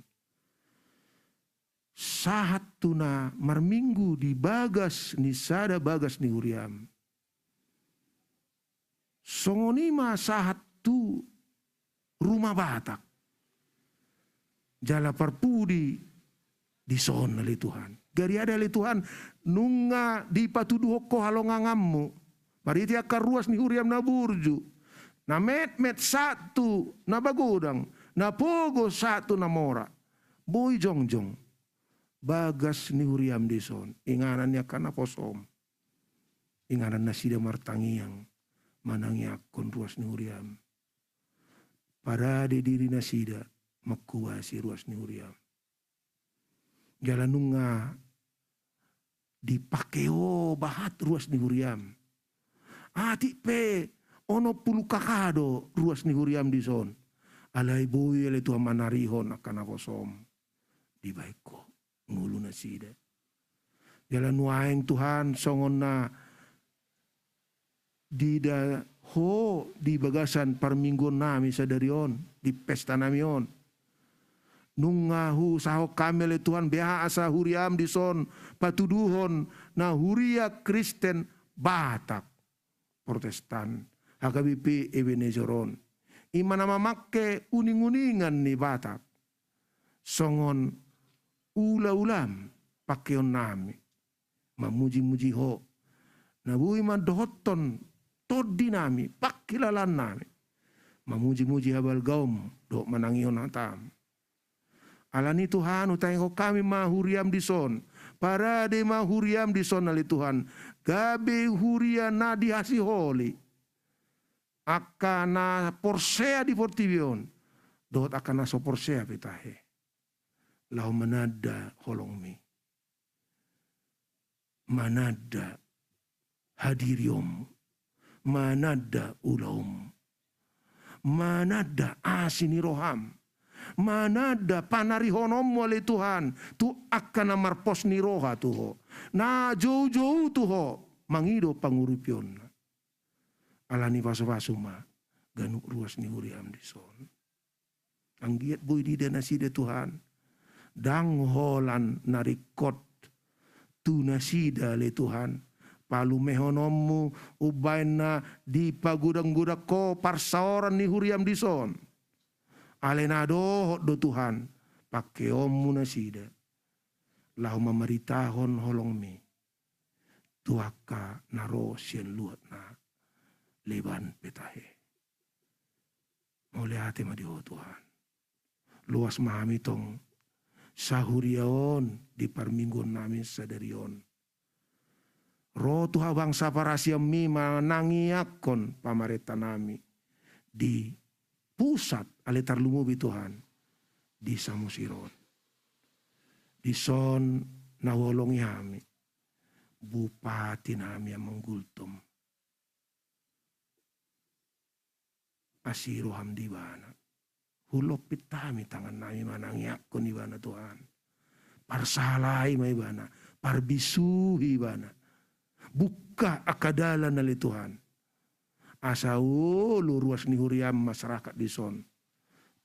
sahat tu na marminggu di bagas ni sada bagas ni huriaM. Songon i ma sahat tu Ruma Batak jala parpudi dison ale Tuhan. Gariada ale Tuhan, nunga dipatuduhon Ho halonganganMu marhite angka ruas ni huriaM na burju, na metmet sahat tu na magodang, na pogo sahat tu na mora. Boi jongjong bagas ni huriaM dison, inganan ni angka naposoM. Inganan nasida martangiang manangiangkon ruas ni huriaM. Parade diri nasida mangkobasi ruas ni huriaM. Jala nunga dipake ho bahat ruas ni huriam. Atik pe onom pulu K K do ruas ni huriam dison. Alai boi ale Tuhan manarihon angka naposom dibahen ho ngolu nasida. Jala nuaeng Tuhan songon na diida ho di bagasan parmingguon nami sadari on, di pesta nami on. Nunga huusahon hami ale Tuhan beha asa huriam dison patuduhon na huria Kristen Batak Protestan H K B P Ebenezer on. I ma na mamake uning-uningan ni Batak. Songon ula-ulam pakeon nami. Mamuji-muji ho. Na boi mandohothon tondi nami, pangkilalaan nami. Mamuji-muji habalgaom, dohot manangihon hatam. Alani Tuhan, hutangihon hami ma huriam dison. Parade ma huriam dison ale Tuhan. Gabe huria na dihasiholi. Angka na porsea di portibi on. Dohot angka na so porsea pe tahe. Laho mananda holongmi. Mananda hadiriom, mananda ulaom, mananda asi ni roham, mananda panarihononmu ale Tuhan, tu angka na marpos ni roha tu ho, na jou-jou tu ho, mangido pangurupionna. Alani pasu-pasu ma ganup ruas ni huriam dison. Anggiat boi diida nasida Tuhan. Ndang holan na ringkot tu nasida ale Tuhan. Palumehononmu umbahen na dipagodang-godang ho parsaoran ni huriam dison. Alai na dohot do Tuhan, pakeonmu nasida. Laho mamaritahon holongmi. Tu angka na ro sian luat na leban pe tahe. Mauliate ma di ho Tuhan. Loas ma hami tong sahuria on di parmingguon nami sadari on. Ro tu habangsa parasianmi manangiangkon pamarenta nami di pusat ale tarlumobi Tuhan di Samosir on. Dison na huolongi hami. Bupati nami Amang Gultom. Asi roham di ibana. Hulompit hami tangan nami manangiangkon ibana Tuhan. Parsahalai ma ibana. Parbisuhi ibana. Buka angka dalan ale Tuhan. Asa olo ruas ni huriam masyarakat dison.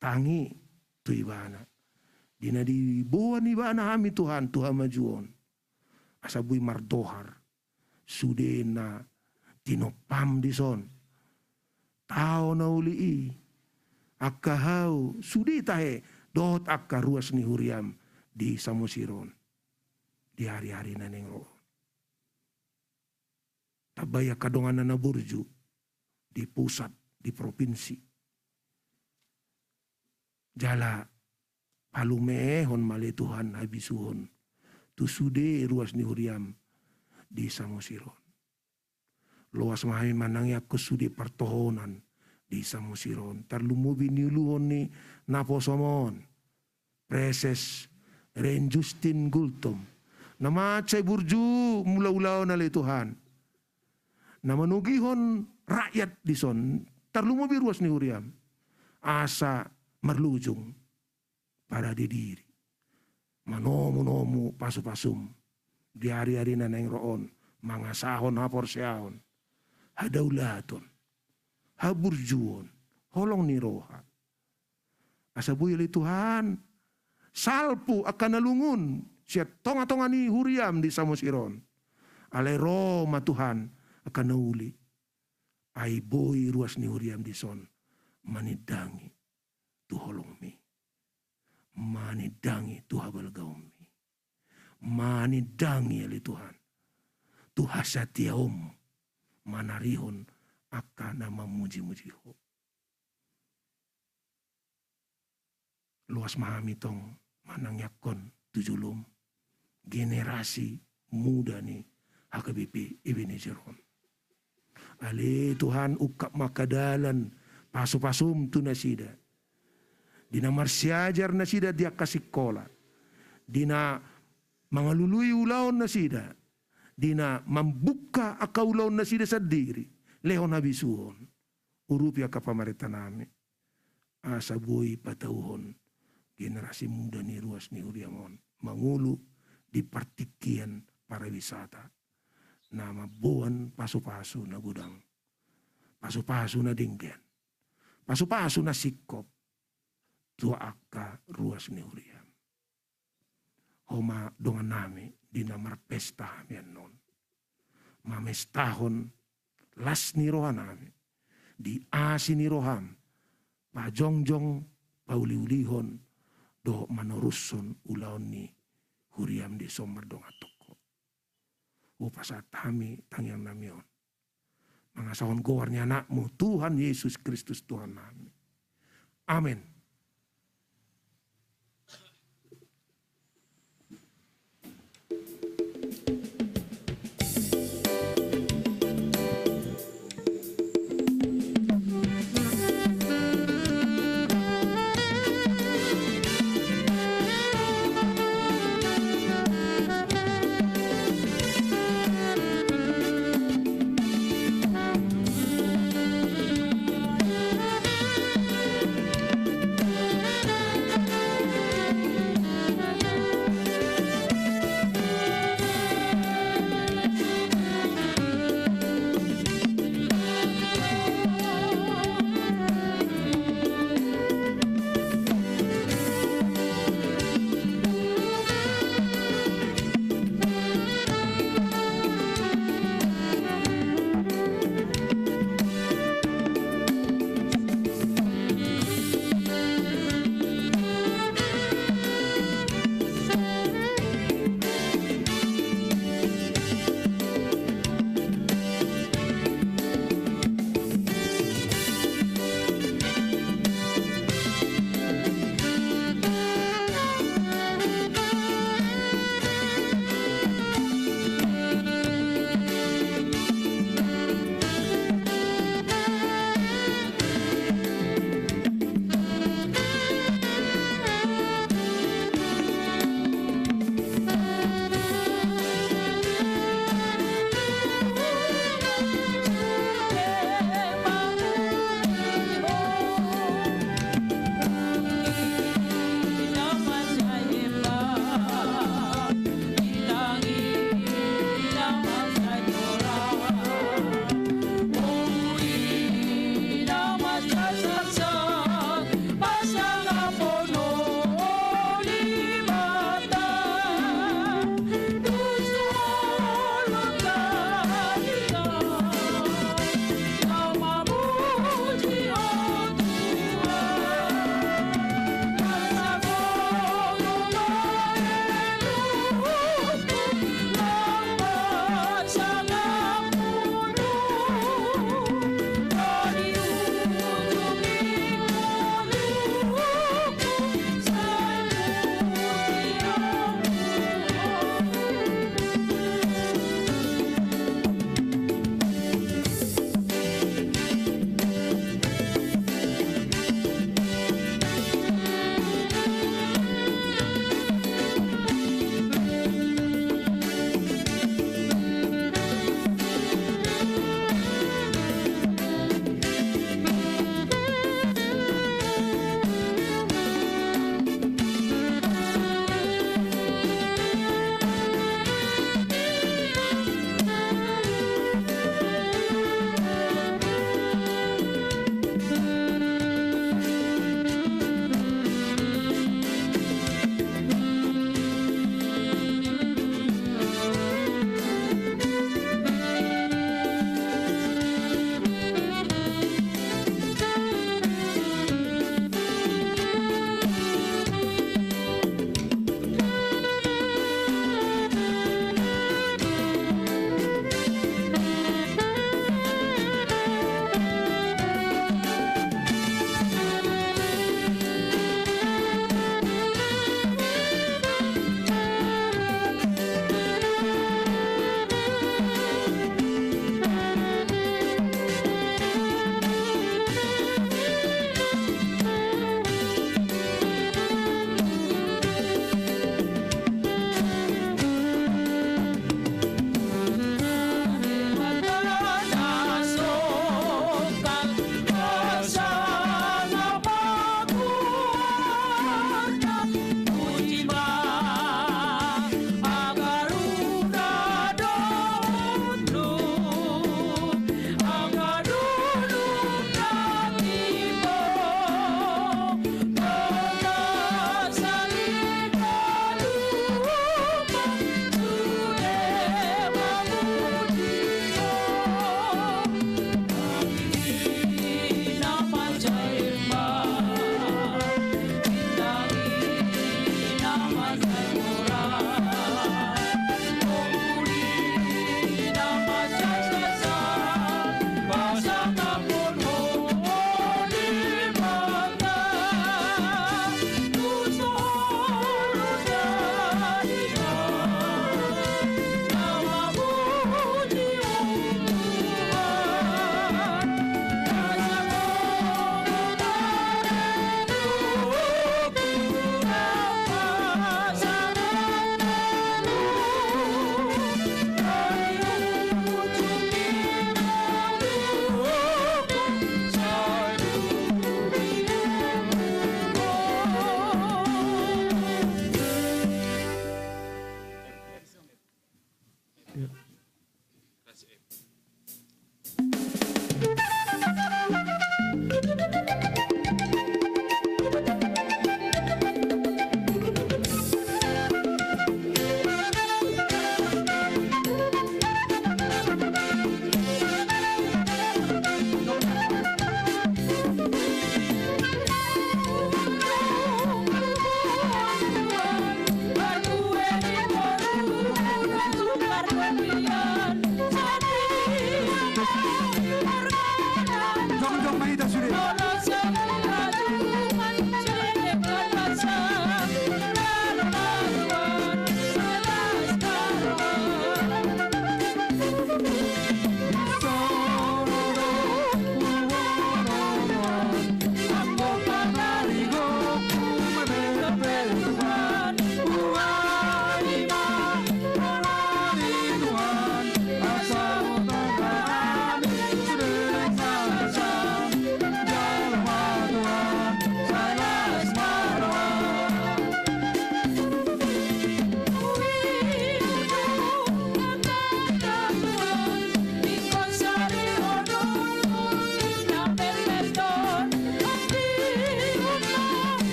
Tangi tu ibana. Di na diboan ibana hami Tuhan tu hamajuon. Asa boi mardohar. Sude na tinompam dison. Tao na uli i. Angka hau sude tahe dohot angka ruas ni huriam di Samosir on. Di ari-ari na naeng ro. Tambai angka donganna na burju di pusat, di propinsi. Jala palumehon ma ale Tuhan habisuhon tu sude ruas ni huriam di Samosir on. Loas ma hami manangiangkon sude partohonan di Samosir on. Tarlumobi niuluhon ni naposom on. Praeses Rein Justin Gultom. Na mansai burju mula-ulaon ale Tuhan. Na manogihon rakyat dison. Tarlumobi ruas ni huriam. Asa marlujung. Parade diri. Manomu-nomu pasu-pasum. Di ari-ari na naeng ro on. Mangasahon haporseaon. Hadaulaton. Haburjuon. Holong ni roha. Asa boi ale Tuhan. Salpu angka na lungun. Sian tonga-tonga ni huriam di Samosir on. Alai ro ma Tuhan. Angka na uli. Ai boi ruas ni huriam dison. Manindangi. Tu holongmi. Manindangi tu habalgaonmi. Manindangi ale Tuhan. Tu hasatiaonmu. Manarihon angka na mamuji-muji ho. Loas ma hami tong manangiangkon tu jolom generasi muda ni H K B P Ebenezer on. Ale Tuhan ungkap ma angka dalan pasu-pasum tu nasida. Di na marsiajar nasida di angka sikola. Di na mangalului ulaon nasida. di na mambuka angka ulaon nasida sandiri, lehon habisuhon. Urupi angka pamarentanami, asa boi patauhon generasi muda ni ruas ni huriam on mangolu di partingkian pariwisata na mamboan pasupasu na godang, pasupasu na denggan, pasupasu na singkop tu angka ruas ni huriam. Ho ma dongannami di na marpesta hami annon, mamestahon las ni rohanami di asi ni roham, pajongjong pauliulihon dohot manorushon ulaon ni huriam di son mardongan tongko. Hupasahat hami tangiangnami on mangasahon goar ni Anakmu Tuhan Yesus Kristus Tuhannami. Amen.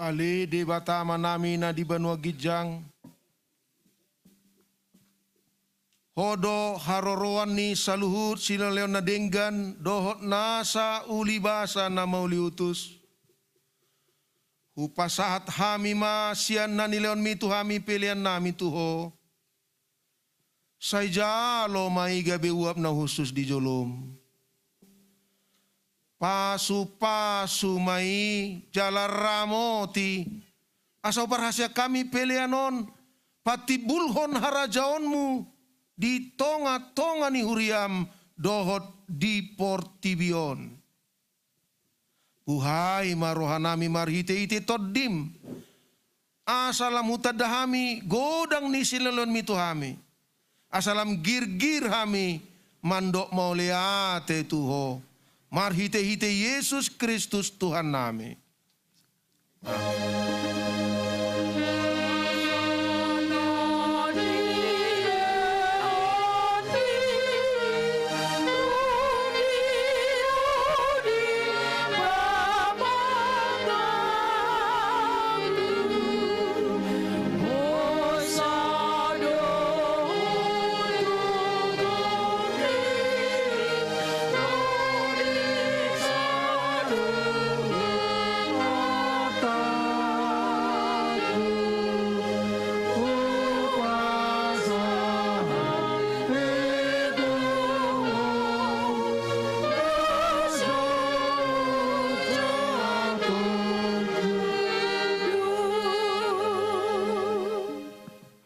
Ale Debata Amanami na di banua ginjang, Ho do haroroan ni saluhut silehonlehon na denggan dohot nasa ulibasa na mauliutus. Hupasahat hami ma sian na nilehonmi tu hami peleannami tu Ho. Sai jalo ma i gabe uap na hushus di jolom. Pasupasu ma i jala ramoti, asa huparhaseang hami pelean on patimbulhon harajaonmu di tongatonga ni huriam dohot di portibi on. Buhai ma rohanami marhitehite Tondim, asa lam hutanda hami godang ni silehonlehonmi tu hami, asa lam girgir hami mandok mauliate tu Ho, marhitehite Jesus Kristus Tuhannami. Amen.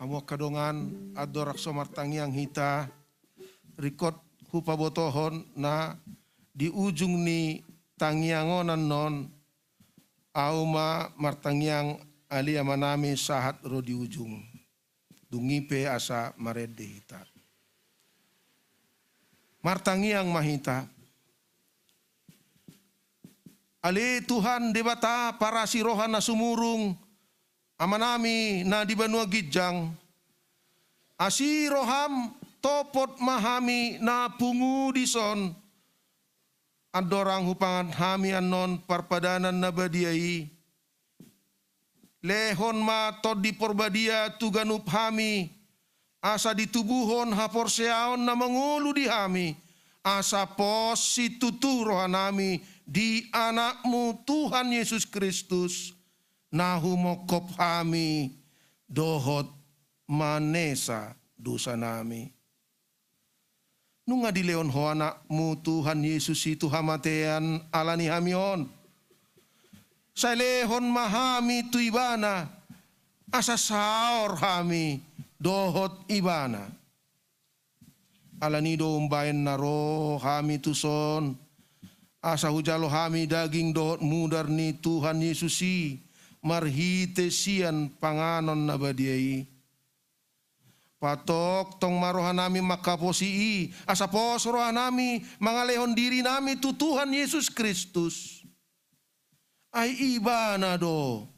Hamu angka dongan, andorang so martangiang hita, ringkot hupabotohon na di ujung ni tangiang on annon, ahu ma martangiang ale amanami sahat ro di ujung. Dung i pe asa marende hita. Martangiang ma hita. Ale Tuhan Debata parasi roha na sumurung, Amanami na di banua ginjang, asi roham topot ma hami na pungu dison, andorang hupangan hami annon parpadanan na badia i. Lehon ma Tondi Porbadia tu ganup hami, asa ditubuhon haporseaon na mangolu di hami, asa pos situtu rohanami di Anakmu Tuhan Yesus Kristus, na humongkop hami dohot manesa dosanami. Nunga dilehon Ho Anakmu Tuhan Yesus i tu hamatean ala ni hami on. Sai lehon ma hami tu Ibana, asa saor hami dohot Ibana. Ala ni do umbahen na ro hami tuson, asa hujalo hami daging dohot mudar ni Tuhan Yesus i, marhite sian panganon na badia i. Patongtong ma rohanami manghaposi i, asa pos rohanami mangalehon dirinami tu Tuhan Jesus Kristus. Ai Ibana do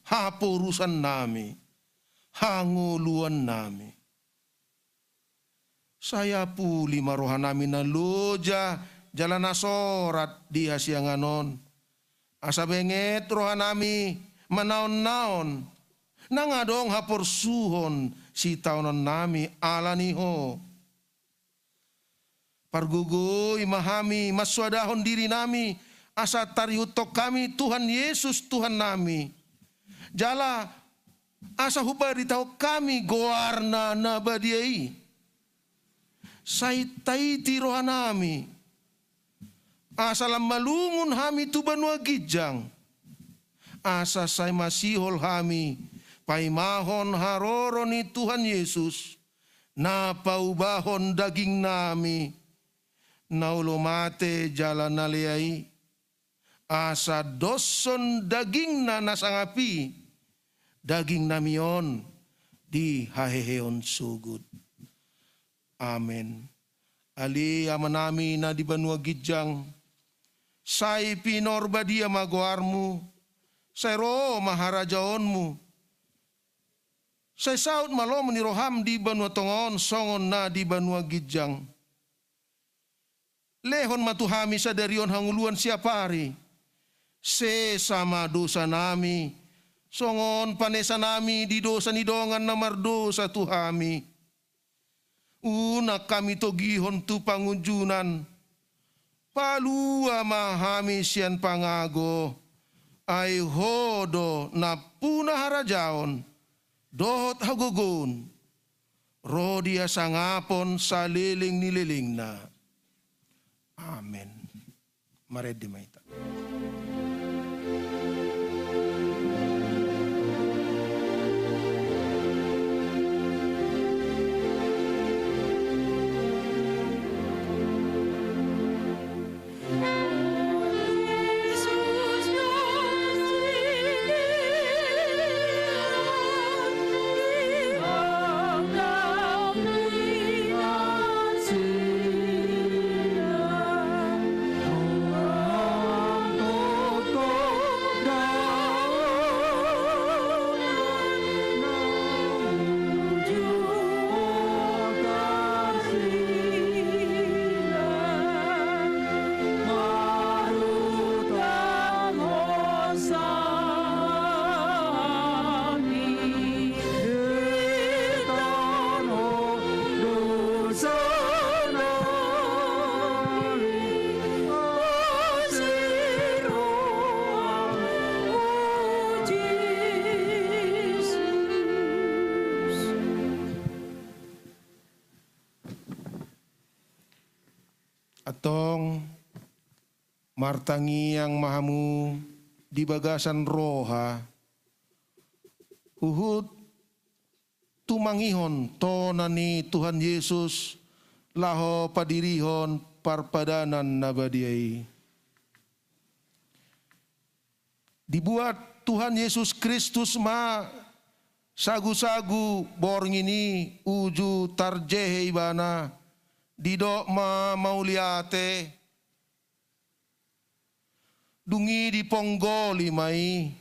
haporusannami, hangoluannami. Sai apuli ma rohanami na loja jala na sorat di hasiangan on. Asa benget rohanami manaonnaon, nang adong haporsuhon sitaononnami ala ni Ho. Pargogoi ma hami mansoadahon dirinami, asa tarihuthon hami Tuhan Jesus Tuhannami. Jala asa hubaritahon hami goarna na badia i. Sai taiti rohanami, asa lam malungun hami tu banua ginjang. Asa sai masihol hami paimahon haroro ni Tuhan Jesus, na paubahon dagingnami, na olo mate jala na lea i, asa doshon dagingna na sangap i dagingnami on di haheheon sogot. Amen. Ale Amanami na di banua ginjang, sai pinarbadia ma goarmu, sai ro ma harajaonmu, sai saut ma lomo ni roham di banua tonga on songon na di banua ginjang. Lehon ma tu hami sadari on hangoluan siapari. Sesa ma dosanami, songon panesanami di dosa ni dongan na mardosa tu hami. Unang hami togihon tu pangunjunan. Palua ma hami sian pangago. Ai Ho do nampuna harajaon dohot hagogoon, ro di hasangapon saleleng ni lelengna. Amen. Marende ma hita. Antong martangiang ma hamu di bagasan roha, huhut tumangihon tona ni Tuhan Jesus laho padirihon parpadanan na badia i. Dibuat Tuhan Jesus Kristus ma sagusagu borngin i uju tarjehe Ibana, didok ma mauliate. Dung i diponggoli ma i,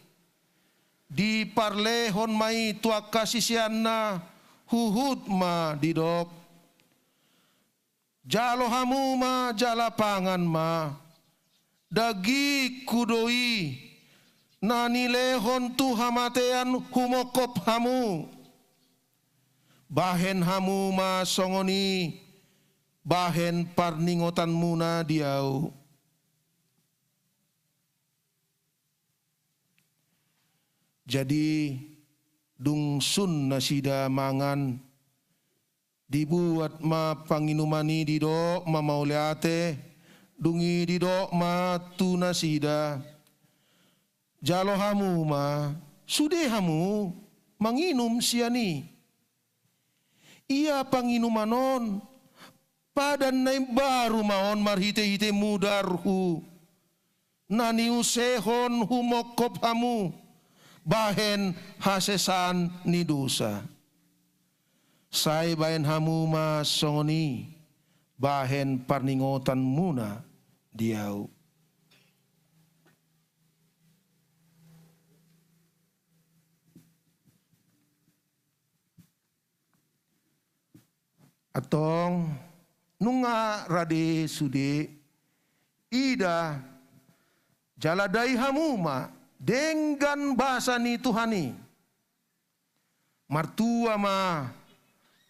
diparlehon ma i tu angka siseanna, huhut ma didok: Jalo hamu ma jala pangan ma. Dagingku do i, na nilehon tu hamatean humongkop hamu. Bahen hamu ma songon i, bahen parningotanmuna di ahu. Jadi, dung sun nasida mangan, dibuat ma panginuman i, didok ma mauliate, dung i didok ma tu nasida: Jalo hamu ma, sude hamu manginum sian i. Ia panginuman on, padan na imbaru ma on marhitehite mudarhu, na niusehon humongkop hamu bahen hasesaan ni dosa. Sai bahen hamu ma songon i bahen parningotanmuna di ahu. Antong, nunga rade sude, ida jala dai hamu ma denggan basa ni Tuhan i. Martua ma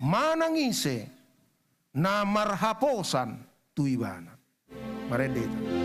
manang ise na marhaposan tu Ibana. Marende hita.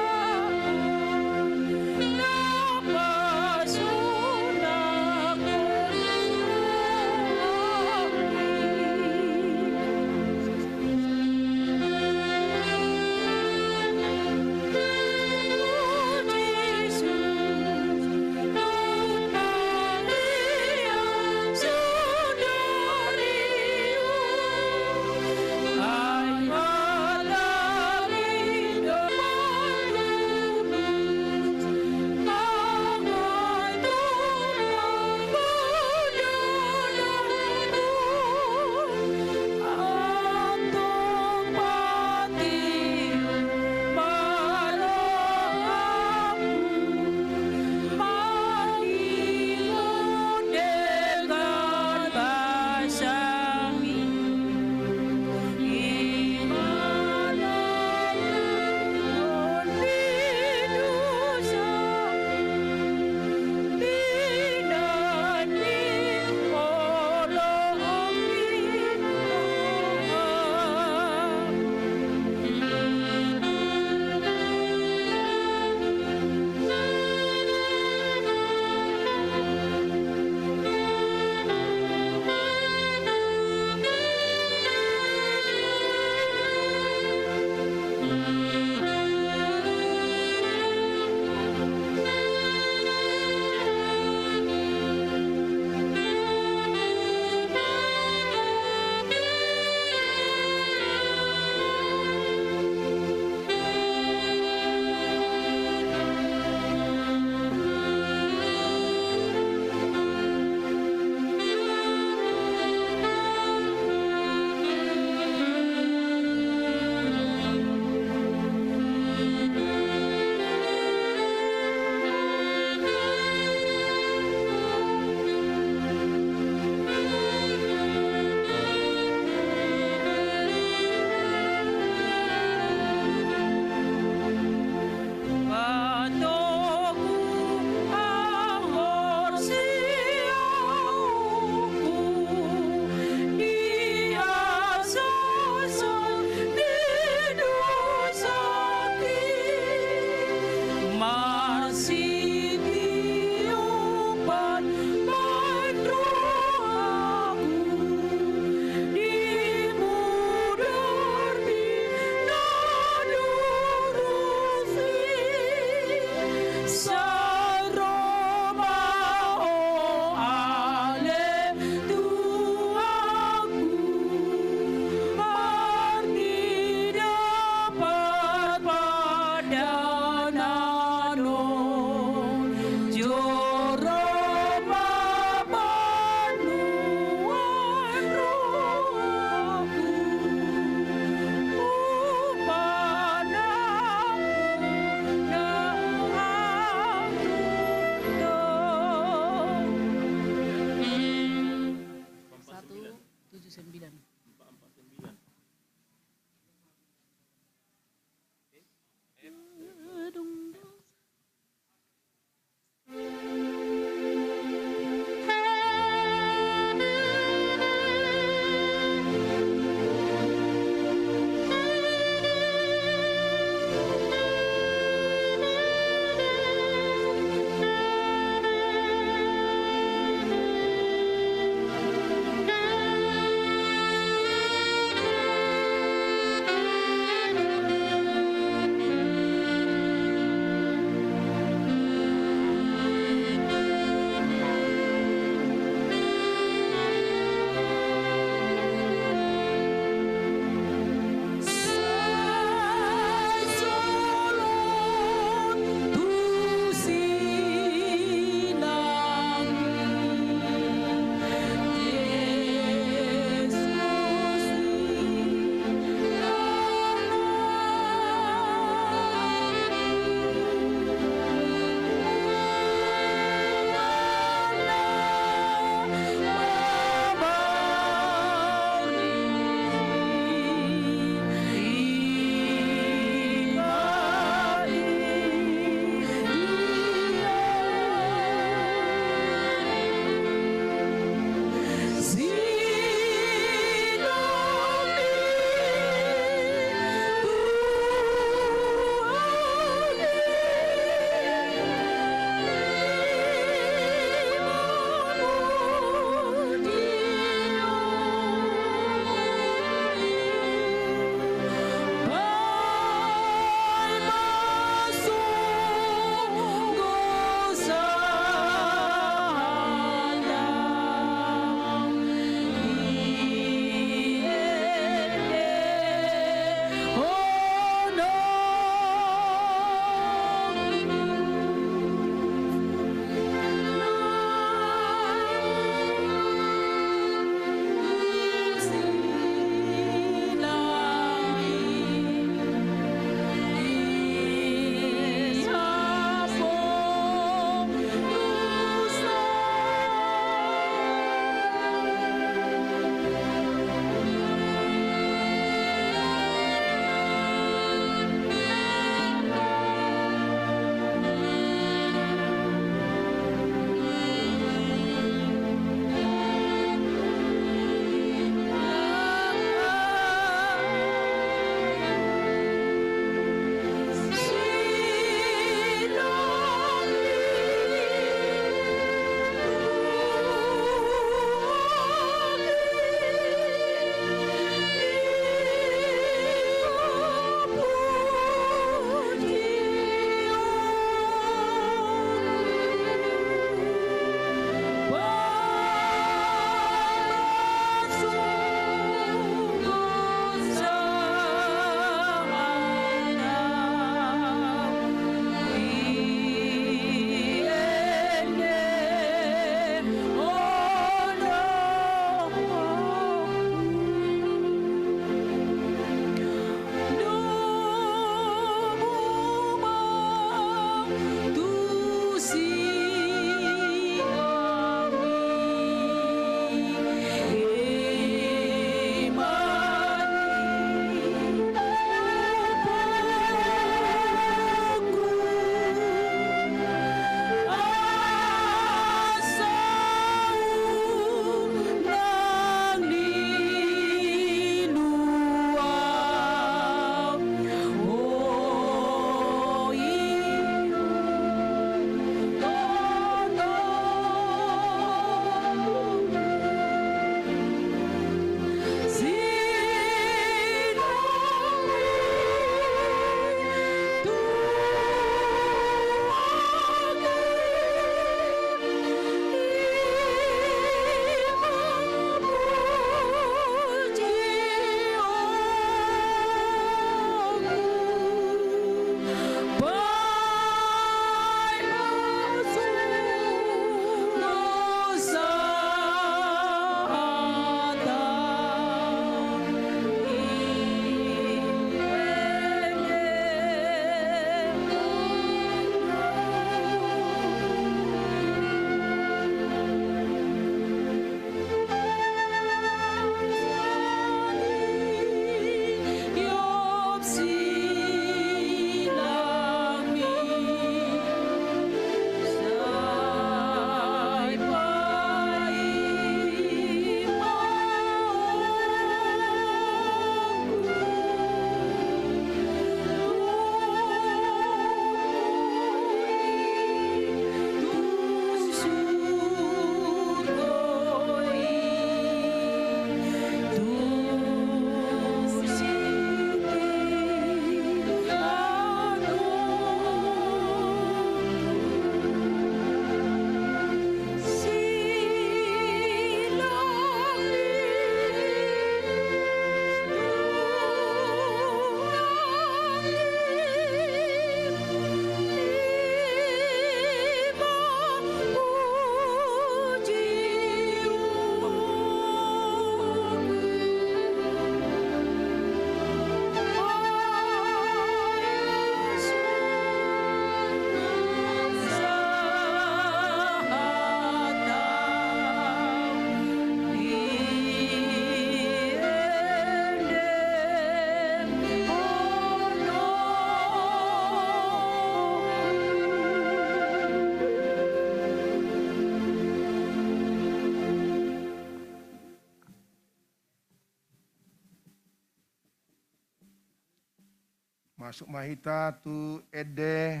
Masuk ma hita tu ende.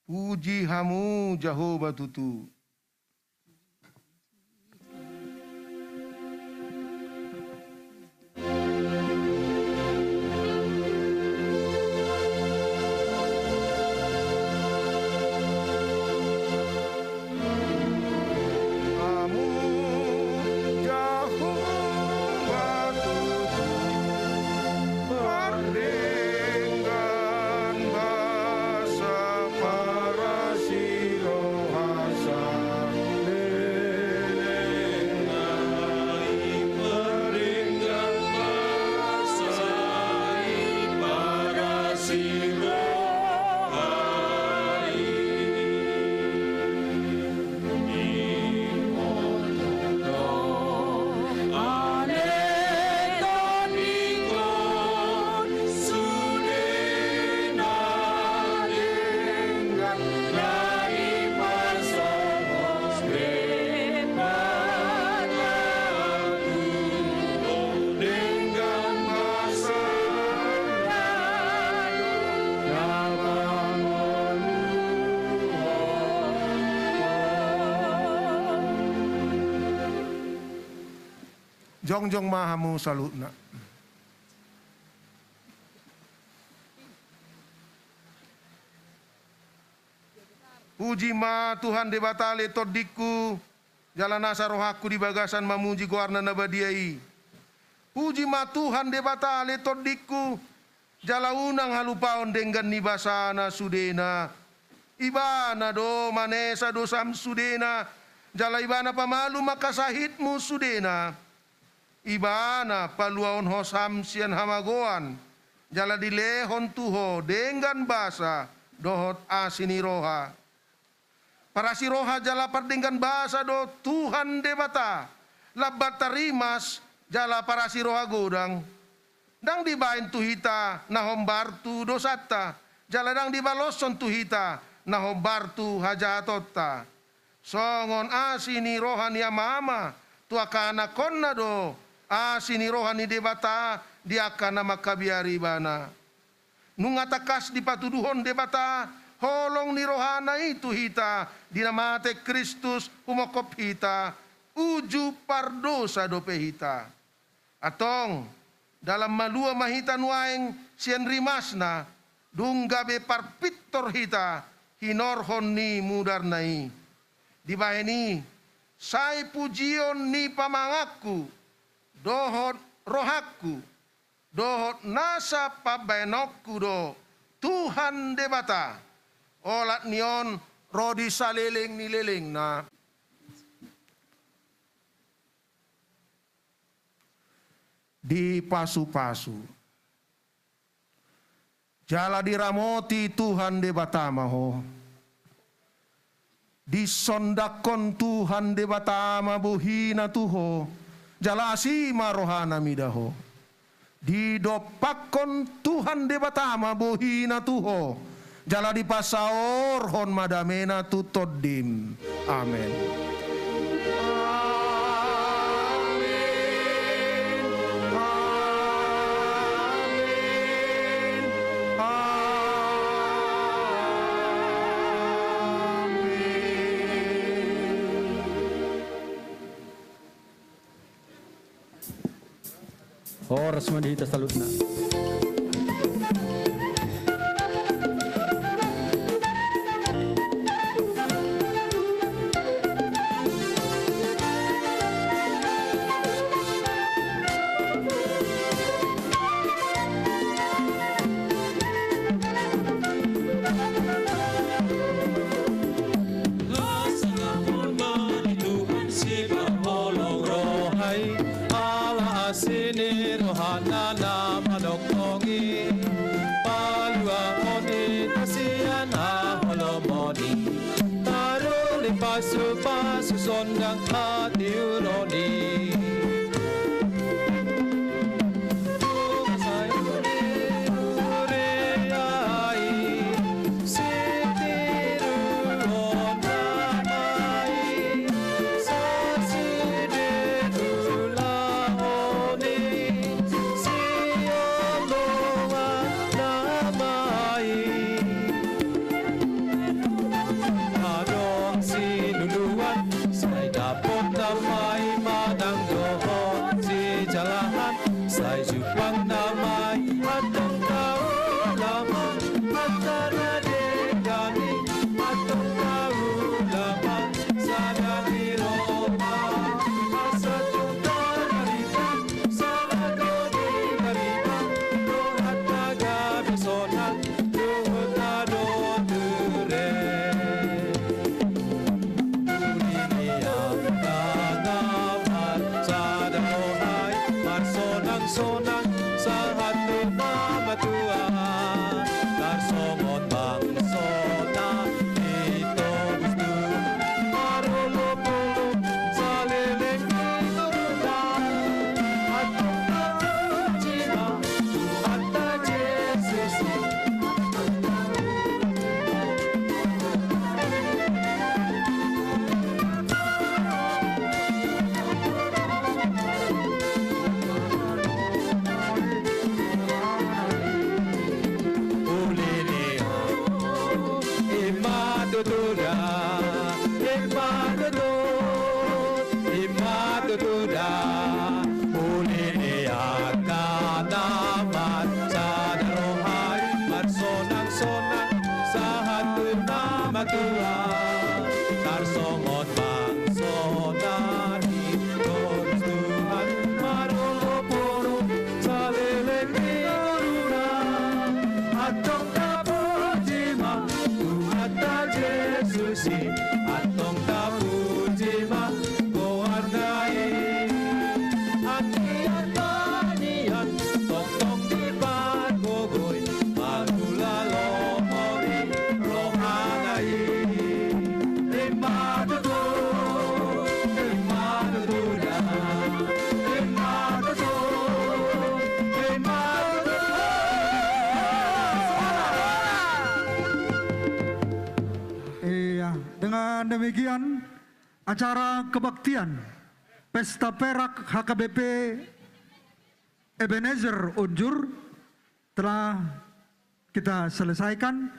Puji hamu Jahowa tutu. Hamu Jahowa tutu, pardenggan basa, parasi roha saleleng. Pardenggan basa i, parasi roha i. Jongjong ma hamu saluhutna. Puji ma Tuhan Debata ale tondingku, jala nasa rohangku di bagasan mamuji goarna na badia i. Puji ma Tuhan Debata ale tondingku, jala unang halupaon denggan ni basana sudena. Ibana do manesa dosam sudena, jala ibana pamalum angka sahitmu sudena. Ibana paluaon hosam sian hamagoan, jala dilehon tu ho denggan basa dohot asi ni roha. Parasi roha jala pardenggan basa do Tuhan Debata, Lambanta rimas jala parasi roha godang. Ndang dibaen tu hita na hombar tu dosanta, jala ndang dibaloshon tu hita na hombar tu hajahatonta. Songon asi ni roha ni ama-ama tu angka anakkonna do asi ni roha ni Debata di angka na mangkabiari ibana. Nunga tangkas dipatuduhon Debata holong ni rohana i tu hita di na mate Kristus humongkop hita, uju pardosa dope hita. Antong, dalan malua ma hita nuaeng sian rimasna, dung gabe parpintor hita hinorhon ni mudarna i. Dibahen i, sai pujion ni pamanganku, dohot rohangku, dohot nasa pambahenonku do Tuhan Debata, olat ni on ro di saleleng ni lelengna. Dipasupasu. Jala diramoti Tuhan Debata ma ho. Disondanghon Tuhan Debata ma bohina tu ho, jala asi ma rohana mida ho. Didompakkon Tuhan Debata ma bohina tu ho, jala dipasaorhon ma damena tu tondim. Amen. Amen. Amen. Amen. Horas ma di hita saluhutna. Hasangapon ma di Tuhan siparholong roha i, ala asi ni rohana na manongtong i. Paluahon hita sian haholomon i, taruli pasupasu sondang hatiuron i. Sai jumpang nama i, antong taula ma, antara denggan i, antong taula ma, sada di Roma, asa tung tarita, sada do di tarita, do hata gabe sonang, do hata do ture. Uli ni angka na marsada roha i, marsonang-sonang sahat tu na matua. Tarsongon bangso na ditobus Tuhan, marolopolop saleleng di torunan. Antong tapuji ma Tuhanta Jesus i. Uli ni, i ma tutu da, i ma tutu, i ma tutu da. Uli ni angka na marsada roha i, marsonang-sonang sahat tu na matua. Tarsongon bangso na ditobus Tuhan, marolopolop saleleng di torunan. Antong tapuji ma Tuhanta Jesus i, antong tapuji ma goarna i. Anggiat ma nian tongtong dipargogoi, marhulalo mori rohana i. I ma tutu, i ma tutu da, i ma tutu, i ma tutu. Iya, dengan demikian acara kebaktian Pesta Perak H K B P Ebenezer Unjur telah kita selesaikan.